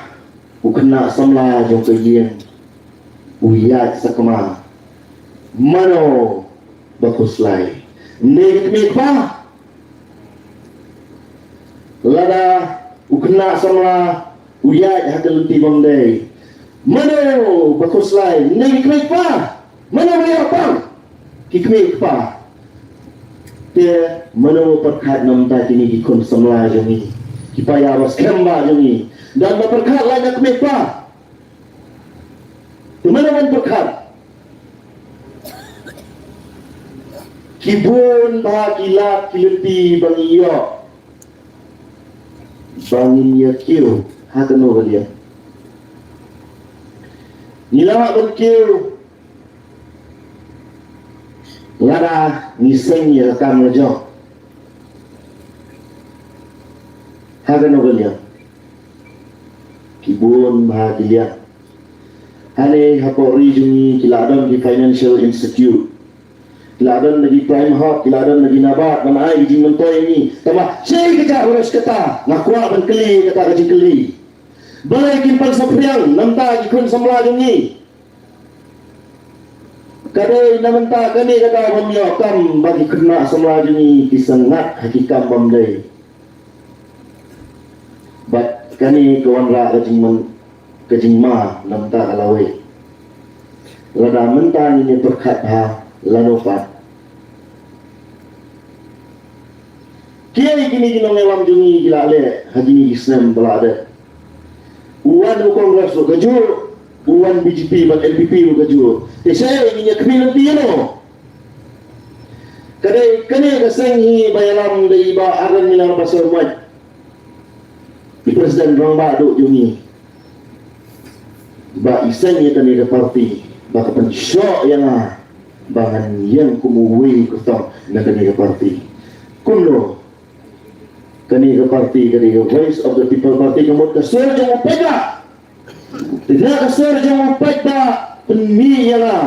u khynnah samla jong ka ïing u ïaid sakma, mano ba khuslai? Ym dei ka kmie kpa? Lada u khynnah samla u ïaid ha ka lynti bym dei, mano ba khuslai? Ym dei ki kmie kpa? Mano ba ïoh pang? Ki kmie kpa. Te mano ba pyrkhat na bynta kine ki khun samla jong ngi, ki paia ba skhem bha jong ngi? Don ba pyrkhat lait na kmie kpa? Te mano ban pyrkhat? Ki bun bha ki lad ki lynti ba ngi ïoh ba ngin ïa kiew ha kano ka liang. Ngi lah ban kiew lada ngi seng ïa ka kam la jong. Ha kano ka liang? Ki bun bha ki liang. Hangne hapoh ri jong ngi ki la don ki financial institute, ki la don na ki Prime Hub, ki la don na ki NABARD ban ai ki jingmyntoi ïa ngi. Tangba shaei ka jaka baroh kata? Nga kwah ban kylli kata ka jingkylli. Balei kim pan saphriang na bynta ki khun samla jong ngi? Ka dei na bynta kane ka daw ban ïoh kam ba ki khynnah samla jong ngi ki sngap ha ki kam bym dei. Bad kane ka wanrah ka jingman, ka jingma na bynta ka lawei. Lada mynta ngin ïa pyrkhat bha, lano pat? Kiei kine ki nongïalam jong ngi ki la leh ha kine ki snem ba la dep? U wan u Congress ruh kajuh, u wan B J P bad N P P ruh kajuh. Te shaei ngin ïa khmih lynti ïano? Ka dei kane ka seng hi ba ïalam da i Bah Ardent Miller Basaiawmoit, i president rangbah duh jong ngi, ba i seng ïa kane ka party ba ka pynshoh ïa nga ba ngan ïeng kum uwei u kyrtong na kane ka party. Kumno? Kane ka party ka dei ka Voice of the People Party, ka mut ka sur jong u paidbah. Te na ka sur jong u paidbah pynmih ïa nga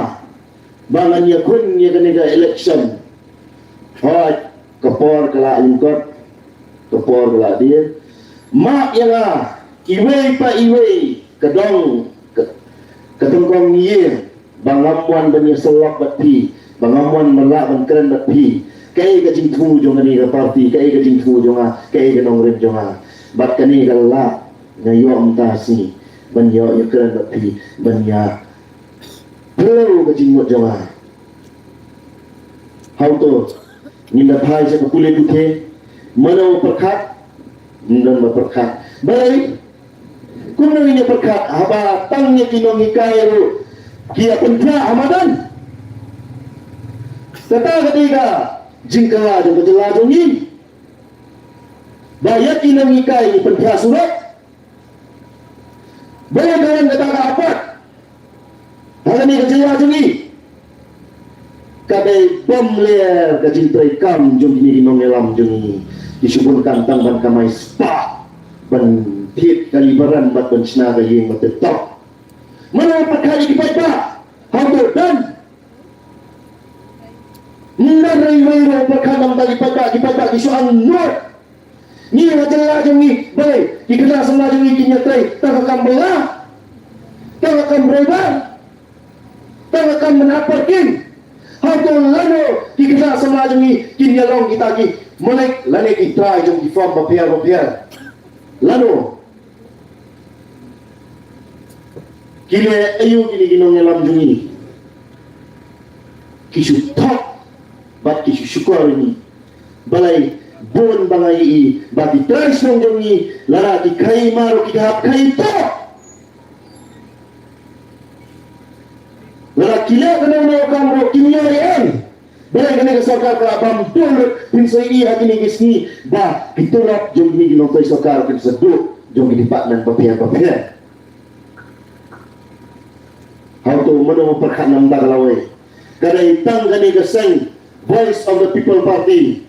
ba ngan ïakhun ïa kane ka election. Hooid, ka por ka la lyngkot, ka por ka la dien. Map ïa nga iwei pa iwei ka dong, ka, ka tyngkong ïing, ba ngam wan ban ïasyllok bad phi, ba ngam wan ban lah ban kren bad phi. Kaei ka jingthmu jong kane ka party, kaei ka jingthmu jong nga, kaei ka nongrim jong nga? Bad kane ka lad nga ïoh mynta sngi ban ïoh ïakren bad phi, ban ïa pynlong ka jingmut jong nga. Hato ngin da phai sha ka pule puthe? Mano pyrkhat? Ym don ba pyrkhat. Balei? Kumno ngin ïa pyrkhat haba tang ïa ki nonghikai ruh ki ïa pynphriah ha madan? Kata ka dei ka jingkylla jong ka jylla jong ngi, ba ïa ki nonghikai ngi pynphriah surok. Balei ka wan kata ka apot ha kane ka jylla jong ngi? Ka dei bym ler ka jingtrei kam jong kine ki nongïalam jong ngi. Ki shu bun kam tang ban kamai spah, ban thied kali baran bad ban shna ka ïing bad tep top. Mano pyrkhat ïa ki paidbah? Hato don? Ym don iwei ruh pyrkhat na bynta ki paidbah, ki paidbah ki shu angnud. Ngi ha jylla jong ngi, balei ki khynnah samla jong ngi kin ïatrei tang ha ka kam bylla, tang ha ka kam raibar, tang ha ka kam mynhap parking? Hato lano ki khynnah samla jong ngi kin ïa long kita ki malik lane ki trai jong ki firm bapher bapher? Lano? Ki leh aïu kine ki nongïalam jong ngi? Ki shu thok bad ki shu shukor ïa ngi. Balei? Bun ba nga ïohi ba ki trai shnong jong ngi, lada ki khaii mar ruh ki hap khaii thok. Lada ki leh kano kano ka kam ruh kim ïoh ei ei. Balei kane ka sorkar ka la bam dul lut? Phin sa ïohi ha kine ki sngi ba ki tulop jong kine ki nongtrei sorkar kin sa duh jong ki department bapher bapher. Hato mano pyrkhat na bynta ka lawei? Ka dei tang kane ka seng Voice of the People Party,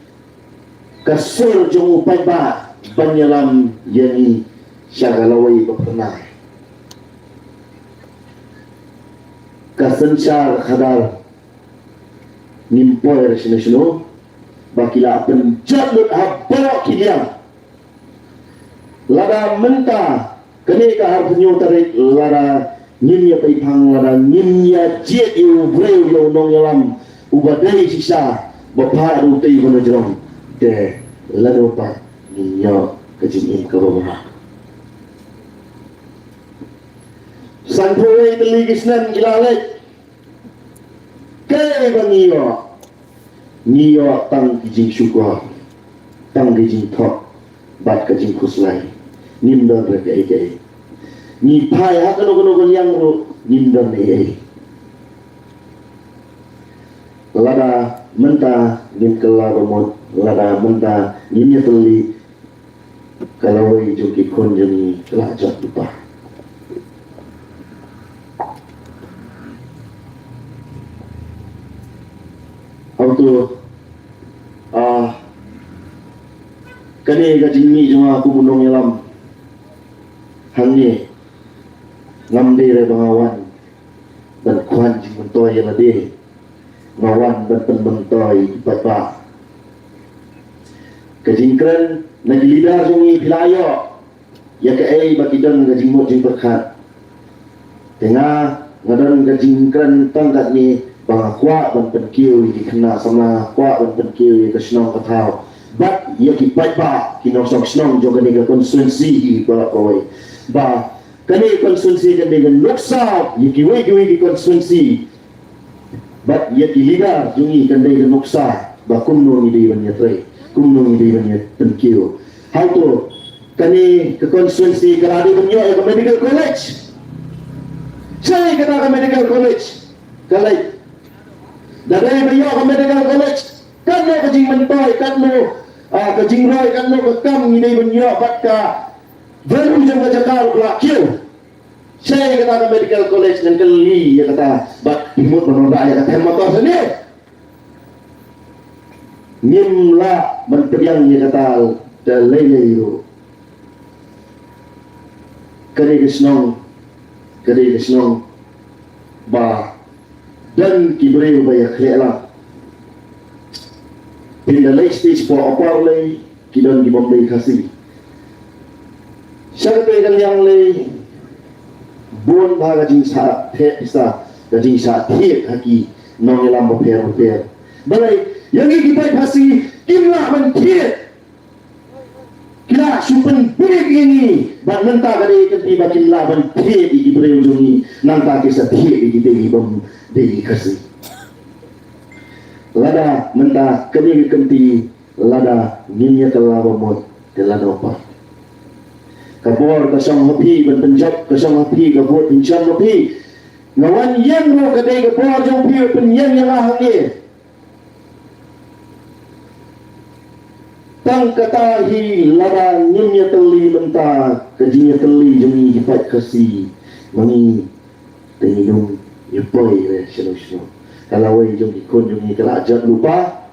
ka sur jong u paidbah, ban ïalam ïa ngi sha ka lawei ba pyrnai. Ka synshar khadar ngim poi re shano shano ba ki la pynjot lut ha baroh ki liang. Lada mynta kane ka arphew hynñiew tarik lada ngim ïa pyrshang, lada ngim ïa jied ïa u briew, ïa u nongïalam uba dei shisha ba phah da utei ba na jrong, te lano pat ngin ïoh ka jingim kaba bha. Sanphew wei tylli ki snem ki la leit. Kaei ba ngi ïoh? Ngi ïoh tang ki jingshukor, tang ki jingthok bad ka jingkhuslai. Ngim don re kaei kaei. Ngi phai ha kano kano ka liang ruh ngim don ei ei. Lada mynta ngim kylla ba mut, lada mynta ngim ïatylli, ka lawei jong ki khun jong ngi ka la jot lypa. Hangto, ah, kane ka jingmih jong nga kum u nongïalam hangne, ngam dei re ba nga wan ban kwan jingmyntoi ïa lade, nga wan ban pynmyntoi ïa ki paidbah. Ka jingkren na ki leader jong ngi phi la ïoh ïa kaei ba ki don ka jingmut jingpyrkhat. Te nga, nga don ka jingkren tang katne ba nga kwah ban pynkiew ïa ki khynnah samla, nga kwah ban pynkiew ïa ka shnong ka thaw bad ïa ki paidbah, ki nongshong shnong jong kane ka constituency hi baroh kawei. Ba kane ka constituency kan dei ka nuksa ïa kiwei kiwei ki constituency. Bad ïa ki leader jong ngi kan dei ka nuksa ba kumno ngi dei ban ïatrei, kumno ngi dei ban ïa pynkiew. Hangto, kane ka constituency ka la dei ban ïoh ïa ka medical college. Shaei kata ka medical college? Ka leit. Da dei ban ïoh ka medical college, katno ka jingmyntoi, katno, ah, ka jingroi, katno ka kam ngi dei ban ïoh bad ka value jong ka jaka ruh ka la kiew. Shaei kata ka medical college? Ngan kylli ïa kata bad phi mut ban wanrah ïa ka them motor shane. Ngim lah ban pdiang ïa kata da lei lei ruh. Ka dei ka shnong, ka dei ka shnong ba don ki briew ba ïa khleh lang. Pynda leit stage four, apar lei ki don ki bym dei Khasi. Sha kata ka liang lei bun bha ka jingshah theh pisa, ka jingshah thied ha ki nongïalam bapher bapher. Balei ïa ngi ki paid Khasi kim lah ban thied? Ki la shu pynbeit ïa ngi bad mynta ka dei ka kynti ba kin lah ban thied ïa ki briew jong ngi, nangta ki sa thied ïa ki dei ki bym dei ki Khasi. Lada mynta kane ka kynti lada ngin ïa kylla ba mut, te lano pat? Ka bor ka shong ha phi ban pynjop, ka shong ha phi ka vote pynshong ha phi. Nga wan ïeng ruh ka dei ka bor jong phi ban pynïeng ïa nga hangne. Tang kata hi lada ngim ïatylli mynta, ka jingïatylli jong ngi ki paid Khasi ma ngi, te ngin ym ïa poi re shano shano. Ka lawei jong ki khun jong ngi ka la jot lypa.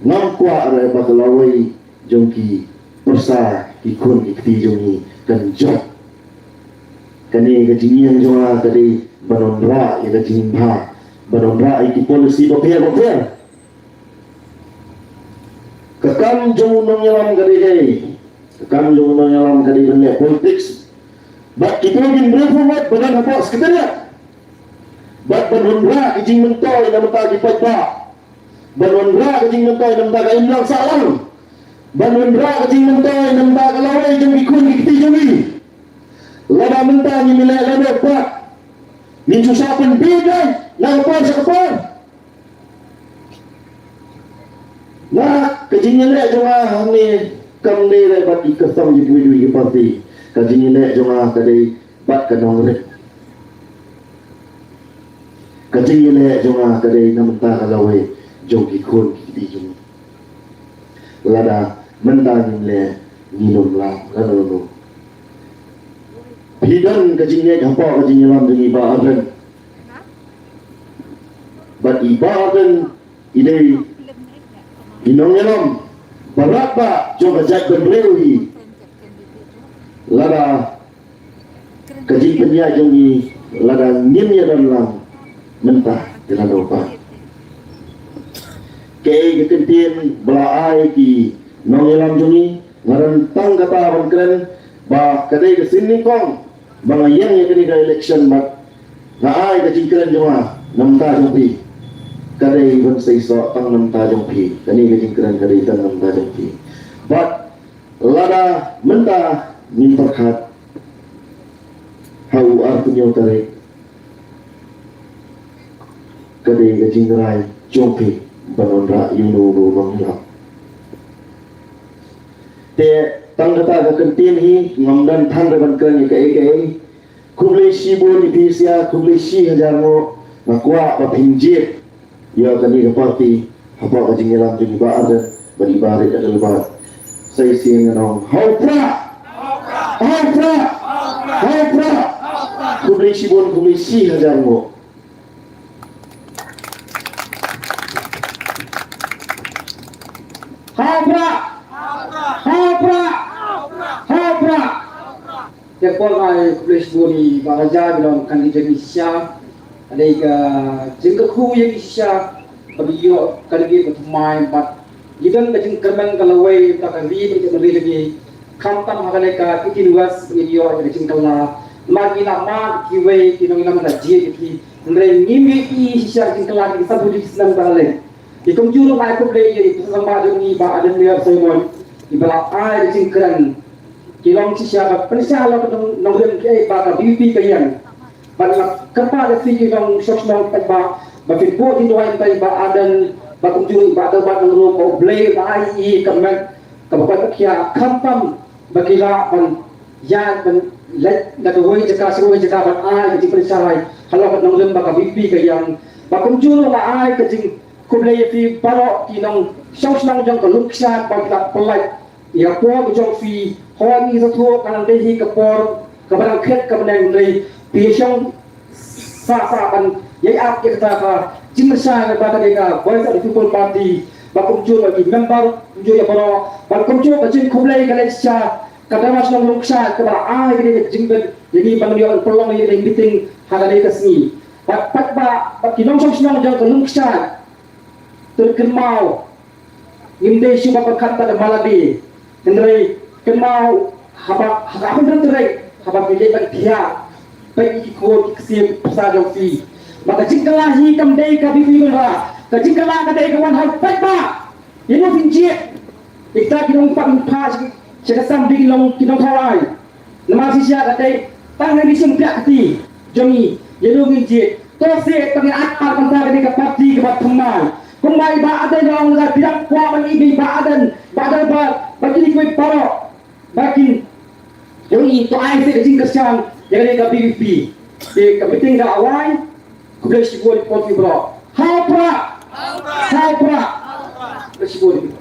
Ngam kwah re ba ka lawei jong ki pyrsa, ki khun ki kti jong ngi kan jot. Kane ka jingïeng jong nga ka dei ban wanrah ïa ka jingbha, ban wanrah ïa ki policy bapher bapher. Ka kam jong u nongïalam ka dei kaei? Ka kam jong u nongïalam ka dei ban leh politics. Bad kito kin bret forward ban wan hapoh secretariat bad ban wanrah ki jingmyntoi na bynta ki paidbah. Ban wanrah ka jingmyntoi na bynta ka imlang sahlang. Ban wanrah ka jingmyntoi na bynta ka lawei jong ki khun ki kti jong ngi. Lada mynta ngim leh lano pat, ngin shu shah pynbeit na ka por sha ka por. Nga, ka jingïaleh jong nga hangne kam dei re bad ki kyrtong jong kiwei kiwei ki party. Ka jingïaleh jong nga ka dei bad ka nongrim. Ka jingïaleh jong nga ka dei na bynta ka lawei jong ki khun ki kti jong ngi. Lada mynta ngim leh, ngin ym lah lano lano. Phi don ka jingngeit hapoh ka jingïalam jong i Bah Ardent. Bad i Bah Ardent i dei i nongïalam ba radbah jong ka jaitbynriew hi. lada ka jingpynïaid jong ngi lada ngim ïa don lang mynta ki la don pat. Kaei ka kyntien ba la ai ki nongïalam jong ngi, nga don tang kata ban kren ba ka dei ka sien nyngkong ba nga ïeng ïa kane ka election bad nga ai ka jingkren jong nga na bynta jong phi. Ka dei ban seisoh tang na bynta jong phi. Kane ka jingkren ka dei tang na bynta jong phi. Bad lada mynta ngim pyrkhat ha u arphew hynñiew tarik, ka dei ka jingrai jong phi ban wanrah ïa uno uno u nongïalam. Te tang kata ka kyntien hi, ngam don than re ban kren ïa kaei kaei. Khublei shibun ïa phi sha, khublei shi hajar nguh. Nga kwah ba phin jied ïa kane ka party hapoh ka jingïalam jong i Bah Ardent bad i Bah Ried Adelbert. Sa shisien ngan ong, ha u Prah! Ha u Prah! Ha u Prah! Khublei shibun, khublei shi hajar nguh. Ha u Prah! Ha u Prah! Ha u Prah! Te por ngai khublei shibun ïa i Bah Raja, ba long kandidate jong ngi shisha. Ka dei ka jingkyrkhu ïa ngi shisha ba ngi ïoh kandidate ba thymmai bad ngi don ka jingkyrmen ka lawei bad ka ri bad ka ri jong ngi. Khamtam ha kane ka eighteen West ba ngi ïoh ka jingkylla. Namar ngi la mad kiwei ki nongïalam, la jied ïa ki. Hynrei ngim ïohi shisha ka jingkylla ki, sa phew snem ba la leit. Te kumjuh ruh nga ai khublei ïa i Bah Sambat jong ngi, Bah Ardent Miller Simon, iba la ai ka jingkren ki long shisha ba pynshai halor ka nong, nongrim kiei ba ka V P P ka ïeng. Bad nga kyrpad ïa phi ki nongshong shnong paidbah ba phin buh jingduwai ïa i Bah Ardent, bad kumjuh i Bah Adelbert Nongrum, ba U Blei un ai ïa i ka met kaba koit ka khiah, khamtam ba ki lah ban ïaid ban leit na kawei jaka sha kawei jaka ban ai ka jingpynshai halor ka nongrim ba ka V P P ka ïeng. Bad kumjuh ruh nga ai ka jingkhublei ïa phi baroh ki nongshong shnong jong ka Lumkshaid ba phi la pynlait ïa ka por ka jong phi. Hooid, ngi sngewthuh ka dang dei hi ka por kaba dang khet ka bneng, hynrei phi shong sah sah ban ïai ap ïa kata ka jingpynshai kaba ka dei ka Voice of the People Party. Bad kumjuh ruh ki member, kumjuh ïa baroh, bad kumjuh ka jingkhublei ka leit sha ka Dharma Shnong Lumkshaid kaba la ai kane ka jingbit ïa ngi ban ïoh pynlong ïa kane ka meeting ha kane ka sngi. Bad pat ba, bad ki nongshong shnong jong ka Lumkshaid, to kynmaw ngim dei shuh ban pyrkhat ïa ka Malade. Hynrei kynmaw haba, haba hynrei haba phi leit ban thiah, peit ïa ki khun ki ksiew ki pyrsa jong phi. Ba ka jingkylla hi kam dei ka V P P, ka jingkylla ka dei ka wan ha u paidbah. Ïa no phin jied? Ïa kita ki nongpang pha sha ka sam dei ki nong, ki nongthaw ai. Namar shisha ka dei tang na ki shim piak kti jong ngi. Ïa no ngin jied? To se tang ïa at ar bynta kane ka party kaba thymmai. Kumba i Bah Ardent da ong, lada phi dang kwah ban ïohi i Bah Ardent, Bah Ardent ba, ba kine kiwei baroh ba kin ïohi, to ai se ka jingkyrshan ïa kane ka V P P. Te ka meeting ka la wai. Khublei shibun ïa phi baroh. Ha u Prah! Ha u Prah! Khublei shibun.